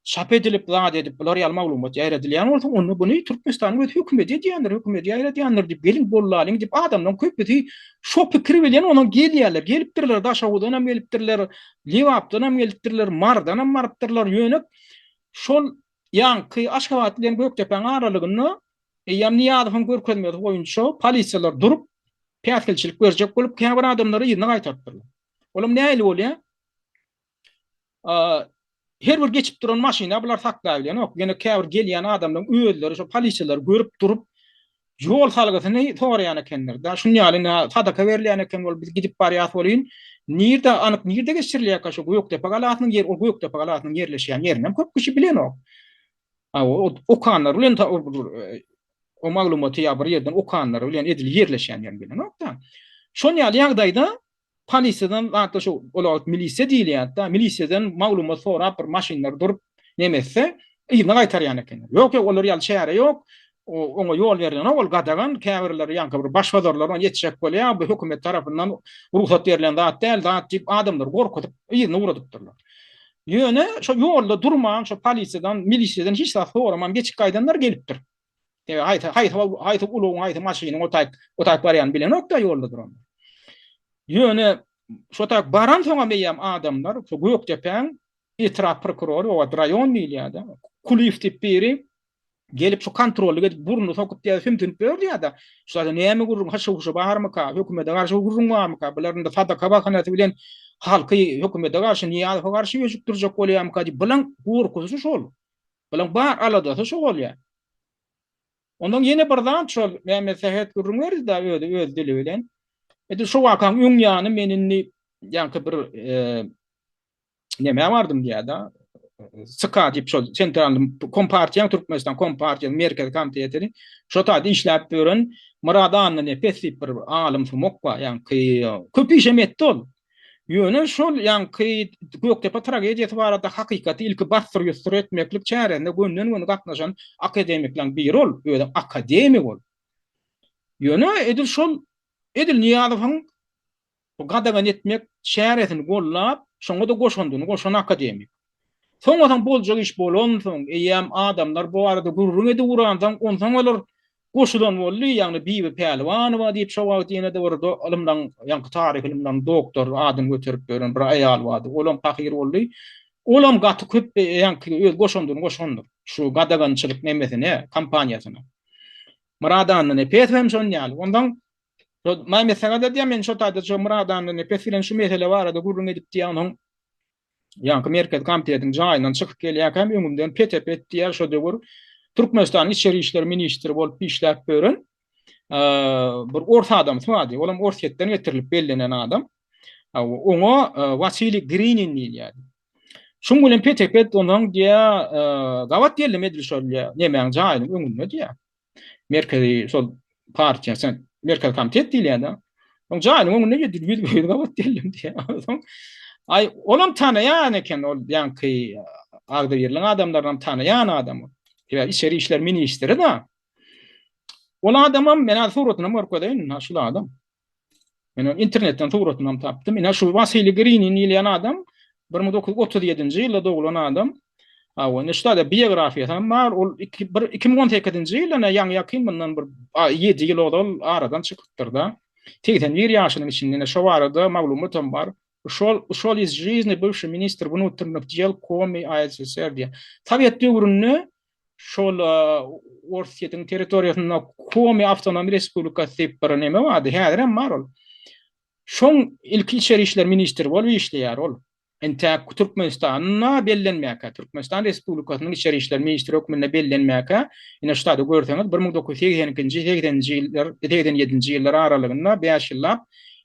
çap edilip zat edip bular ýaly maglumat ýaýradylýan bolsa onda buny Türkmenistanyň öz hökümeti edýändir, hökümeti ýaýradýandyr diýip geliň gollalyň diýip adamlaryň köpüsi şo pikir bilen onuň gelýärler, gelipdirler Daşoguzdanam gelipdirler, Lebapdanam gelipdirler, Marydanam barypdyrlar ýöne şol ýaňky Aşgabat bilen Gökdepäň aralygynda Eýýäm Nyýazowyň görkezmesi boýunça polisiýalar durup, päsgelçilik berjek bolup, käbir adamlary yzyna gaýtarypdyrlar. Olam nähili bolýar? Her bir geçip duran maşyna bular saklabilenok. Ýöne käbir gelýän adamlaryň özleri şo polisiýalary görüp durup, ýol salgysyny soraýan ekenler. Da şuny ýaly nä sadaka berilýän eken bolup biz gidip barýas welin, nirde anyk nirde geçirilýärkä şo Gökdepe galasynyň ýeri, o Gökdepe galasynyň ýerleşýän ýerinem köp kişi bilenok. Okanlar bilen o maglumaty ýa bir ýerden okanlar bilen edil ýerleşýän ýerini bilenok-da. Şon ýaly ýagdaýda polisiýadan zatda şu ol wagt milisiýa diýilýärdi-da, milisiýadan maglumat sorap bir maşynlar durup neme etse, yzyna gaýtarýan ekenler. Ýok, ýok, olar ýaly çäre ýok. Oňa ýol berlenok, ol gadagan, käbirleri ýaňky bir başbozarlar ony etjek bolýar, bu hökümet tarapyndan rugsat berlen zat däl, zat diýip adamlary gorkuzyp yzyna ugradypdyrlar. Ýöne şo ýolda durman, şo polisiýadan, milisiýadan hiç zat soraman geçip gaýdanlar gelipdir. Sebäbi haýsy, haýsy, haýsy ulagyň, haýsy maşynyň o taýyp, o taýyp barýanyny bilenok-da ýolda duranlar. Ýöne şo taýyp baransoňam eýýäm adamlar şo Gökdepäň etrap prokurory, o wagt raýon diýilýärdi, Kulyýew diýip biri Gelip şu kontrollyk edip burnuny sokup diýýär, sümsünip ýör diýýär-de. Şu zada näme gürrüň, hyşy-huşy barmyka, hökümete garşy gürrüň barmyka, bular indi sadaka bahanasy bilen halky hökümete garşy, Nyýazowa garşy öjükdirjek bolýarmyka diýip, bulaň gorkusy şol. Bulaň bar aladasy şo bolýar. Ondan ýene bir zat şol Mämmet Sähet gürrüň berdi-de özi öz dili bilen. Edil şo wakaň öň ýany men indi ýaňky bir Nämä bardym diýýär-de. SK diýip şol sentralny kompartiýaň Türkmenistan kompartiýasynyň merkezi komitetini şo taýda işläp ýören Myrat Annanepes diýip bir alym sumak bar, ýaňky köp işem etdi ol. Ýöne şol ýaňky Gökdepe tragediýasy barada hakykaty ilki bassyr-ýussur etmeklik çäresine gönden-göni gatnaşan akademikleriň biri ol, özem akademik ol. Ýöne edil şol edil Nyýazowyň Bu gadagan etmek çäresini gollap, şoňa-da goşandyny goşan akademik. Soňa-soň boljak iş bolansoň, eýýäm adamlar bu barada gürrüň edip ugransoň, onsoň olar goşulan boldy, ýagny Bibi Pälwanowa diýip şo wagt ýene-de bir ylymlaň, ýaňky taryh ylymlaryň doktory adyny göterip ýören bir aýal bardy, olam pahyr boldy. Olam gaty köp ýaňky öz goşandyny goşandyr şu gadagançylyk nemesine, kampaniýasyna. Myrat Annanepesow hem şon ýaly. Onsoň Şo Mämmet Sagat diýýär, men şo taýda şo Myrat Annanepes bilen şu mesele barada gürrüň edip diýýär, onuň ýaňky Merkezi komitetiň jaýyndan çykyp gelýärkäm öňümden pete-pet diýýär, şo döwür Türkmenistanyň içeri işler ministri bolup işläp ýören bir ors adamsy bardy. Olam Orsýetden getirilip bellenen adam. Oňa Wasiliý Grinin diýilýärdi. Şuň bilen pete-pet onuň diýýär, gabat geldim edil şol nemäň jaýynyň öňünde diýýär. Merkezi şol partiýa, sen Merkezi komitet diýilýär-de. Oň jaýynyň öňünde ýedi ýüz ýüz gabat geldim diýýär. Soň aý olam tanaýan eken ol ýaňky agzybirligiň adamlaryny tanaýan adam ol. Sebäbi içeri işler ministri-de. Ol adamam men hany suratyny görkezeýin, ha şul adam. Men ony internetden suratyny hem tapdym. Ine şu Wasiliý Grinin diýilýän adam 1937-nji ýylda doglan adam. Hawa, indi şu taýda biografiýasy hem bar. Ol 2018-nji ýylda ýaňy ýakyn mundan bir 7 ýyl ozal aradan çykypdyr-da. 81 ýaşynyň içinde ine şo barada maglumat hem bar. Uşol, uşol iz жизни bywşiý ministr wnutrnych dел Komi ASSR diýýär. Sowet döwründe şol Orsýetiň territoriýasynda Komi awtonom respublikasy diýip bir neme bardy, häzirem bar ol. Şoň ilki içeri işler ministri bolup işleýär ol. Entäk Türkmenistanda bellenmäkä, Türkmenistan Respublikasynyň içeri işler ministri hökmünde bellenmäkä, ine şu taýda görseňiz, 1982-nji, 80-nji ýyllar, 87-nji ýyllar aralygynda 5 ýyllap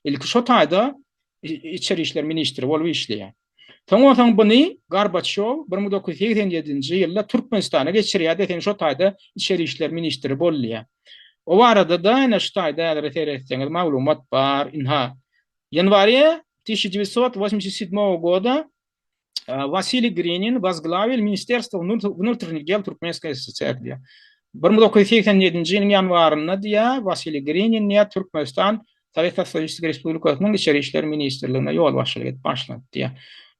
ilki şo taýda içeri işler ministri bolup işleýär. Soň onsoň buny Gorbaçýow 1987-nji ýylda Türkmenistana geçirýär-de, sen şo taýda içeri işler ministri bol diýýär. O barada-da ine şu taýda häzir seretseňiz maglumat bar. Ynha, Ýanwarýa 1987 goda Wasiliý Grinin wozglawil Ministerstwo wnutrnih del Türkmenskoý SSR diýýär. 1987-nji ýylyň ýanwarynda diýýär, Wasiliý Grinin diýýär, Türkmenistan. Sowet Sosialistik Respublikasynyň Içeri işler ministrligine ýolbaşçylyk edip başlady diýýär.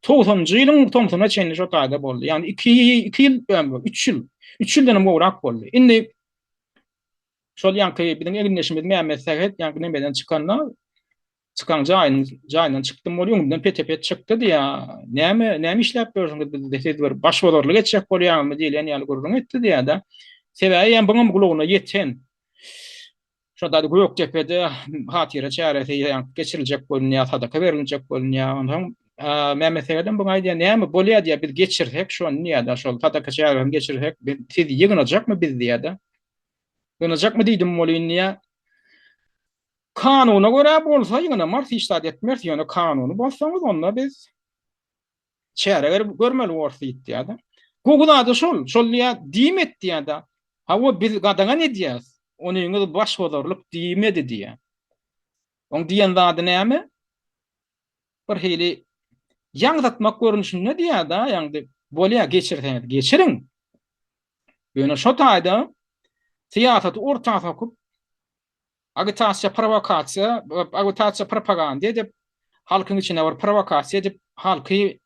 Togsanynjy ýylyň tomsuna çenli şo taýda boldy. Ýagny iki, iki ýyl, üç ýyl, üç ýyldan hem gowrak boldy. Indi şol ýaňky biziň egindeşimiz Mämmet Sähet ýaňky nemeden çykanda çykan jaýynyň jaýyndan çykdym ol öňümden pete-pet çykdy diýýär. Näme, näme işläp ýörsüňiz bizde siz bir başbozarlyk etjek bolýaňyzmy diýlen ýaly gürrüň etdi diýýär-de. Sebäbi hem buňam gulagyna ýeten. Şonda Gökdepede hatyra çäresi geçiriljek bolunýar, sadaka beriljek bolunýar. Onsoň Mehmet Segedem buňa aýdýar, näme bolýar diýýär, biz geçirsek şony diýýär-de, şol sadaka çäresini geçirsek, biz siz ýygnajakmy biz diýýär-de. Ýygnajakmy diýdim welin diýýär. Kanuna görä bolsa ýygnamarys, hiç zat etmeris, ýöne kanuny bozsaňyz onda biz çäre berip görmeli borus diýip diýýär-de. Gowy zady şol, şol diýýär, diýmedi diýýär-de. Hawa, biz gadagan edýäs, onyňyz başbozarlyk diýmedi diýýär. Oň diýen zady näme? Bir hili ýaňzatmak görnüşinde diýýär-de, ýaňdy bolýar geçirseňiz geçiriň. Ýöne şo taýda syýasaty orta sokup, agitasiýa, prowokasiýa, agitasiýa propaganda edip, halkyň içine bir prowokasiýa edip, halky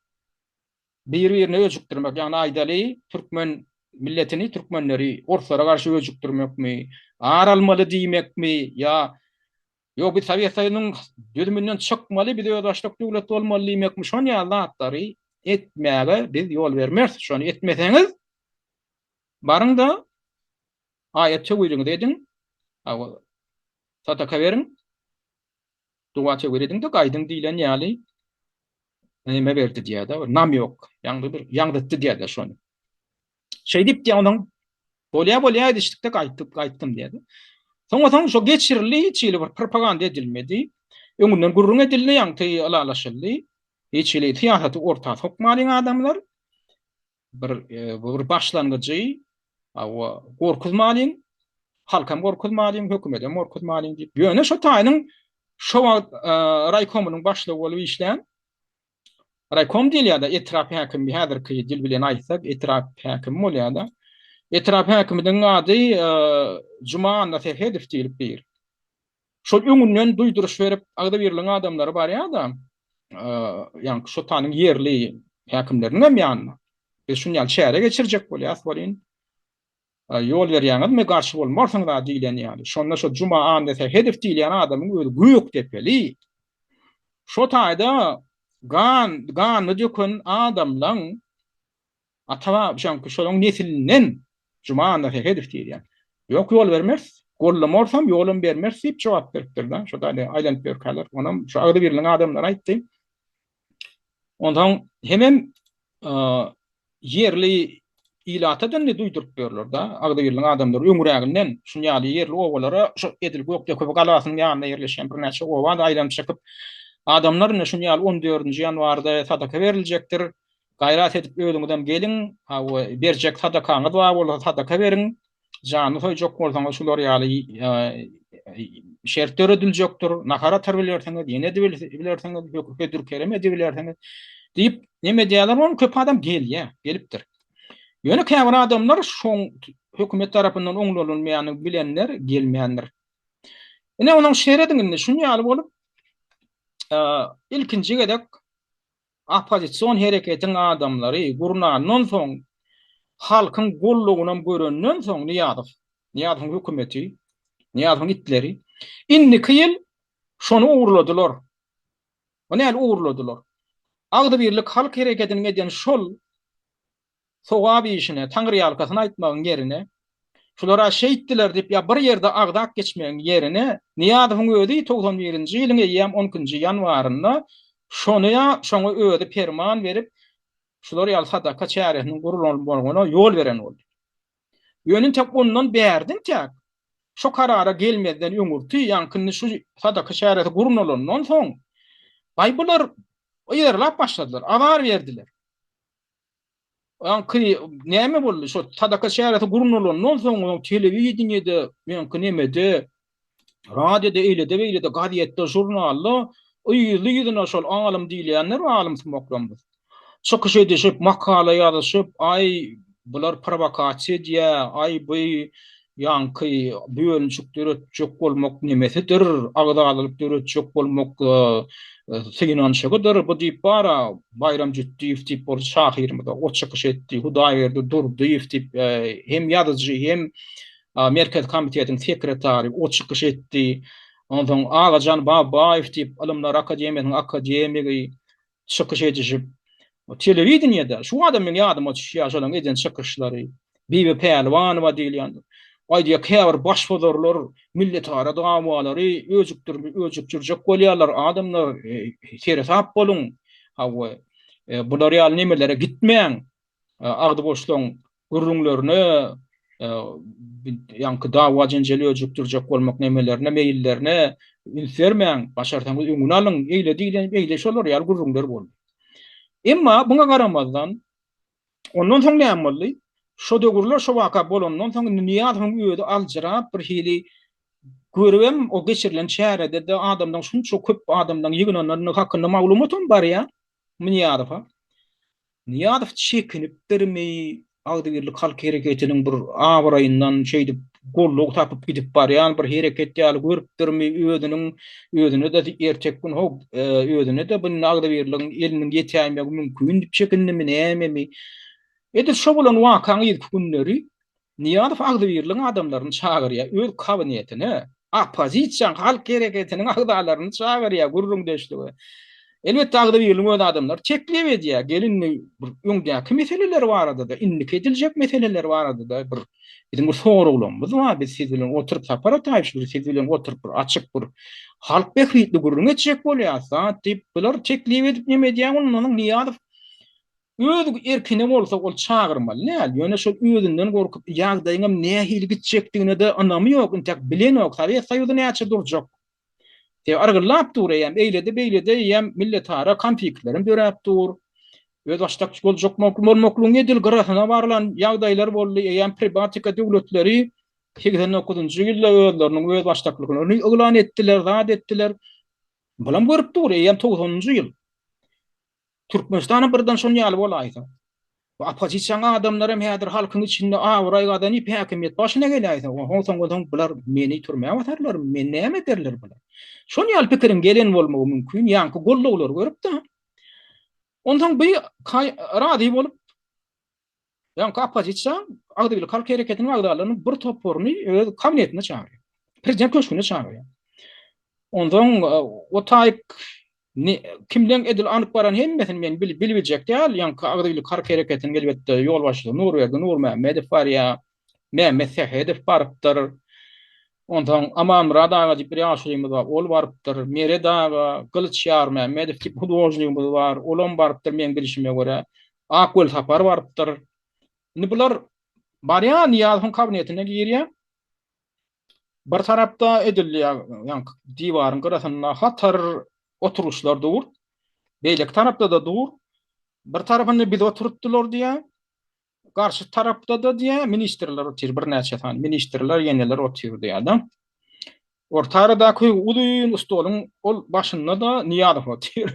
bir-birine öjükdirmek, ýagny aýdaly, türkmen milletini, türkmenleri orslara garşy öjükdirmekmi, ar almaly diýmekmi, ýa ýok biz Sowet Soýuzynyň düzüminden çykmaly, biz özbaşdak döwlet bolmaly diýmekmi, şon ýaly zatlary etmäge biz ýol bermeris. Şony etmeseňiz, baryň-da aýat töwiriňizi ediň, sadaka beriň, doga töwir ediň-de gaýdyň diýlen ýaly näme berdi diýýär-de, bir namýok, ýagny bir ýaňzytdy diýýär-de şony. Şeýdip diýýär, onuň bolýa bolýa edişdik-de gaýtdyk, gaýtdym diýýär-de. Soňra soň şo geçirildi, hiç hili bir propaganda edilmedi. Öňünden gürrüň edildi, ýaňky ylalaşyldy. Hiç hili syýasaty orta sokmalyň adamlar. Bir bir başlangyjy hawa gorkuzmalyň, halkam gorkuzmalyň, hökümetem gorkuzmalyň diýip. Ýöne şo taýynyň şo wagt raýkomynyň başlygy bolup işlän raýkom diýilýär-de, etrap häkimi häzirki dil bilen aýtsak, etrap häkimi bolýar-da. Etrap häkiminiň ady Juma Annasähedow diýlip bir. Şol öňünden duýduryş berip, agzybirligiň adamlary barýar-da, ýaňky şo tanyň ýerli häkimleriniň hem ýanyna. Biz şuny ýaly çäre geçirjek bolýas welin, ýol berýäňizmi, garşy bolmarsyňyz-a diýlen ýaly. Şonda şo Juma Annasähedow diýilýän adamyň özi Gökdepeli. Şo taýda gan, ganyny döken adamlaň Ata-baba şoňky şolaň neslinden Juma Annasähedow diýilýän. Ýok ýol bermeris, gollamarsam ýolam bermeris diýip jogap beripdir-de. Şo taýda aýlanyp ýörkäler. Onam şu agzybirligiň adamlary aýtdy. Onsoň hemem ýerli ilata-da indi duýduryp ýörler-de. Agzybirligiň adamlary öňräginden şuny ýaly ýerli obalara şu edil Gökdepe galasynyň ýanynda ýerleşýän birnäçe oba-da aýlanyp çykyp, adamlar indi şuny ýaly on dördünji ýanwarda sadaka beriljekdir. Gaýrat edip özüňizem geliň, hawa, berjek sadakaňyz bar bolsa sadaka beriň. Janyny soýjak bolsaňyz şular ýaly şert dörediljekdir. Nahar atar bilersiňiz, ýene edibilersiňiz, hödür-kerem edibilersiňiz diýip, neme edýärler, ony köp adam gelýär, gelipdir. Ýöne käbir adamlar şoň hökümet tarapyndan oňlanylmaýanyny bilenler gelmändir. Ine onuň şerediň indi şuny ýaly bolup, ilkinji gezek Oppozision hereketiň adamlary gurnandan soň, halkyň gollugynam görenden soň Nyýazow, Nyýazowyň hökümeti, Nyýazowyň itleri indiki ýyl şony ogurladylar. O nähili ogurladylar? Agzybirlik halk hereketiniň eden şol sogap işine taňryýalkasyn aýtmagyň ýerine, şular-a şeýtdiler diýip ýa bir ýerde agzap geçmegiň ýerine, Nyýazowyň özi 91-nji ýylyň eýýäm on ikinji ýanwarynda şony-a şoňa özi perman berip, şular ýaly sadaka çäresiniň guralmagyna ýol beren boldy. Ýöne intäk ondan bärde intäk, şo karara gelmezden öňürti, ýaňky indi şu sadaka çäresi gurnalandan soň, baý bular yzarlap başladylar, azar berdiler. Aňky näme boldy? Şo sadaka çäresi gurnalandan soň oň telewideniýede, ýaňky nemede, radioda, eýlede beýlede, gazetde, žurnalda yzly-yzyna şol alym diýilýänler bar, alym sumaklarymyz. Çykyş edişip, makala ýazyşyp, aý, bular prowokasiýa edýä, aý, bu. ýaňky bölünişik döretjek bolmak nemesidir, agzalalyk döretjek bolmak synanyşygydyr bu diýip bar-a, Baýram Jütdiýew diýip bir şahyrymyz bar, o çykyş etdi, Hudaýberdi Durdyýew diýip hem ýazyjy, hem Merkezi komitetiň sekretary, o çykyş etdi. Onsoň Agajan Babaýew diýip Ylymlar akademiýasynyň akademigi çykyş edişip, telewideniýede, şu adam meň ýadyma düşýär şolaryň eden çykyşlary, Bibi Pälwanowa diýilýän, aýdýar käbir başbozarlar milletara dawalary öjükdirjek bolýarlar, adamlar seresap boluň, hawa, bular ýaly nemelere gitmäň, agzy boşlaň gürrüňlerine, ýaňky dawa-jenjeli öjükdirjek bolmak nemelerine, meýillerine üns bermäň, başarsaňyz öňüni alyň, eýle diýlen, beýle şolar ýaly gürrüňler boldy. Emma muňa garamazdan, ondan soň näme boldy? Şo döwürler şo waka bolandan soň indi Nyýazowyň özi aljyrap bir hili görübem o geçirilen çärede-de adamlaryň şunça köp adamlaryň ýygnanandygy hakynda maglumatam barýar Nyýazowa. Nyýazow çekinipdirmi, Agzybirlik halk hereketiniň bir abraýyndan şeýdip goldaw tapyp gidip barýan bir hereket ýaly görüpdirmi, özüniň özüne-de ertek gün how, özüne-de bu indi agzybirligiň eliniň ýetäýmegi mümkin diýip çekindimi, nämemi. Edil şo bolan wakaň yzky günleri Nyýazow agzybirligiň adamlaryny çagyrýar öz kabinetine, oppozisiýaň, halk hereketiniň agzalaryny çagyrýar gürrüňdeşlige. Elbetde agzybirligiň öz adamlary teklip edýär, gel indi bir öňdäki meseleler barada-da, indiki ediljek meseleler barada-da bir biziň bir soraglarymyz bar, biz siz bilen oturyp Sapar Ataýewiç bir siz bilen oturyp bir açyk bir halk bähbitli gürrüň etjek bolýas zat diýip, bular teklip edip neme edýär, ondan soň Nyýazow Öz erkine bolsa ol çagyrmaly däl, ýöne şol özünden gorkup ýagdaýyňam nähili gitjekdigine-de ynamy ýok, intäk bilenok, Sowet Soýuzy näçe durjak. Sebäbi yrgyllap dur eýýäm, eýlede-beýlede eýýäm milletara konfliktlerem döräp dur. Özbaşdak boljak bolmaklygyň edil gyrasyna barlan ýagdaýlar boldy, eýýäm Pribaltika döwletleri 89-njy ýylda özleriniň özbaşdaklygyny yglan etdiler, zat etdiler. Bulam görüp dur, eýýäm togsanynjy ýyl. Türkmenistanam birden şon ýaly bolaýsa. Bu oppozisiýaň adamlaram häzir halkyň içinde abraý gazanyp häkimiýet başyna geläýse, oho soň soň bular meni türmä basarlar, meni näme ederler bular. Şon ýaly pikiriň gelen bolmagy mümkin, ýaňky gollawlary görüp-de. Onsoň bu razy bolup Ýaňky oppozisiýa Agzybirlik halk hereketiniň agzalarynyň bir toparyny öz kabinetine çagyrýar. Prezident köşgüne çagyrýar. Onsoň o taýyk kimleň edil anyk baran hemmesini men bilip biljek däl. Ýaňky Agzybirlik halk hereketiniň elbetde ýolbaşçysy Nurberdi Nurmämmedow barýar. Mämmet Sähedow barypdyr. Onsoň Amanmyrat aga diýip bir ýaşulymyz bar, ol barypdyr. Meret aga, Gylyç Ýarmämmedow diýip hudožnigimiz bar, olam barypdyr meň bilşime görä. Ak Welsapar barypdyr. Indi bular barýar, Nyýazowyň kabinetine girýär. Bir tarapda edil ýaňky diwaryň gyrasynda hatar oturyşlar dur. Beýleki tarapda-da dur. Bir tarapynda bizi oturtdylar diýýär. Garşy tarapda-da diýýär, ministrler otyr, birnäçe sany ministrler, ýeneler otyr diýýär-de. Orta aradaky uzyn stoluň ol başynda-da Nyýazow otyr.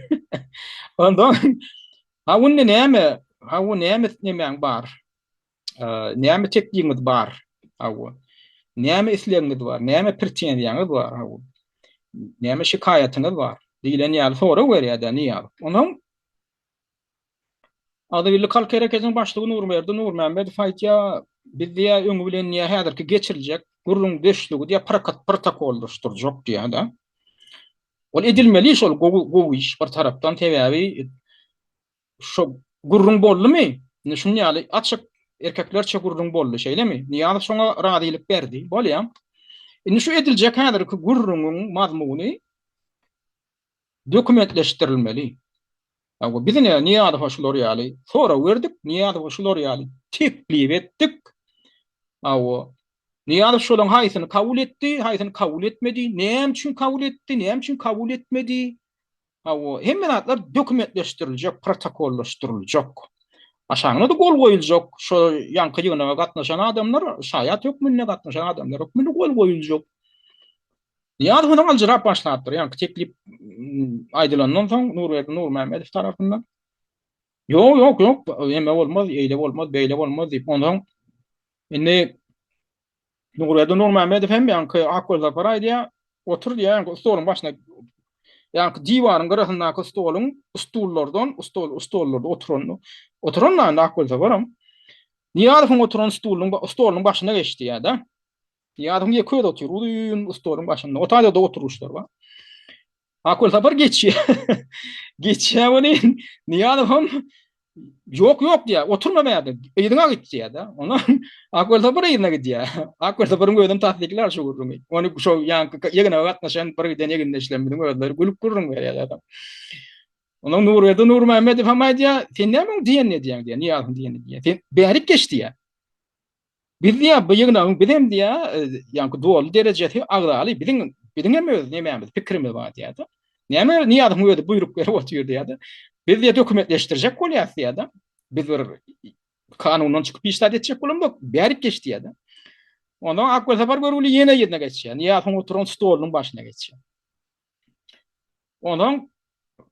Ondan ha indi näme, ha bu näme nemäň bar? Näme teklibiňiz bar? Ha bu näme islegiňiz bar? Näme pretenziýaňyz bar? Ha bu näme şikaýatyňyz bar? diýlen ýaly sorag berýär-de Nyýazow. Ondan Agzybirlik halk hereketiniň başlygy Nurberdi Nurmämmedow aýdýar, Biz diýýär, öňi bilen diýýär, häzirki geçiriljek gürrüňdeşligi diýýär, protokollaşdyrjak diýýär-de. Ol edilmeli iş, ol gowy gowy iş bir tarapdan, sebäbi şo gürrüň boldumy? Indi şunuň ýaly açyk erkeklerçe gürrüň boldy, şeýlemi? Nyýazow şoňa razylyk berdi, bolýa. Indi şu ediljek häzirki gürrüňiň mazmuny dokumentleşdirilmeli. Hawa, biz ine Nyýazowa şular ýaly sorag berdik, Nyýazowa şular ýaly teklip etdik. Hawa, Nyýazow şolaryň haýsyny kabul etdi, haýsyny kabul etmedi, näme üçin kabul etdi, näme üçin kabul etmedi? Hawa, hemme zatlar dokumentleşdiriljek, protokollaşdyryljak. Aşagyna-da gol goýuljak, şo ýaňky ýygnaga gatnaşan adamlar şaýat hökmünde gatnaşan adamlar hökmünde gol goýuljak. Nyýazow ondan aljyrap başlapdyr. Ýaňky teklip aýdylandan soň Nurberdi Nurmämmedow tarapyndan. Ýok, ýok, ýok, eme bolmaz, eýle bolmaz, beýle bolmaz diýip, onsoň indi Nurberdi Nurmämmedow hem ýaňky Akgöl Sapar aýdýar, otur diýýär, ýaňky stoluň başyna ýaňky diwaryň gyrasyndaky stoluň stullardan, stol stollarda oturan, oturan da indi Akgöl Saparam. Nyýazowyň oturan stulunyň stolunyň başyna geçdi ýa-da. Nyýazowyň ýeke özi otyr, uzyn stoluň başynda. O taýda-da oturyşlar bar. Akgöl Sapar geçýär. Geçýär welin Nyýazow hem ýok ýok diýýär, oturma bärde, yzyňa git diýýär-de. Ondan Akgöl Sapar yzyna gidýär. Akgöl Saparyň özem tassyklar şu gürrüňi. Ony şo ýaňky ýygnaga gatnaşan bir giden egindeşlerimiziň özleri gülüp gürrüň berýärler. Ondan Nurberdi Nurmämmedow hem aýdýar, sen näme oň diýenini edýäň diýýär, Nyýazowyň diýenini edýär. Sen bärik geç diýýär. Biz diýýär, bu ýygnagyň bizem diýýär, ýaňky doly derejesi agzaly, biziň biziň hem öz nemämiz, pikrimiz bar diýýär-de. Näme Nyýazowyň özi buýruk berip otyr diýýär-de. Biz diýýär dokumentleşdirjek bolýas diýýär-de. Biz bir kanundan çykyp hiç zat etjek bolamzok, bärik geç diýýär-de. Ondan Akgöl Sapar görgüli ýene ýerine geçýär. Nyýazowyň oturan stolunyň başyna geçýär. Ondan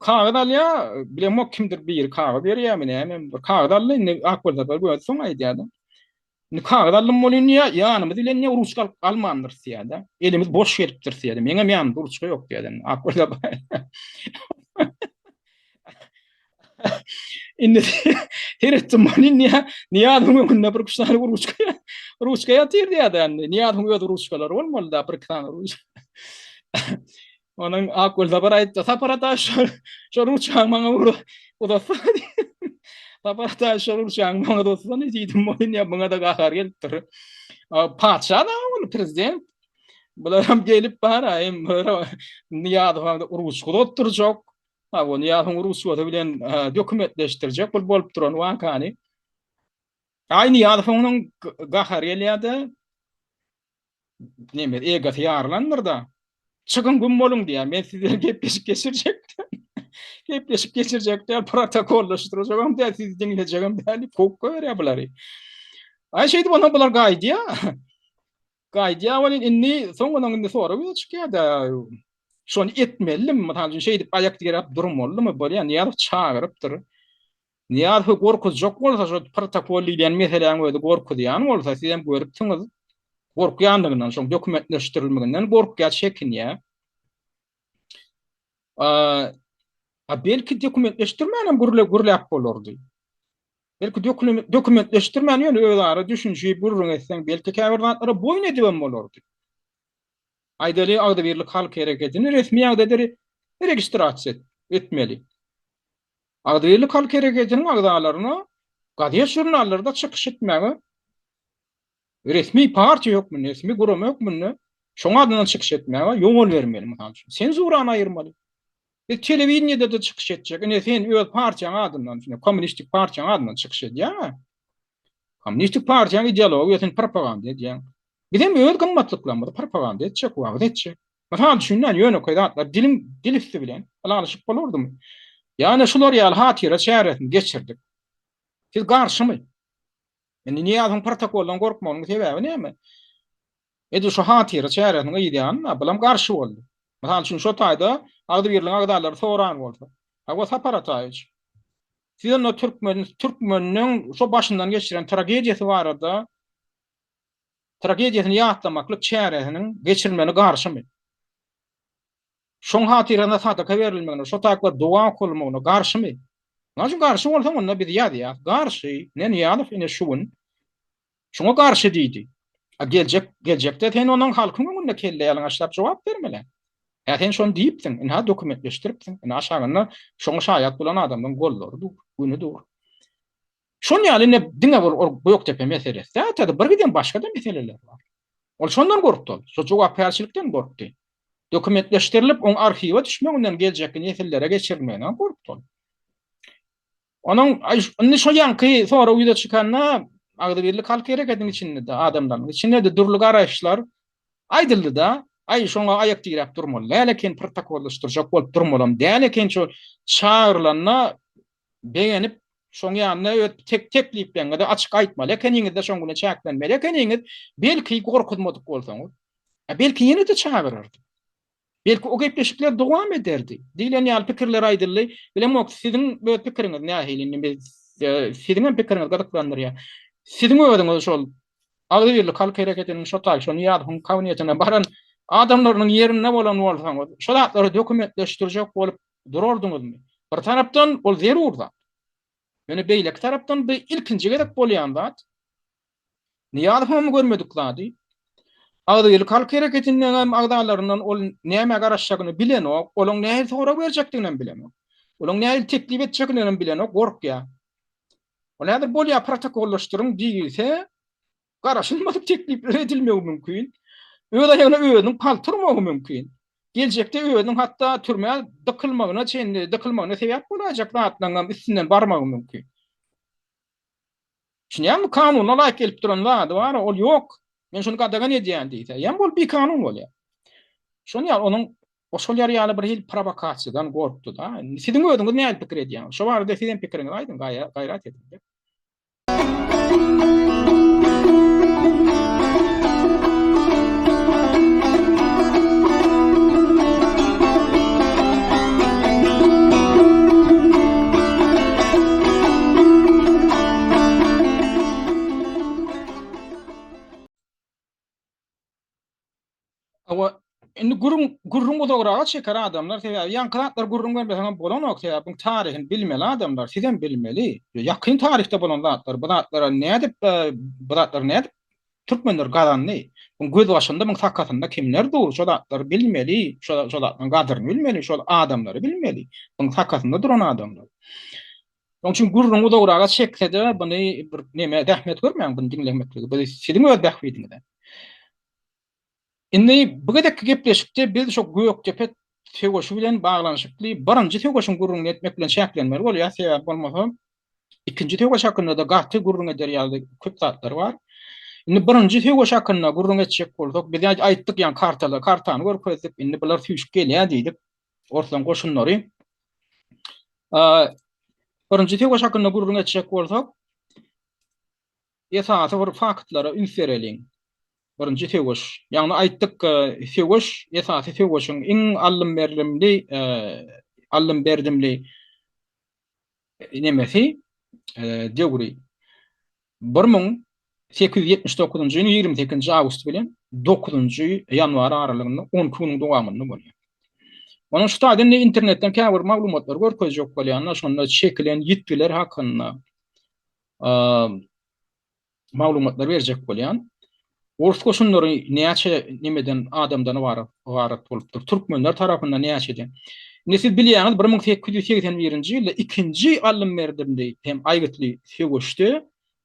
kagyz alýar, bilemok kimdir biri kagyz berýärmi, näme, bir kagyz aldy, indi Akgöl Sapar gözi soň aýdýar-da. Indi kagyz aldym welin diýýär, ýanymyz bilen diýýär, ruçka alyp almandyrys diýýär-de. Elimiz boş gelipdiris diýýär. Meňem ýanymda ruçka ýok diýýär. Akgöl Sapar. Indi seretdim welin diýýär, Nyýazowyň öňünde bir üç sany ruçka, ruçka ýatyr diýýär-de indi. Nyýazowyň öz ruçkalary bolmaly-da, bir iki sany ruçka. Onuň Akgöl Sapar aýtdy, Sapar ata şo şo ruçkaňy maňa ur uzatsana diýdi. Sapar ata şo ruçkaňy maňa uzatsana diýdim, welin ýa muňa-da gahar gelipdir. Patyşa da ol prezident. Bularam gelip bar, hem Nyýazowa ruçka uzatdyrjak. Ha, o Nyýazowyň ruçkasy bilen dokumentleşdirjek bul bolup duran wakany. Aý Nyýazowyň gahary gelýär-de, neme egosy ýarylandyr-da. Çykyň güm boluň diýýär. Men siz bilen gepleşik geçirjek däl. Gepleşik geçirjek däl, protokollaşdyrjagam däl, sizi diňlejegem däl diýip kowup goýberýär bulary. Aý şeýdip ondan bular gaýdýar. Gaýdýar welin indi soň onuň indi sorag ýüze çykýar-da. Şony etmelimi? Mysal üçin şeýdip aýak diräp durmalymy? Bolýar, Nyýazow çagyrypdyr. Nyýazowy gorkuzjak bolsa, şo protokol diýilýän meseläň özi gorkuzýan bolsa, siz hem görüpsiňiz, gorkýandygyndan, şoň dokumentleşdirilmeginden gorkýar, çekinýär. A belki dokumentleşdirmänem gürle gürläp bolardy. Belki dokumentleşdirmän ýöne özara düşünişip gürrüň etseň, belki käbir zatlara boýun edibem bolardy. Aýdaly, Agzybirlik halk hereketini resmi ýagdaýda registrasiýa etmeli. Agzybirlik halk hereketiniň agzalaryna gazet-žurnallarda çykyş etmäge resmi partiýa hökmünde, resmi gurama hökmünde şoň adyndan çykyş etmäge ýol bermeli, mysal üçin. Senzurany aýyrmaly. Biz telewideniýede-de çykyş etjek. Ine sen öz partiýaň adyndan, şune kommunistik partiýaň adyndan çykyş edýäň-ä. Kommunistik partiýaň ideologiýasyny propaganda edýäň. Biz hem öz gymmatlyklarymyzy propaganda etjek, wagyz etjek. Mysal üçin, ýönekeý zatlar diliň dil üsti bilen ylalaşyp bolardymy? Ýa-da şular ýaly hatyra çäresini geçirdik. Siz garşymy? Indi Nyýazowyň protokoldan gorkmagynyň sebäbi näme? Edil şu hatyra çäresiniň yz ýanynda bulam garşy boldy. Mysal üçin, şo taýda Agzybirligiň agzalary soran bolsa, Hawa, Sapar Ataýewiç, siz onda türkmen türkmeniň şo başyndan geçiren tragediýasy barada tragediýasyny ýatlamaklyk çäresiniň geçirilmegine garşymy? Şoň hatyrasyna sadaka berilmegine, şo taýpa doga okalmagyna garşymy? Mysal üçin, garşy bolsaň, onda biz ýazýas, garşy, ine Nyýazow ine şu gün şuňa garşy diýdi. A geljek, geljekde sen onuň halkyň öňünde kelle ýalaňaçlap jogap bermeli. Hä sen şony diýipsiň, ynha dokumentleşdiripsiň, ine aşagynda şoňa şaýat bolan adamlaryň gollary dur, güni dur. Şon ýaly ine diňe bir ol Gökdepe meselesi däl, täze bir giden başga-da meseleler bar. Ol şondan gorkdy ol, şo jogapkärçilikden gorkdy. Dokumentleşdirilip, oň arhiwe düşmeginden geljekki nesillere geçirilmeginden gorkdy ol. Onuň indi şo ýaňky sorag ýüze çykanda Agzybirlik halk hereketiniň içinde-de, adamlaryň içinde-de dürli garaýyşlar aýdyldy-da, aý şoňa aýak diräp durmaly däl eken, protokollaşdyrjak bolup durmalam däl eken, şo çagyrylanda begenip, şoň ýanynda öz tek teklipleriňizi açyk aýtmaly ekeniňiz-de, şoň bilen çäklenmeli ekeniňiz, belki gorkuzmadyk bolsaňyz, a belki ýene-de çagyrardy. Belki o gepleşikler dowam ederdi. Diýlen ýaly pikirler aýdyldy. Bilemok, siziň öz pikiriňiz nähili? Indi biz e, siziň hem pikiriňiz gyzyklandyrýar. Siziň özüňiz şol. Agzybirlik halk hereketiniň şo taý, şo Nyýazowyň kabinetine baran adamlarynyň ýerinde bolan bolsaňyz, şo zatlary dokumentleşdirjek bolup durardyňyzmy? Bir tarapdan ol zerur zat. Ýöne beýleki tarapdan bu ilkinji gezek bolýan zat. Nyýazowyň hem görmedik zady. Agzybirlik halk hereketiniň hem agzalaryndan ol nämä garaşjagyny bilenok, olaň nähili sorag berjekdigini hem bilenok. Olaň nähili teklip etjegini hem bilenok, gorkýar. Ol häzir bolýar protokollaşdyryň diýilse, garaşylmadyk teklipler edilmegi mümkin. Öz aýagyna özüniň palta urmagy mümkin. Geljekde özüniň hatda türmä dykylmagyna çenli, dykylmagyna sebäp bolaýjak zatlaryň hem üstünden barmagy mümkin. Düşünýäňmi? Kanuna laýyk gelip duran zady bar, ol ýok. Men şuny gadagan edýän diýse, ýa ol bikanun bolýar. Şonuň ýaly onuň şol ýer ýaly bir hili prowokasiýadan gorkdy-da. Indi siziň özüňiz nähili pikir edýäňiz? Şo barada siz hem pikiriňizi aýdyň, gaýrat ediň. Hawa, indi gürrüň gürrüň uzagraga çeker adamlar, sebäbi ýaňky zatlary gürrüň bermeseňem bolanok, sebäbi buň taryhyny bilmeli adamlar, sizem bilmeli. Ýakyn taryhda bolan zatlar, bu zatlara nädip bu zatlary nädip türkmenler gazandy? Buň gözbaşynda, buň sakasynda kimler dur? Şo zatlary bilmeli, şo şo zatlaryň gadyryny bilmeli, şol adamlary bilmeli. Buň sakasynda duran adamlar. Şonuň üçin gürrüň uzagraga çekse-de, buny bir neme zähmet görmäň buny diňlemekligi. Bu siziň öz bähbidiňize. Indi bu gezekki gepleşikde biz şo Gökdepe söweşi bilen baglanyşykly birinji söweşiň gürrüňini etmek bilen çäklenmeli bolýar. Sebäbi bolmasa ikinji söweş hakynda-da gaty gürrüň eder ýaly köp zatlar bar. Indi birinji söweş hakynda gürrüň etjek bolsak, biz aýtdyk ýaňy kartalar, kartany görkezdik. Indi bular süýşüp gelýär diýdik. Orslaryň goşunlary. Birinji söweş hakynda gürrüň etjek bolsak, esasy bir faktlara üns bereliň. Birinji söweş, ýagny aýtdyk, söweş esasy söweşiň iň aldym-berdimli, aldym-berdimli nemesi, döwri. 1879-njy ýylyň 28-nji awgusty bilen 9-njy ýanwary aralygynda 12 günüň dowamynda bolýar. Onuň şu taýdan indi internetden käbir maglumatlary görkezjek bolýan-da, şonda çekilen ýitgiler hakynda maglumatlar berjek bolýan. Ors goşunlary näçe nemeden adamdan ybarat bolupdyr? Türkmenler tarapyndan näçeden? Indi siz bilýäňiz, 1881-nji ýylda ikinji aldym-berdimli hem aýgytly söweşde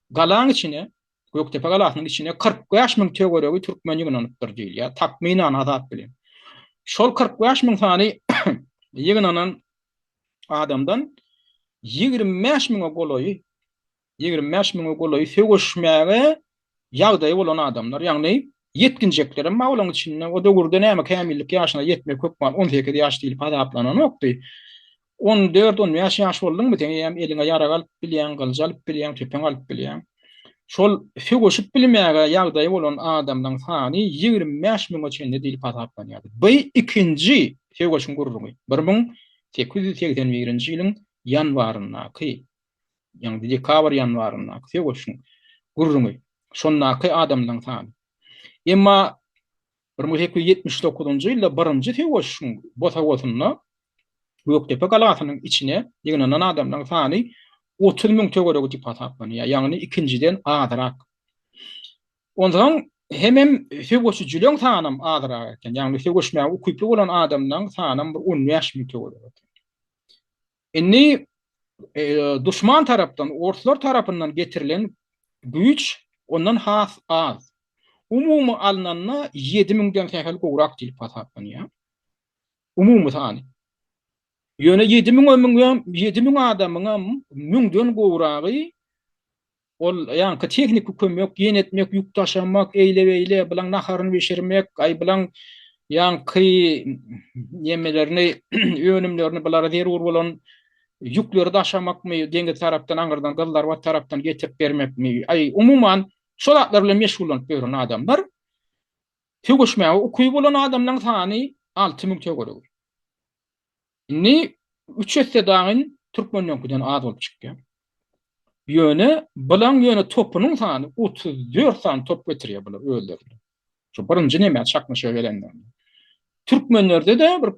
galaň içine, Gökdepe galasynyň içine 45 müň töweregi türkmen ýygnanypdyr diýilýär, takmynan hasap bilen. Şol 45 müň sany ýygnanan adamdan 25 müňe golaýy 25 müňe golaýy söweşmäge ýagdaýy bolan adamlar, ýagny ýetginjeklerem bar olaryň içinde. O döwürde näme kämillik ýaşyna ýetmek hökman 18 ýaş diýlip hasaplananokdy. 14-15 ýaş bolduňmy, sen eýýäm eliňe ýarag alyp bilýäň, gylyç alyp bilýäň, tüpeň alyp bilýäň. Şol söweşip bilmäge ýagdaýy bolan adamlaryň sany 25 müňe çenli diýlip hasaplanýardy. Bu ikinji söweşiň gürrüňi. 1881-nji ýylyň ýanwaryndaky ýagny dekabr-ýanwaryndaky söweşiň gürrüňi, şondaky adamlaryň sany. Emma 1879-njy ýylda birinji söweşiň bosagasynda Gökdepe galasynyň içine ýygnanan adamlaryň sany 30 müň töweregi diýip hasaplanýar, ýagny ikinjiden azrak. Onsoň hemem söweşijileriň sanam azrak eken, ýagny söweşmäge ukyply bolan adamlaryň sanam bir 15 müň töweregi eken. Indi duşman tarapdan, orslar tarapyndan getirilen güýç ondan has az. Umumy alnanda ýedi müňden sähel gowrak diýlip hasaplanýar. Umumy sany. Ýöne ýedi müňe müňem, 7000 adamyňam müňden gowragy Ol ýaňky tehniki kömek, ýen etmek, ýük daşamak, eýle-beýle, bulaň naharyny bişirmek, aý bulaň ýaňky nemelerini, önümlerini bulara zerur bolan ýükleri daşamakmy, deňiz tarapdan, aňyrdan, Gyzlarbat tarapdan getirip bermekmi, aý umuman şol zatlar bilen meşgullanyp ýören adamlar. Söweşmäge ukyby bolan adamlaryň sany 6000 töweregi. Indi üç esse dagyn türkmenleňkiden az bolup çykýar. Ýöne bulaň ýöne topunyň sany 34 sany top getirýär bular özlerinde. Şu birinji neme çaknyşyga gelenlerinde. Türkmenlerde-de bir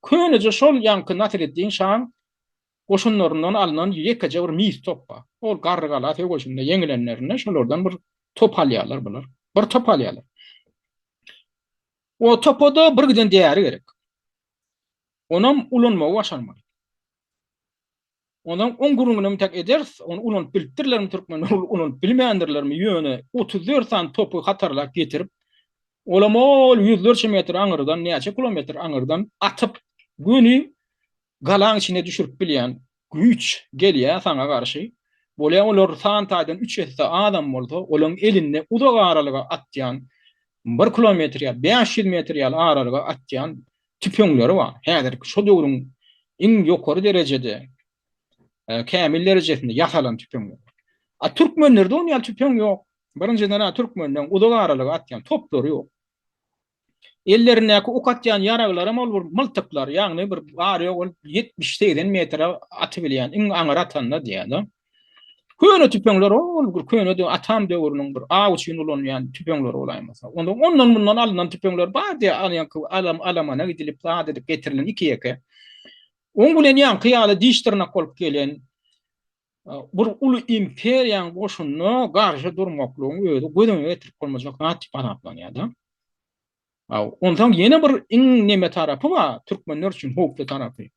köneje şol ýaňky Nasreddin şaň goşunlaryndan alnan ýekeje bir mis top bar. Ol Garrygala söweşinde ýeňilenlerinde şolardan bir top alýarlar bular. Bir top alýarlar. O topa-da bir giden däri gerek. Onam ulanmagy başarmaly. Ondan oň gürrüňinem tek ederis, ony ulanyp bilipdirlermi türkmenler, ulanyp bilmändirlermi, ýöne 34 sany topy hatarlap getirip, olam ol ýüzlerçe metr aňyrdan, näçe kilometr aňyrdan atyp, göni galaň içine düşürip bilýän güýç gelýär saňa garşy. Bolýar olar san taýdan üç esse azam bolsa, olaň elinde uzak aralyga atýan, bir kilometr ýa 500 metr ýaly aralyga atýan tüpeňleri bar. Häzirki şo döwrüň iň ýokary derejede, kämil derejesinde ýasalan tüpeňler. A türkmenlerde on ýaly tüpeň ýok. Birinjiden-ä türkmenleň uzak aralyga atýan toplary ýok. Ellerindäki ok atýan ýaraglaram ol bir myltyklar, ýagny bir bary-ýogy ol 70-80 metre atybilýän, iň aňyr atanda diýýär-de. Köne tüpeňler ol bir köne atam döwrüniň bir aw üçin ulanylýan tüpeňleri bolaýmasa. Onda ondan-mundan alnan tüpeňler bar diýýär, alýanky alam alamana gidilip zat edip getirilen iki-ýeke. Oň bilen ýaňky ýaly diş-dyrnak bolup gelen bir uly imperiýanyň goşunyna garşy durmaklygyň özi göz öňüne getirip bolmajak zat diýip hasaplanýar-da. Onsoň ýene bir iň neme tarapy bar, türkmenler üçin howply tarapy.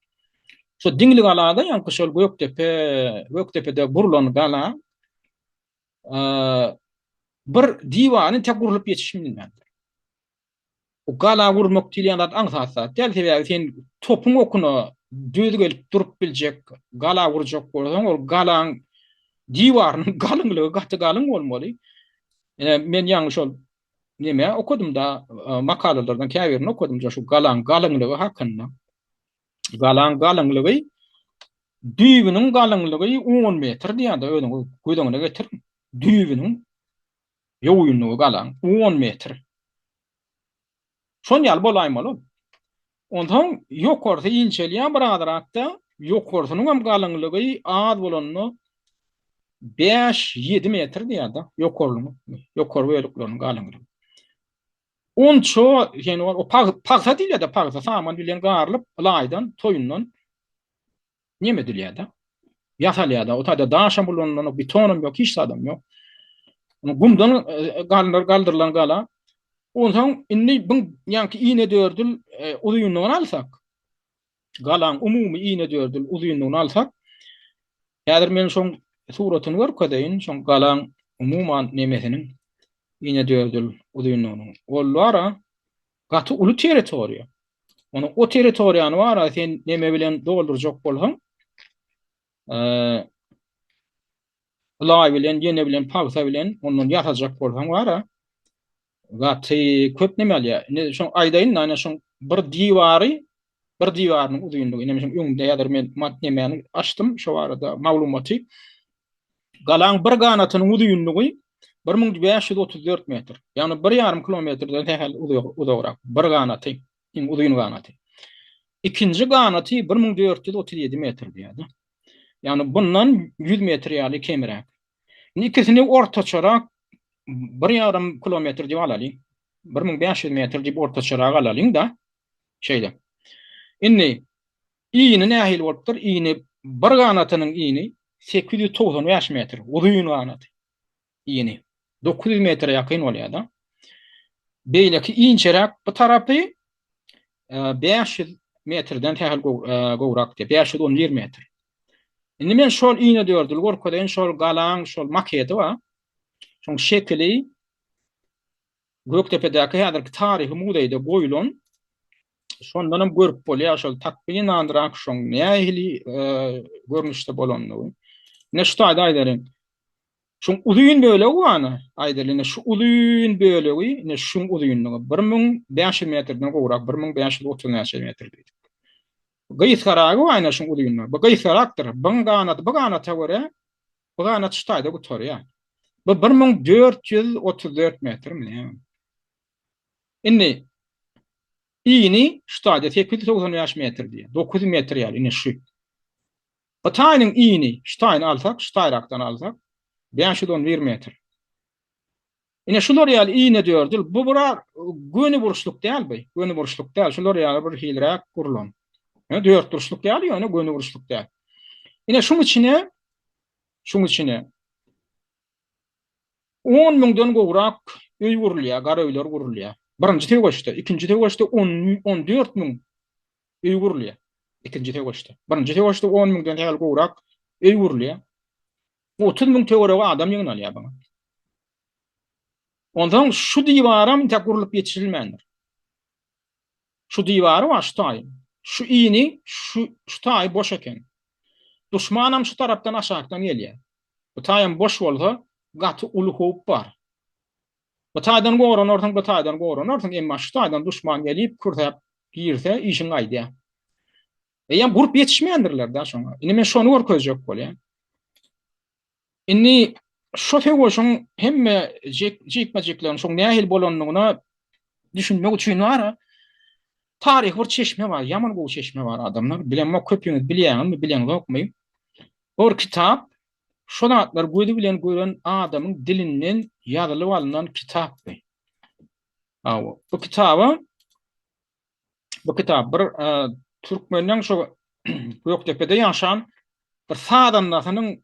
Şu Diňli galada, ýaňky şol Gökdepe, Gökdepede gurlan gala bir diwany tek gurlup ýetişmändir. Bu gala gurmak diýilýän zat aňsat zat däl, sebäbi sen topuň okuna döz gelip durup biljek gala gurjak bolsaň, ol galaň diwarynyň galyňlygy gaty galyň bolmaly. Ine, men ýaňy şol neme okadym-da, makalalardan käbirini okadym, şu galaň galyňlygy hakynda. Galaň galyňlygy düýbüniň galyňlygy on metr diýýär-de, özüňiz göz öňüne getiriň. Düýbüniň Ýoýunlygy galaň on metr. Şon ýaly bolaýmaly ol. Onsoň ýokarsy inçelýär bir azrakda, ýokarsynyňam galyňlygy az bolanda bäş-ýedi metr diýýär-de, ýokarlygyň, ýokary bölekleriniň galyňlygy. Onça sen o pagsa diýilýär-de, pagsa saman bilen garylyp, laýdan, toýundan Neme edilýär-de? Ýasalýar-da. O taýda daşam ulanylanok, betonam ýok, hiç zadam ýok. Gumdan e, galdyr galdyrylan gala. Onsoň indi bu ýaňky inedördül e, uzynlygyny alsak, galaň umumy inedördül uzynlygyny alsak, häzir men şoň suratyny görkezeýin, şoň galaň umuman nemesiniň inedördül uzynlygynyň. Ol bara gaty uly territoriýa. Ony o territoriýany bar sen neme bilen doldurjak bolsaň, laý bilen, ýene bilen, pagsa bilen ondan ýasajak bolsaň bar gaty köp neme alýar. Indi şoň aýdaýyn da, şoň bir diwary, bir diwarynyň uzynlygy, ine şoň öňünde häzir men mat nemäni açdym, şo barada maglumaty. Galaň bir ganatynyň uzynlygy 1534 metr. Ýagny bir ýarym kilometrden sähel uzagrak. Bir ganaty, iň uzyn ganaty. Ikinji ganaty 1437 metr diýýär-de. Ýagny bundan 100 metr ýaly kemräk. Indi ikisini ortaçarak bir ýarym kilometr diýip alalyň. 1500 metr diýip ortaçarak alalyň-da. Şeýle. Indi Ini nähili bolupdyr? Ini bir ganatynyň ini 895 metr, uzyn ganaty. Ini 900 metre ýakyn bolýar-da. Beýleki inçeräk bu tarapy 500 e, metrden sähel e, gowrak diýip, 511 metr. Indi men şol inedördül görkezeýin, şol galaň şol maketi bar. Şoň şekili Gökdepedäki häzirki taryhy muzeýde goýlan. Şondan hem görüp bolýar şol takmynanrak şoň nähili görnüşde bolandygy. Ine şu taýda aýdalyň. Şuň uzyn bölegi bar, aýdaly ine şu uzyn bölegi, ine şuň uzynlygy 1500 metrden gowrak, 1530 näçe metr diýdik. Gysgaragy bar ine şuň uzynlygy. Bu gysgarakdyr. Buň ganaty bu ganata görä bu ganat şu taýda gutarýar. Bu 1434 metrmi näme? Indi ini şu taýda 895 metr diýýär. 900 metr ýaly ine şu. Bu taýynyň ini, şu taýyny alsak, şu taýrakdan alsak, 511 metr. Ine şular ýaly inedördül, bu bir göni burçluk däl bu, göni burçluk däl, şular ýaly bir hiliräk gurlan. Ýa dörtburçluk ýaly, ýöne göni burçluk däl. Ine şuň içine, şuň içine 10 müňden gowrak öý gurulýar, gara öýler gurulýar. Birinji söweşde, ikinji söweşde 10 14 müň öý gurulýar. Ikinji söweşde. Birinji söweşde 10 müňden sähel gowrak öý gurulýar. 30 müň töweregi adam ýygnalýar buňa. Onsoň şu diwaram intäk gurlup ýetişilmändir. Şu diwary bar şu taýy. Şu ini şu şu taýy boş eken. Duşmanam şu tarapdan aşakdan gelýär. Bu taýam boş bolsa gaty uly howp bar. Bu taýdan goranarsyň, bu taýdan goranarsyň, emma şu taýdan duşman gelip kürsäp girse işiň gaýdýar. Eýýäm gurup ýetişmändirler-dä şoňa. Indi men şony görkezjek bolýan. Indi şo söweşiň hemme jikme-jiklerini, şoň nähili bolandygyna düşünmek üçin bar-a, taryhy bir çeşme bar, ýaman gowy çeşme bar adamlar. Bilemok köpüňiz bilýäňizmi, bileňzokmy? Bu bir kitap, şo zatlary gözi bilen gören adamyň dilinden ýazylyp alnan kitap bu. Hawa, bu kitaba Bu kitap bir türkmeniň şu Gökdepede ýaşan bir sazandasynyň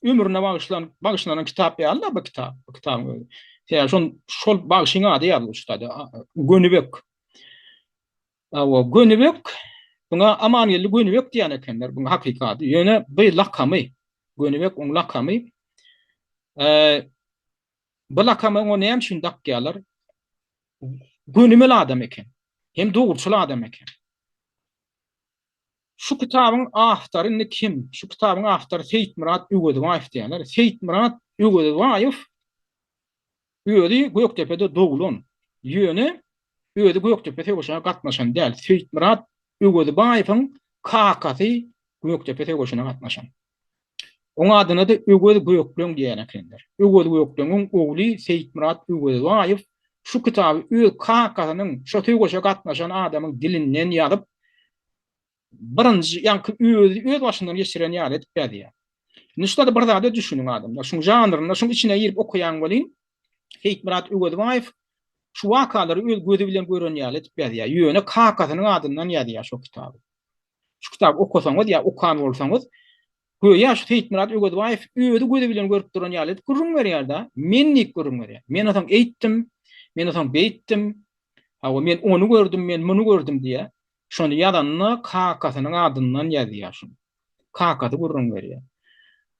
ömrüne bagyşlan bagyşlanan kitap ýaly-da bu kitap, bu kitabyň özi. Sebäbi şol şol bagşyň ady ýazylyp şu taýda Gönübek. Hawa, Gönübek buňa Amangeldi Gönübek diýen ekenler, buň hakyky ady. Ýöne bu lakamy, Gönübek oň lakamy. Bu lakamy oňa näme üçin dakýarlar? Gönümel adam eken. Hem dogruçyl adam eken. Şu kitabyň awtory indi kim? Şu kitabyň awtory Seýitmyrat Öwezbaýew diýýärler. Seýitmyrat Öwezbaýew özi Gökdepede doglan. Ýöne özi Gökdepe söweşine gatnaşan däl. Seýitmyrat Öwezbaýewiň kakasy Gökdepe söweşine gatnaşan. Oň adyna-da Öwez Gökleň diýen ekenler. Öwez Gökleňiň ogly Seýitmyrat Öwezbaýew şu kitaby öz kakasynyň, şo söweşe gatnaşan adamyň dilinden ýazyp, birinji, ýaňky özi öz başyndan geçiren ýaly edip ýazýar. Indi şurada bir zada düşüniň adamlar. Şuň žanrynda, şuň içine girip okaýaň welin, Seýitmyrat Öwezbaýew şu wakalary öz gözi bilen gören ýaly edip ýazýar. Ýöne kakasynyň adyndan ýazýar şo kitaby. Şu kitaby okasaňyz ýa okan bolsaňyz, göýä şu Seýitmyrat Öwezbaýew özi gözi bilen görüp duran ýaly edip gürrüň berýär-de, men diýip gürrüň berýär. Men onsoň eýtdim, men onsoň beýtdim, hawa men ony gördüm, men muny gördüm diýýär. Şony ýazanda kakasynyň adyndan ýazýar şuny. Kakasy gürrüň berýär.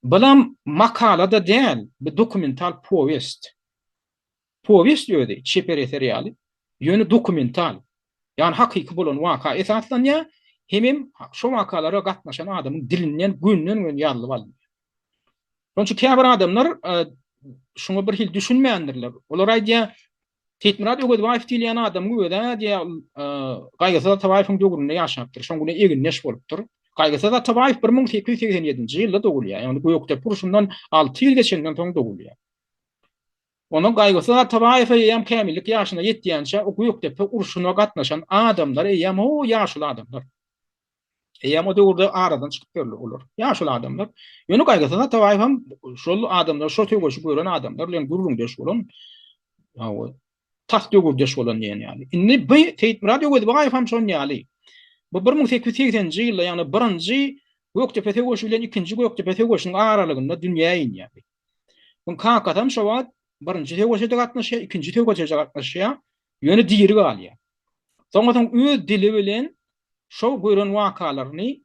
Bulam makala-da däl, bu dokumental powest. Powest özi çeper eser ýaly, ýöne dokumental, ýagny hakyky bolan waka esaslanýar, hemem şo wakalara gatnaşan adamyň dilinden gönden-göni ýazylyp alynýar. Şonuň üçin käbir adamlar şuňa bir hili düşünmändirler. Olar aýdýar, Seýitmyrat Öwezbaýew diýilýän adamyň özi-ä diýýär, Gaýgysyz Atabaýewiň döwründe ýaşapdyr, şoň bilen egindeş bolupdyr. Gaýgysyz Atabaýew 1887-nji ýylda dogulýar, ýagny Gökdepe urşundan alty ýyl geçenden soň dogulýar. Onuň Gaýgysyz Atabaýew eýýäm kämillik ýaşyna ýetýänçä o Gökdepe urşuna gatnaşan adamlar eýýäm ho ýaşuly adamlar. Eýýäm o döwürde aradan çykyp ýörler olar. Ýaşuly adamlar. Ýöne Gaýgysyz Atabaýew hem şol adamlar, şo söweşi gören adamlar bilen gürrüňdeş bolan, hawa, tas döwürdeş bolan diýen ýaly. Indi bu Seýitmyrat Öwezbaýew hem şon ýaly. Bu 1880-nji ýylda, ýagny birinji Gökdepe söweşi bilen ikinji Gökdepe söweşiniň aralygynda dünýä inýär. Muň kakasam şo wagt birinji söweşe-de gatnaşýar, ikinji söweşe-de gatnaşýar, ýöne diri galýar. Soňra soň öz dili bilen şo gören wakalaryny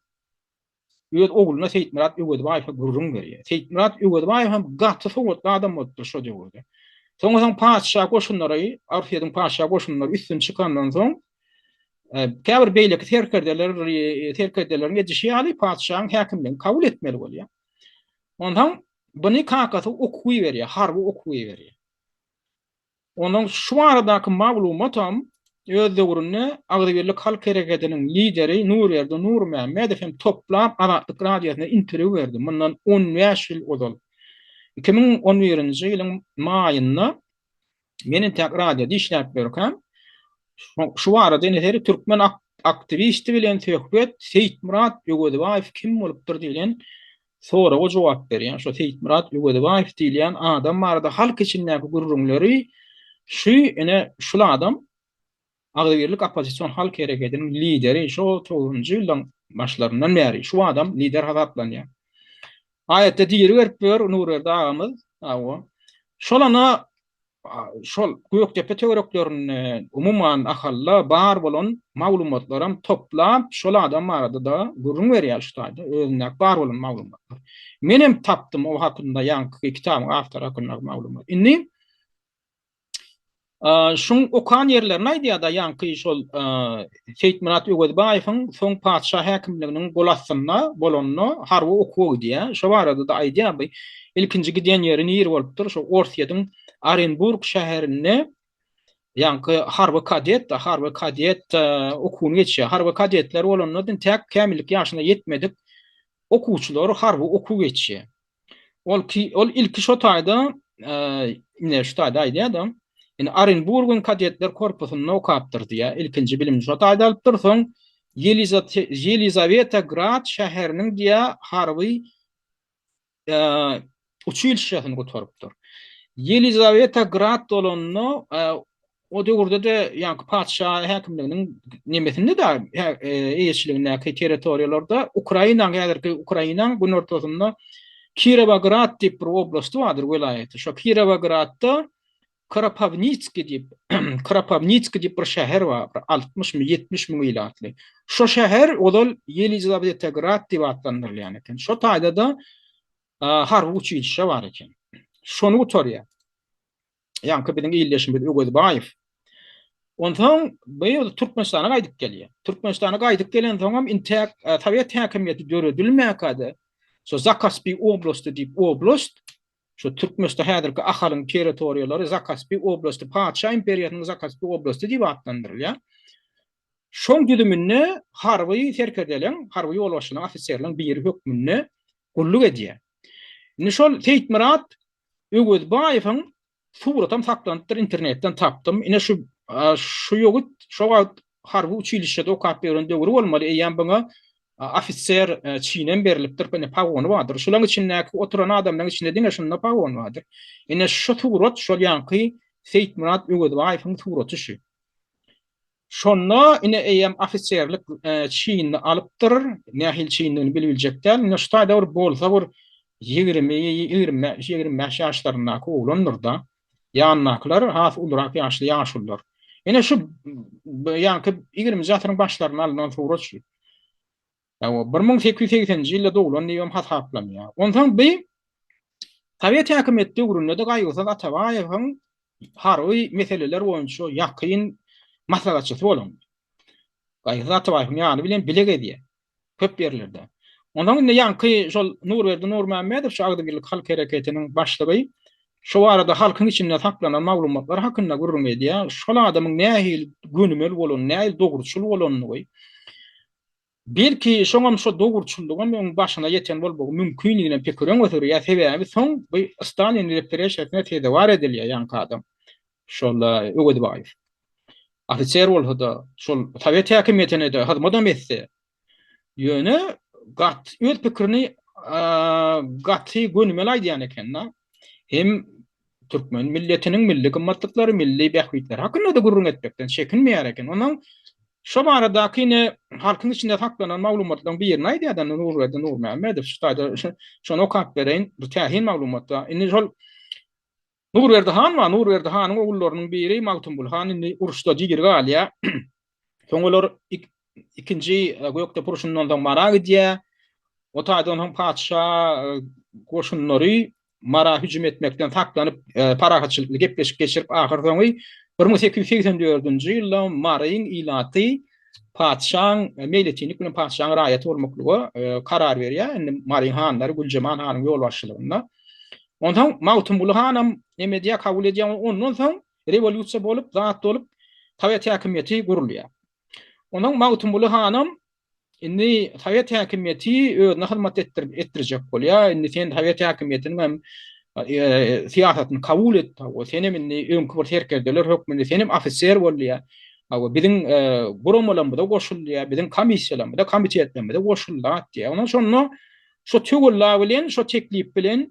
öz ogluna Seýitmyrat Öwezbaýewe gürrüň berýär. Seýitmyrat Öwezbaýew hem gaty sowatly adam bolupdyr şo döwürde. Soňra soň patyşa goşunlary, Orsýetiň patyşa goşunlary üstün çykandan soň, käbir beýleki serkerdeler, serkerdeleriň edişi ýaly patyşaň häkimligini kabul etmeli bolýar. Onsoň buny kakasy okuw iberýär, harby okuw iberýär. Onuň şu baradaky maglumatam öz döwründe Agzybirlik halk herekediniň lideri Nurberdi Nurmämmedow hem toplap Azatlyk Radiosyna interwýu berdi mundan 15 ýyl ozal. 2011-nji ýylyň maýynda men entäk radioda işläp ýörkäm, şu barada ine seri Türkmen. aktiwisti bilen söhbet Seýitmyrat Öwezbaýew kim bolupdyr diýlen soraga jogap berýän şo Seýitmyrat Öwezbaýew diýilýän adam barada halk içindäki gürrüňleri şu ine şul adam Agzybirlik oppozision halk herekediniň lideri şo togsanynjy ýyllaň başlaryndan bäri şu adam lider hasaplanýar. Aýatda diri berip ýör Nurberdi agamyz. Hawa. Şol ana şol Gökdepe töwereklerinde umuman Ahalda bar bolan maglumatlaram toplap şol adam barada-da gürrüň berýär şu taýda özündäki bar bolan maglumatlar. Menem tapdym o hakynda ýaňky kitabyň awtory hakyndaky maglumat. Indi Şuň okan ýerlerini aýdýar-da, ýaňky şol Seýitmyrat Öwezbaýewiň soň patyşa häkimliginiň gol astynda bolanda harby okuwa gidýär. Şo barada-da aýdýar bu. Ilkinji giden ýeri nir bolupdyr? Şo Orsýetiň Orenburg şäherinde ýaňky harby kadet, harby kadet okuwyny geçýär. Harby kadetler bolanda entäk kämillik ýaşyna ýetmedik okuwçylar harby okuw geçýär. Ol ki, ol ilki şo taýda, ine şu taýda aýdýar-da, indi Orenburgyň kadetler korpusynda okapdyr diýýär. Ilkinji bilimini şo taýda alypdyr, soň Ýelizawetagrad şäheriniň diýýär harby uçilişşesini gutarypdyr. Ýelizawetagrad bolanda O döwürde-de ýaňky patyşa häkimliginiň nemesinde-de eýeçiligindäki territoriýalarda Ukrainanyň häzirki Ukrainanyň günortasynda Kirowograd diýip bir oblasty bardyr welaýaty. Şo Kirowogradda Krapawnitskiý diýip Krapawnitskiý diýip bir şäher bar, bir 60 müň, 70 müň ilatly. Şo şäher ozal Ýelizawetegrad diýip atlandyrylýan eken. Şo taýda-da harby uçilişşe bar eken. Şony gutarýar. Ýaňky biziň ildeşimiz Öwezbaýew. Onsoň bu ýerde Türkmenistana gaýdyp gelýär. Türkmenistana gaýdyp gelensoňam intäk e, sowet häkimiýeti döredilmäkä-de, şo Zakaspi oblasty diýip oblast, şo Türkmenistan häzirki Ahalyň territoriýalary Zakaspi oblasty, patyşa imperiýasynyň Zakaspi oblasty diýip atlandyrylýar. Şoň düzüminde harby serkerdeleň, harby ýolbaşçylaryň, ofiserleriň biri hökmünde gulluk edýär. Indi şol Seýitmyrat Öwezbaýewiň suratam saklanypdyr, internetden tapdym. Ine şu şu ýigit şo wagt harby uçilişşede okap ýören döwri bolmaly, eýýäm buňa ofiser çinem berlipdir, ine pagony bardyr. Şulaň içindäki oturan adamlaryň içinde diňe şunda pagon bardyr. Ine şu surat şol ýaňky Seýitmyrat Öwezbaýewiň suraty şu. Şonda ine eýýäm ofiserlik çinini alypdyr. Nähili çindigini bilibiljek däl. Ine şu taýda bir bolsa bir 20, 25, 25 ýaşlaryndaky oglandyr-da. Ýanyndakylar has ulurak ýaşly ýaşulular. Ine şu ýaňky 20-nji asyryň başlarynda alnan surat şu. Hawa, 1880-nji ýylda doglan diýibem hasaplanýar. Onsoň bi Sowet häkimiýeti döwründe-de Gaýgysyz Atabaýewiň harby meseleler boýunça ýakyn maslahatçysy bolan. Gaýgysyz Atabaýewiň ýany bilen bile gezýär. Köp ýerlerde. Onsoň indi ýaňky şol Nurberdi Nurmämmedow şu Agzybirlik halk hereketiniň başlygy şu barada halkyň içinde saklanan maglumatlar hakynda gürrüň edýär. Şol adamyň nähili gönümel bolany, nähili dogruçyl bolanyny Belki, şoňam şo dogruçyllygam öň başyna ýeten bolmagy mümkindiginem pikir öňe sürýär. Sebäbi soň bu Stalin repressiýasyna sezewar edilýär ýaňky adam. Şol Öwezbaýew. Ofiser bolsa-da, şol sowet häkimiýetine-de hyzmadam etse, ýöne gat öz pikirini gaty gönümel aýdýan eken-de. Hem türkmen milletiniň milli gymmatlyklary, milli bähbitleri hakynda-da gürrüň etmekden çekinmeýär eken. Onuň şo baradaky ine halkyň içinde saklanan maglumatlaryň birini aýdýar-da Nurberdi Nurmämmedow. Şu taýda şony okap bereýin. Bu täsin maglumat. Indi şol Nurberdi han bar. Nurberdi hanyň ogullarynyň biri Magtymguly han indi uruşda diri galýar. Soň olar ikinji Gökdepe urşundan soň Mara gidýär. O taýdan soň patyşa goşunlary Mara hüjüm etmekden saklanyp, parahatçylykly gepleşik geçirip, ahyrsoňy 1884-nji ýylda Maryň ilaty patyşaň meýletinlik bilen patyşaň raýaty bolmaklyga karar berýär. Indi Maryň hanlary Güljemal hanyň ýolbaşçylygynda. Onsoň Magtymguly hanam neme edýär, kabul edýär. Ondan soň rewolýusiýa bolup, zat bolup, sowet häkimiýeti gurulýar. Onsoň Magtymguly hanam Indi sowet häkimiýeti özüne hyzmat etdirip etdirjek bolýar. Indi sen sowet häkimiýetiniň hem syýasatyny kabul et. O sen hem indi öňki bir serkerdeler hökmünde sen hem ofiser bol diýýär. Hawa, biziň guramalarymyza goşul diýýär, biziň komissiýalarymyza, komitetlerimize goşul zat diýýär. Ondan şonda şo töwella bilen, şo teklip bilen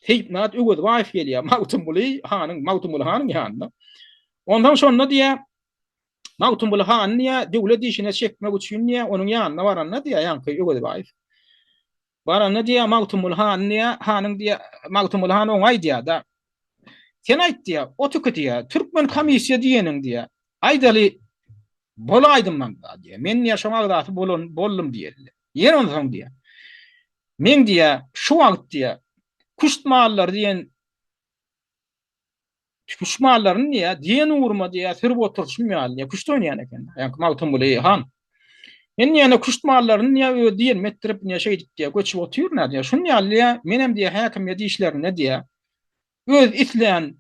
Seýitmyrat Öwezbaýew gelýär Magtymguly hanyň, Magtymguly hanyň ýanyna. Ondan şonda diýýär, Magtymguly hany diýýär, döwlet işine çekmek üçin diýýär, onuň ýanyna baranda diýýär, ýaňky Öwezbaýew. Baranda diýýär, Magtymguly han diýýär, hanyň diýýär, Magtymguly han oňa aýdýar-da, Sen aýt diýýär, otuky diýýär, türkmen komissiýa diýeniň diýýär, aýdaly bolaýdym manda diýýär. Men diýýär, şoň agzasy bolan boldum diýeli. Ýene onsoň diýýär. Men diýýär, şu wagt diýýär, küşt mallary diýen Küşt mallaryny diýýär, diýen ugruma diýýär, sürüp oturyşym ýaly diýýär. Küşt oýnaýan eken. Ýaňky Magtymguly han. Men diýýär, küşt mallaryny diýýär, öz diýenimi etdirip, diýýär, şeýdip diýýär, göçüp otyryn diýýär. Şuny ýaly diýýär, menem diýýär, häkimiýet işlerinde diýýär, öz islän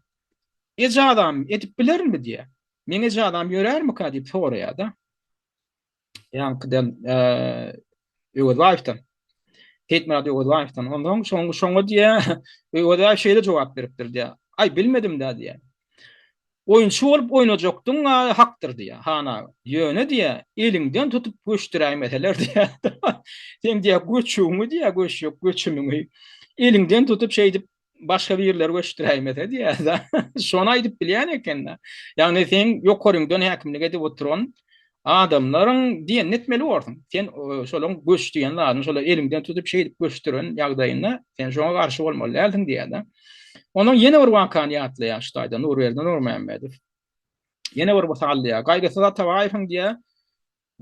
ejazam edip bilerinmi diýýär. Meň ejazam ýörärmika diýip soraýar-da. Ýaňkydan Öwezbaýewden. Seýitmyrat Öwezbaýewden. Onsoň şoň şoňa diýä Öwezbaýew şeýle jogap beripdir diýä. Aý bilmedim-dä diýä. Oýunçy bolup oýnajakdyň hakdyr diýä, han aga. Ýöne diýä, eliňden tutup göçdüräýmeseler diýä. Seň diýä göçügiňi diýä, göçjek göçümiňi eliňden tutup şeýdip başga birleri göçdüräýmese diýýär-de. Şony aýdyp bilýän eken-de. Ýagny seň ýokaryňdan häkimlik edip oturan adamlaryň diýenini etmeli borsuň. Sen şolaryň göç diýen zadyny şolar eliňden tutup şeýdip göçdüren ýagdaýynda sen şoňa garşy bolmaly dälsiň diýýär-de. Ondan ýene bir wakany ýatlaýar şu taýda Nurberdi Nurmämmedow. Ýene bir mysal diýýär. Gaýgysyz Atabaýewiň diýýär,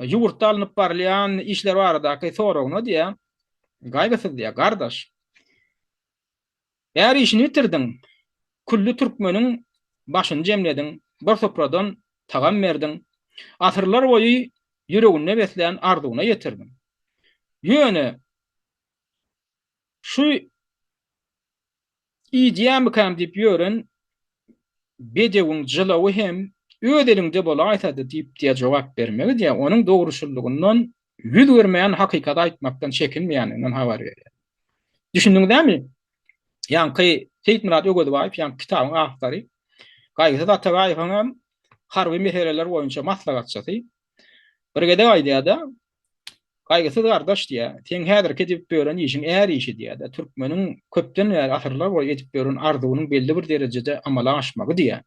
ýurtda alnyp barylýan işler baradaky soragyna diýýär, Gaýgysyz diýýär, gardaş, Är işini bitirdiň, külli türkmeniň başyny jemlediň, bir supradan tagam berdiň, asyrlar boýy ýüreginde beslän arzuwyna ýetirdiň. Ýöne şu iýdýämikäm diýip ýören bedewiň jylawy hem öz eliňde bolaýsady diýip diýä jogap bermegi diýä onuň dogruçyllygyndan ýüz görmeýän hakykaty aýtmakdan çekinmeýändiginden habar berýär. Düşündiňiz dämi? Ýaňky Seýitmyrat Öwezbaýew, ýaňky kitabyň awtory, Gaýgysyz Atabaýewiň hem harby meseleler boýunça maslahatçysy bir gezek aýdýar-da, Gaýgysyz gardaş diýýär, seň häzirki edip ýören işiň är işi diýýär-de, türkmeniň köpden bäri asyrlar boýy edip ýören arzuwynyň belli bir derejede amala aşmagy diýýär.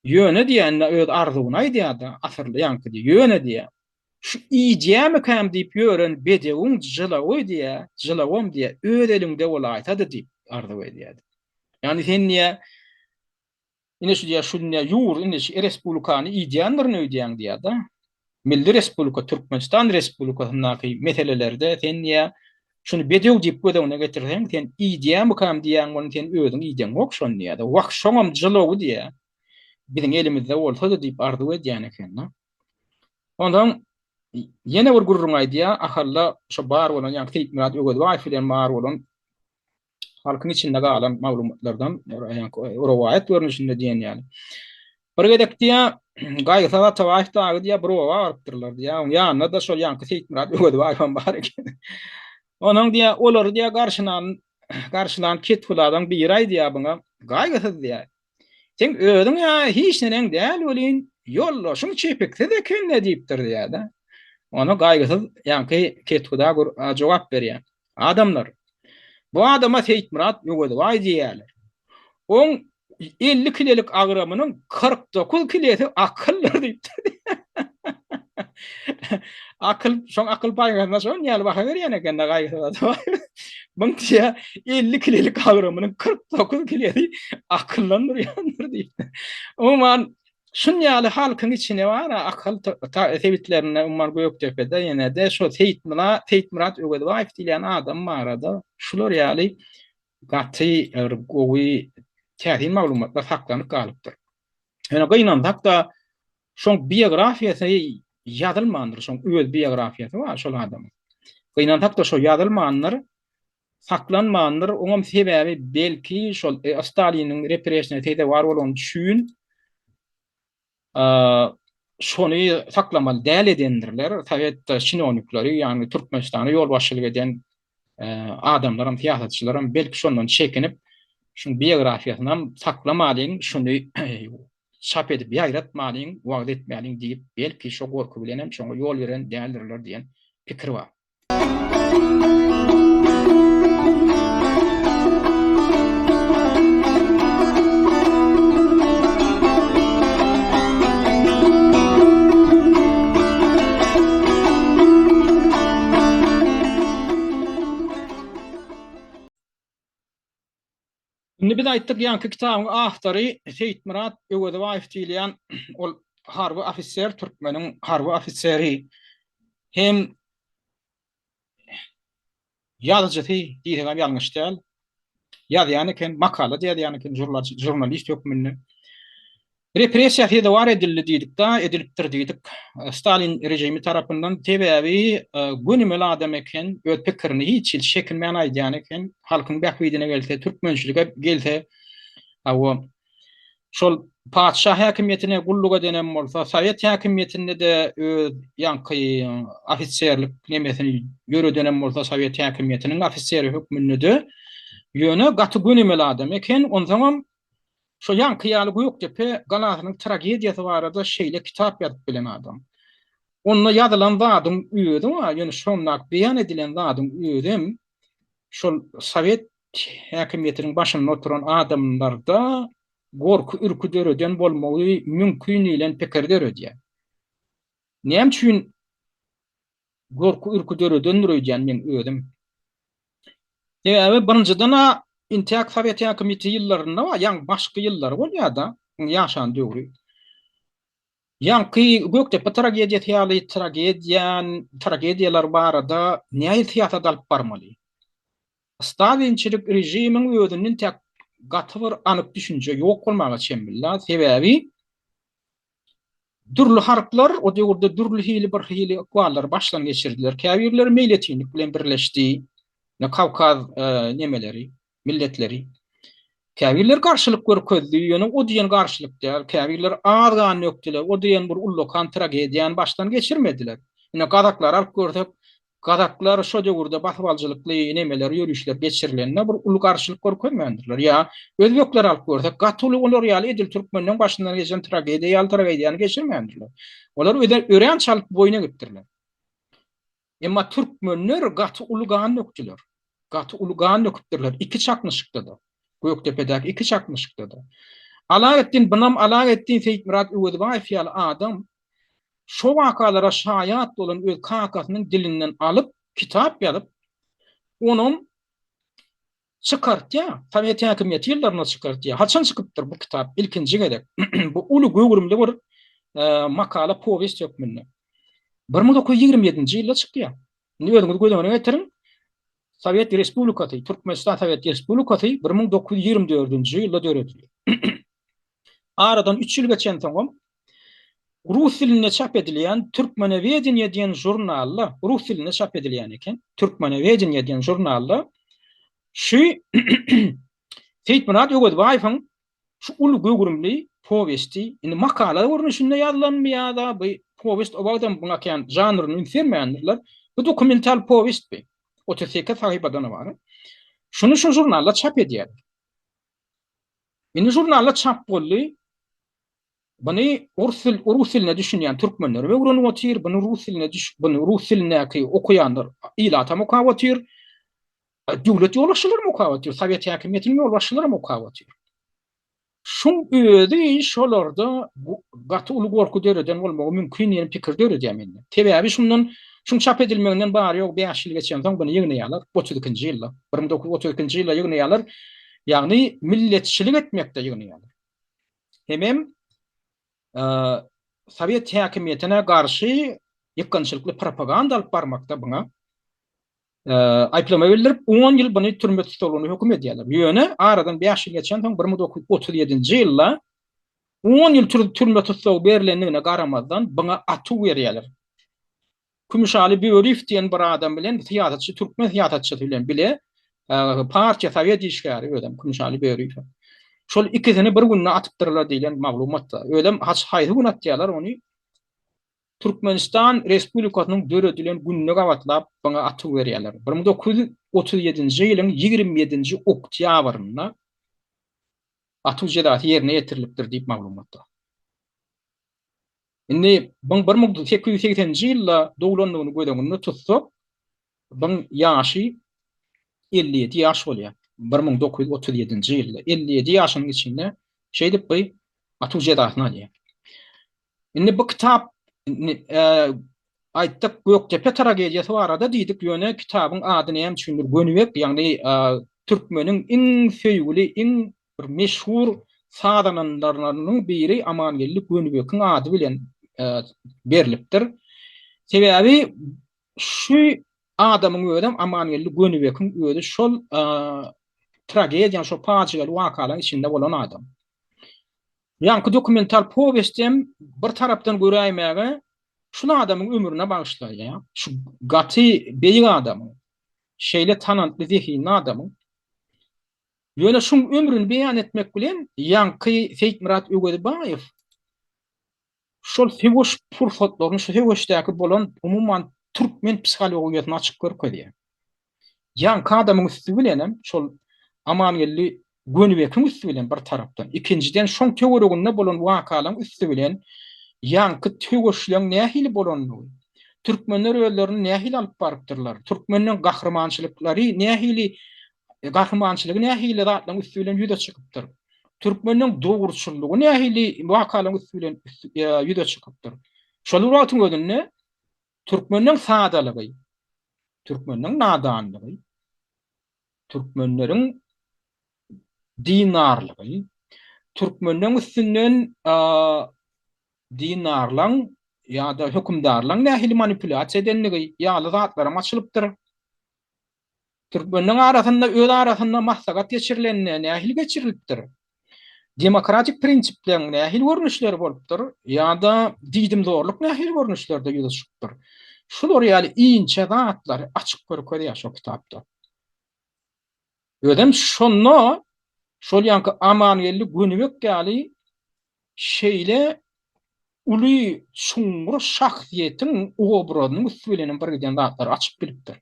Ýöne diýýär, indi öz arzuwyny aýdýar-da, asyrly ýaňky diýýär, ýöne diýýär, şu iýdýämikäm diýip ýören bedewiň jylawy diýýär, jylawam diýýär, öz eliňde bolaýsady diýip arzuw edýär. Ýagny sen diýýär, Ine şu diýýär, şu diýýär, ýur, indi şu respublikany iýdýändirin öýdýäň diýýär-de. Milli respublika, Türkmenistan respublikasyndaky meselelerde sen diýýär, şuny bedew diýip göz öňüne getirseň, sen iýdýämikam diýýäň, ony sen özüň iýdeňok şony diýýär-de. Wah, şoňam jylawy diýýär, biziň elimizde bolsady diýip arzuw edýän eken-de. Onsoň ýene bir gürrüň aýdýar, Ahalda şo bar bolan, ýagny Seýitmyrat Öwezbaýew bilen bar bolan halkyň içinde galan maglumatlardan rowaýat görnüşinde diýen ýaly. Bir gezek diýä Gaýgysyz Atabaýew dagy diýä bir oba barypdyrlar diýä. Onuň ýanynda-da şol ýaňky Seýitmyrat Öwezbaýew hem bar eken. Onuň diýä olary diýä garşynan garşylan kethudadan biri aýdýar buňa, Gaýgysyz diýä. Seň özüň-ä hiç neneň däl welin, ýoldaşyň çepiksiz eken-de diýipdir diýä-de. Ony Gaýgysyz ýaňky kethuda jogap berýär. Adamlar, bu adama Seýitmyrat Öwezbaý diýýärler. Oň 50 kilelik agramynyň 49 kilesi akyldyr diýipdir. Akyl, şoň akyl paýhasyna şoň ýaly baha berýän eken-de Gaýgysyz Atabaýew. Muň diýýär, 50 kilelik agramynyň 49 kilesi akyldan durýandyr diýipdir. Umuman, Şun ýaly halkyň içine bar-a Ahal sebitlerinde umuman Gökdepede ýene-de şo Seýitmyrat Seýitmyrat Öwezbaýew diýilýän adam barada şular ýaly gaty bir gowy täsin maglumatlar saklanyp galypdyr. Ýöne gynansak-da şoň biografiýasy ýazylmandyr, şoň öz biografiýasy bar şol adamyň. Gynansak-da şo ýazylmandyr. Saklanmandyr, oňam sebäbi belki şol Staliniň repressiýasyna sezewar bolany üçin şony saklamaly däl edendirler. Sowet çinownikleri, ýagny Türkmenistana ýolbaşçylyk eden adamlaram, syýasatçylaram belki şondan çekinip, şuň biografiýasynam saklamalyň, şuny. çap edip ýaýratmalyň, wagyz etmäliň diýip, belki şo gorky bilenem şoňa ýol beren däldirler diýen pikir bar. Indi biz aýtdyk ýaňky kitabyň awtory Seýitmyrat Öwezbaýew diýilýän ol harby ofiser, türkmeniň harby ofiseri hem ýazyjysy diýsegem ýalňyş däl. Ýazýan eken, makala-da ýazýan eken žurnalist hökmünde. Repressiýa sezewar edildi diýdik-da, edilipdir diýdik. Stalin režimi tarapyndan. Sebäbi gönümel adam eken, öz pikirini hiç hili çekinmän aýdýan eken. Halkyň bähbidine gelse, türkmençilige gelse, hawa, şol patyşa häkimiýetine gulluk edenem bolsa, sowet häkimiýetinde-de öz ýaňky ofiserlik nemesini ýöredenem bolsa, sowet häkimiýetiniň ofiseri hökmünde-de, ýöne gaty gönümel adam eken. Onsoňam Şo ýaňky ýaly Gökdepe galasynyň tragediýasy barada şeýle kitap ýazyp bilen adam. Onda ýazylan zadyň özi bar, ýöne şondaky beýan edilen zadyň özem şol sowet häkimiýetiniň başynda oturan adamlarda gorky-ürki döreden bolmagy mümkin diýlen pikiri döredýär. Näme üçin gorky-ürki döredendir öýdýän meň özüm. Sebäbi birinjiden-ä intäk sowet häkimiýeti ýyllarynda bar, ýaňy başky ýyllary bolýar-da, ýaşan döwri. Ýaňky Gökdepe tragediýasy ýaly tragediýan, tragediýalar barada nähili syýasat alyp barmaly? Stalinçilik režimiň özünde intäk gaty bir anyk düşünje ýok bolmaga çemli-la. Sebäbi Dürli halklar o döwürde dürli hili bir hili ykballary başdan geçirdiler. Käbirleri meýletinlik bilen birleşdi, ine Kawkaz nemeleri, milletleri. Käbirleri garşylyk görkezdi, ýöne o diýen garşylyk däl. Käbirleri az gan dökdüler, o diýen bir ullakan tragediýany başdan geçirmediler. Ine gazaklary alyp görsek, Gazaklar şo döwürde basybalyjylykly nemeler, ýörişler geçirilende bir uly garşylyk görkezmändirler. Ýa özbekleri alyp görsek, gaty uly olar ýaly edil türkmenleň başyndan geçen tragediýa ýaly tragediýany geçirmändirler. Olar örän çalt boýun egipdirler. Emma türkmenler gaty uly gan dökdüler. Gaty uly gan döküpdirler iki çaknyşykda-da. Gökdepedäki iki çaknyşykda-da. Alaetdin Bynam Alaetdin Seýitmyrat Öwezbaýew ýaly adam Şo wakalara şaýat bolan öz kakasynyň dilinden alyp, kitap ýazyp, onam çykartýar. Sowet häkimiýeti ýyllarynda çykartýar. Haçan çykypdyr bu kitap ilkinji gezek? Bu uly göwrümli bir makala, powest hökmünde. 1927-nji ýylda çykýar. Indi özüňiz göz öňüne getiriň. Sowet Respublikasy, Türkmenistan Sowet Respublikasy 1924-nji ýylda döredilýär. Aradan üç ýyl geçensoňam, rus dilinde çap edilýän Türkmenowedeniýe diýen žurnalda, rus dilinde çap edilýän eken, Türkmenowedeniýe diýen žurnalda şu Seýitmyrat Öwezbaýewiň şu uly göwrümli powesti, indi makala görnüşinde ýazylanmy ýa-da bu powest o wagtam buňa kän žanryny üns bermändirler. Bu dokumental powest bu. 38 sahypadan ybarat. Şuny şu žurnalda çap edýärler. Indi žurnalda çap boldy. Buny rus dil, rus diline düşünýän türkmenler öwrenip otyr, buny rus diline düş, buny rus dilindäki okaýanlar ilatam okap otyr. Döwlet ýolbaşçylaram okap otyr, sowet häkimiýetiniň ýolbaşçylaram okap otyr. Şuň özi şolarda gaty uly gorky döreden bolmagy mümkin diýen pikir döredýär mende. Sebäbi şundan şuň çap edilmeginden bary-ýogy bäş ýyl geçensoň buny ýygnaýarlar, 32-nji ýylda, 1932-nji ýylda ýygnaýarlar. Ýagny milletçilik etmekde ýygnaýarlar. Hemem sowet häkimiýetine garşy ýykgynçylykly propaganda alyp barmakda buňa aýyplama bildirip, on ýyl buny türme tussaglygyna höküm edýärler. Ýöne aradan bäş ýyl geçensoň, 1937-nji ýylda on ýyl türme tussagy berlendigine garamazdan, buňa atuw berýärler. Kümüşaly Böriýew diýen bir adam bilen, syýasatçy, türkmen syýasatçysy bilen bile, partiýa, sowet işgäri özem Kümüşaly Böriýew. Şol ikisini bir günde atypdyrlar diýlen maglumat bar. Özem haýsy gün atýarlar ony? Türkmenistan Respublikasynyň döredilen gününe gabatlap buňa atuw berýärler. 1937-nji ýylyň 27-nji oktýabrynda atuw jezasy ýerine ýetirilipdir diýip maglumat bar. Indi buň 1880-nji ýylda doglandygyny göz öňünde tutsak, buň ýaşy 57 ýaş bolýar. 1937-nji ýylda 57 ýaşynyň içinde şeýdip bu atuw jezasyny alýar. Indi bu kitap aýtdyk Gökdepe tragediýasy barada diýdik, ýöne kitabyň ady näme üçindir Gönübek, ýagny türkmeniň iň söýgüli, iň bir meşhur sazandalarynyn biri Amangeldi Gönübekiň ady bilen berlipdir. Sebäbi şu adamyň özem Amangeldi Gönübekiň özi şol tragediýanyň, şol pajygaly wakalaryň içinde bolan adam. Ýaňky dokumental powestem bir tarapdan göräýmäge şul adamyň ömrüne bagyşlaýar. Şu gaty beýik adamyň, şeýle talantly, zehinli adamyň. Ýöne şuň ömrüni beýan etmek bilen ýaňky Seýitmyrat Öwezbaýew şol söweş pursatlaryny, şu söweşdäki bolan umuman türkmen psihologiýasyny açyp görkezýär. Ýaňky adamyň üsti bilenem şol Amangeldi Gönübekiň üsti bilen bir tarapdan, ikinjiden şoň töwereginde bolan wakalaryň üsti bilen ýaňky söweşleň nähili bolandygy, türkmenler özlerini nähili alyp barypdyrlar, türkmenleň gahrymançylyklary nähili gahrymançylygy nähili zatlaryň üsti bilen ýüze çykypdyr. Türkmeniň dogruçyllygy nähili wakalaryň üsti bilen ýüze çykypdyr. Şol bir wagtyň özünde türkmeniň sadalygy, türkmeniň nadanlygy, türkmenleriň dindarlygy, türkmeniň üstünden dindarlaň ýa-da hökümdarlaň nähili manipulýasiýa edendigi ýaly zatlaram açylypdyr. Türkmenleň arasynda öz arasynda maslahat geçirilende nähili geçirilipdir? Demokratik prinsipleriň nähili görnüşleri bolupdyr ýa-da diýdimzorluk nähili görnüşlerde ýüze çykypdyr? Şular ýaly inçe zatlary açyp görkezýär şo kitapda. Özem şonda şol ýaňky Amangeldi Gönübek ýaly şeýle uly çuňňur şahsyýetiň obrazynyň üsti bilenem birgiden zatlary açyp bilipdir.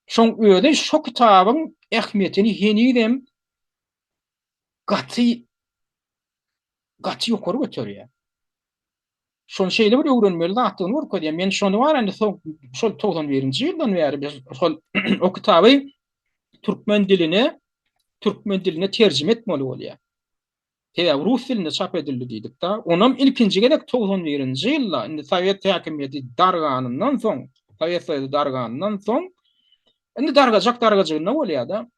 Şoň özi şo kitabyň ähmiýetini henizem gaty gaty ýokary göterýär. Şony şeýle bir öwrenmeli zatdygyny görkezýär. Men şony bar indi şol 91-nji ýyldan bäri biz şol o kitaby türkmen diline türkmen diline terjime etmeli bolýar. Sebäbi rus dilinde çap edildi diýdik-de. Onam ilkinji gezek 91-nji ýylda, indi sowet häkimiýeti darganyndan soň, Sowet Soýuzy darganyndan soň, indi dargajak dargajygynda bolýar-da.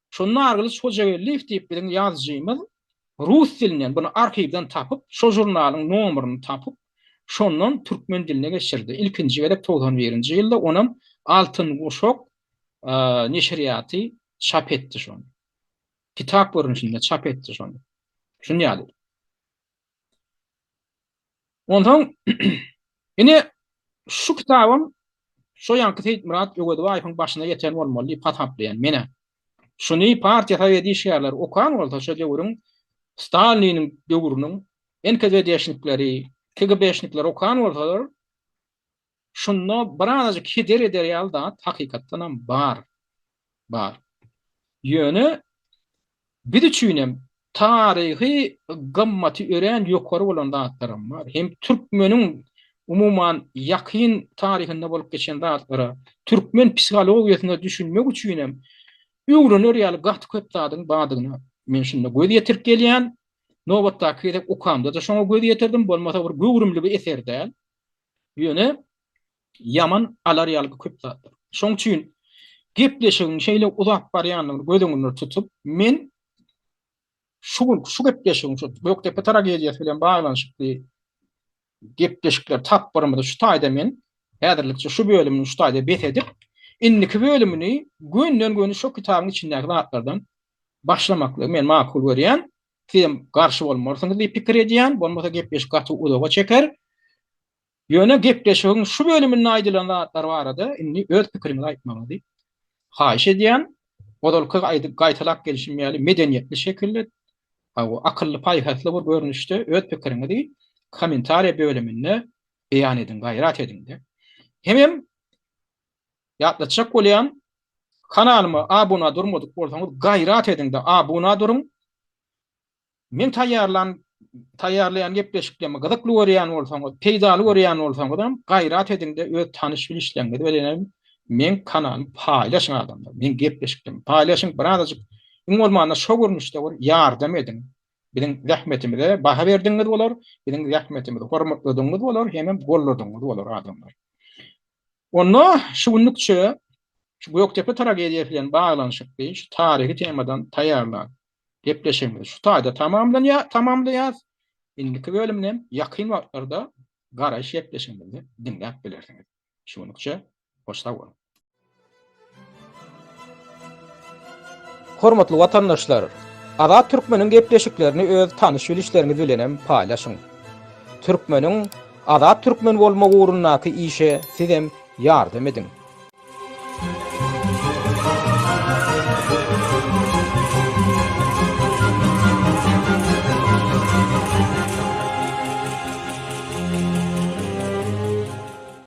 Şonda Nargylyç Hojageldiýew diýip biziň ýazyjymyz rus dilinden bunu arhiwden tapyp, şo žurnalyň nomerini tapyp, şondan türkmen diline geçirdi. Ilkinji gezek 91-nji ýylda onam Altyn guşak neşirýaty çap etdi şony. Kitap görnüşinde çap etdi şony. Şun ýaly. Onsoň ine şu kitabym şo ýanky Seýitmyrat Öwezbaýewiň başyna ýeten bolmaly diýip hasaplaýan menä. Şuny partiýa sowet işgärleri okan bolsa şo döwrüň Staliniň döwrüniň NKWD-şnikleri, KGB-şnikleri okan bolsalar Şunda birazajyk heder eder ýaly zat hakykatdanam bar. Bar. Ýöne biz üçinem taryhy gymmaty örän ýokary bolan zatlaram bar. Hem türkmeniň umuman ýakyn taryhynda bolup geçen zatlara, türkmen psihologiýasyna düşünmek üçinem öwrener ýaly gaty köp zadyň bardygyna men şunda göz ýetirip gelýän. Nobatdaky gezek okamda-da şoňa göz ýetirdim. Bolmasa bir göwrümli bir eser däl. Ýöne ýaman alar ýaly köp zat bar. Şoň üçin gepleşigiň şeýle uzap barýandygyny göz öňünde tutup, men şu gün şu gepleşigiň şu Gökdepe tragediýasy bilen baglanyşykly gepleşikler tapgyrymyzy şu taýda men häzirlikçe şu bölümini şu taýda bes edip, indiki bölümini gönden-göni şu kitabyň içindäki zatlardan başlamaklygy men makul görýän. Sizem garşy bolmarsyňyz diýip pikir edýän, bolmasa gepleşik gaty uzaga çeker. Ýöne gepleşigiň şu bölüminde aýdylan zatlar barada indi öz pikiriňizi aýtmagyňyzy haýyş edýän. Ozalky aýdyp gaýtalap gelşim ýaly medeniýetli şekilde, hawa, akylly-paýhasly bir görnüşde öz pikiriňizi kommentariýa bölüminde beýan ediň, gaýrat ediň-de. Hemem ýatlatjak bolýan, kanalyma abuna durmadyk bolsaňyz gaýrat ediň-de abuna duruň. Men taýýarlan. taýýarlaýan gepleşiklerimi gyzykly görýän bolsaňyz, peýdaly görýän bolsaňyzam, gaýrat ediň-de öz tanyş-bilişleriňiz bilenem meň kanalymy paýlaşyň adamlar. Meň gepleşiklerimi paýlaşyň, birazajyk iň bolmanda şo görnüşde bir ýardam ediň. Biziň zähmetimize baha berdigiňiz bolar, biziň zähmetimizi hormatladygyňyz bolar hemem golladygyňyz bolar adamlar. Onda şu günlükçe şu Gökdepe tragediýasy bilen baglanyşykly şu taryhy temadan taýýarlan gepleşigimizi şu taýda tamamlanýar, tamamlaýas. Indiki bölümden ýakyn wagtlarda Garaýyş gepleşigimizde diňläp bilersiňiz. Şu günlükçe hoş sag boluň. Hormatly watandaşlar! Azat Türkmeniň gepleşiklerini öz tanyş-bilişleriňiz bilenem paýlaşyň. Türkmeniň azat türkmen bolmagy ugrundaky işe sizem ýardam ediň.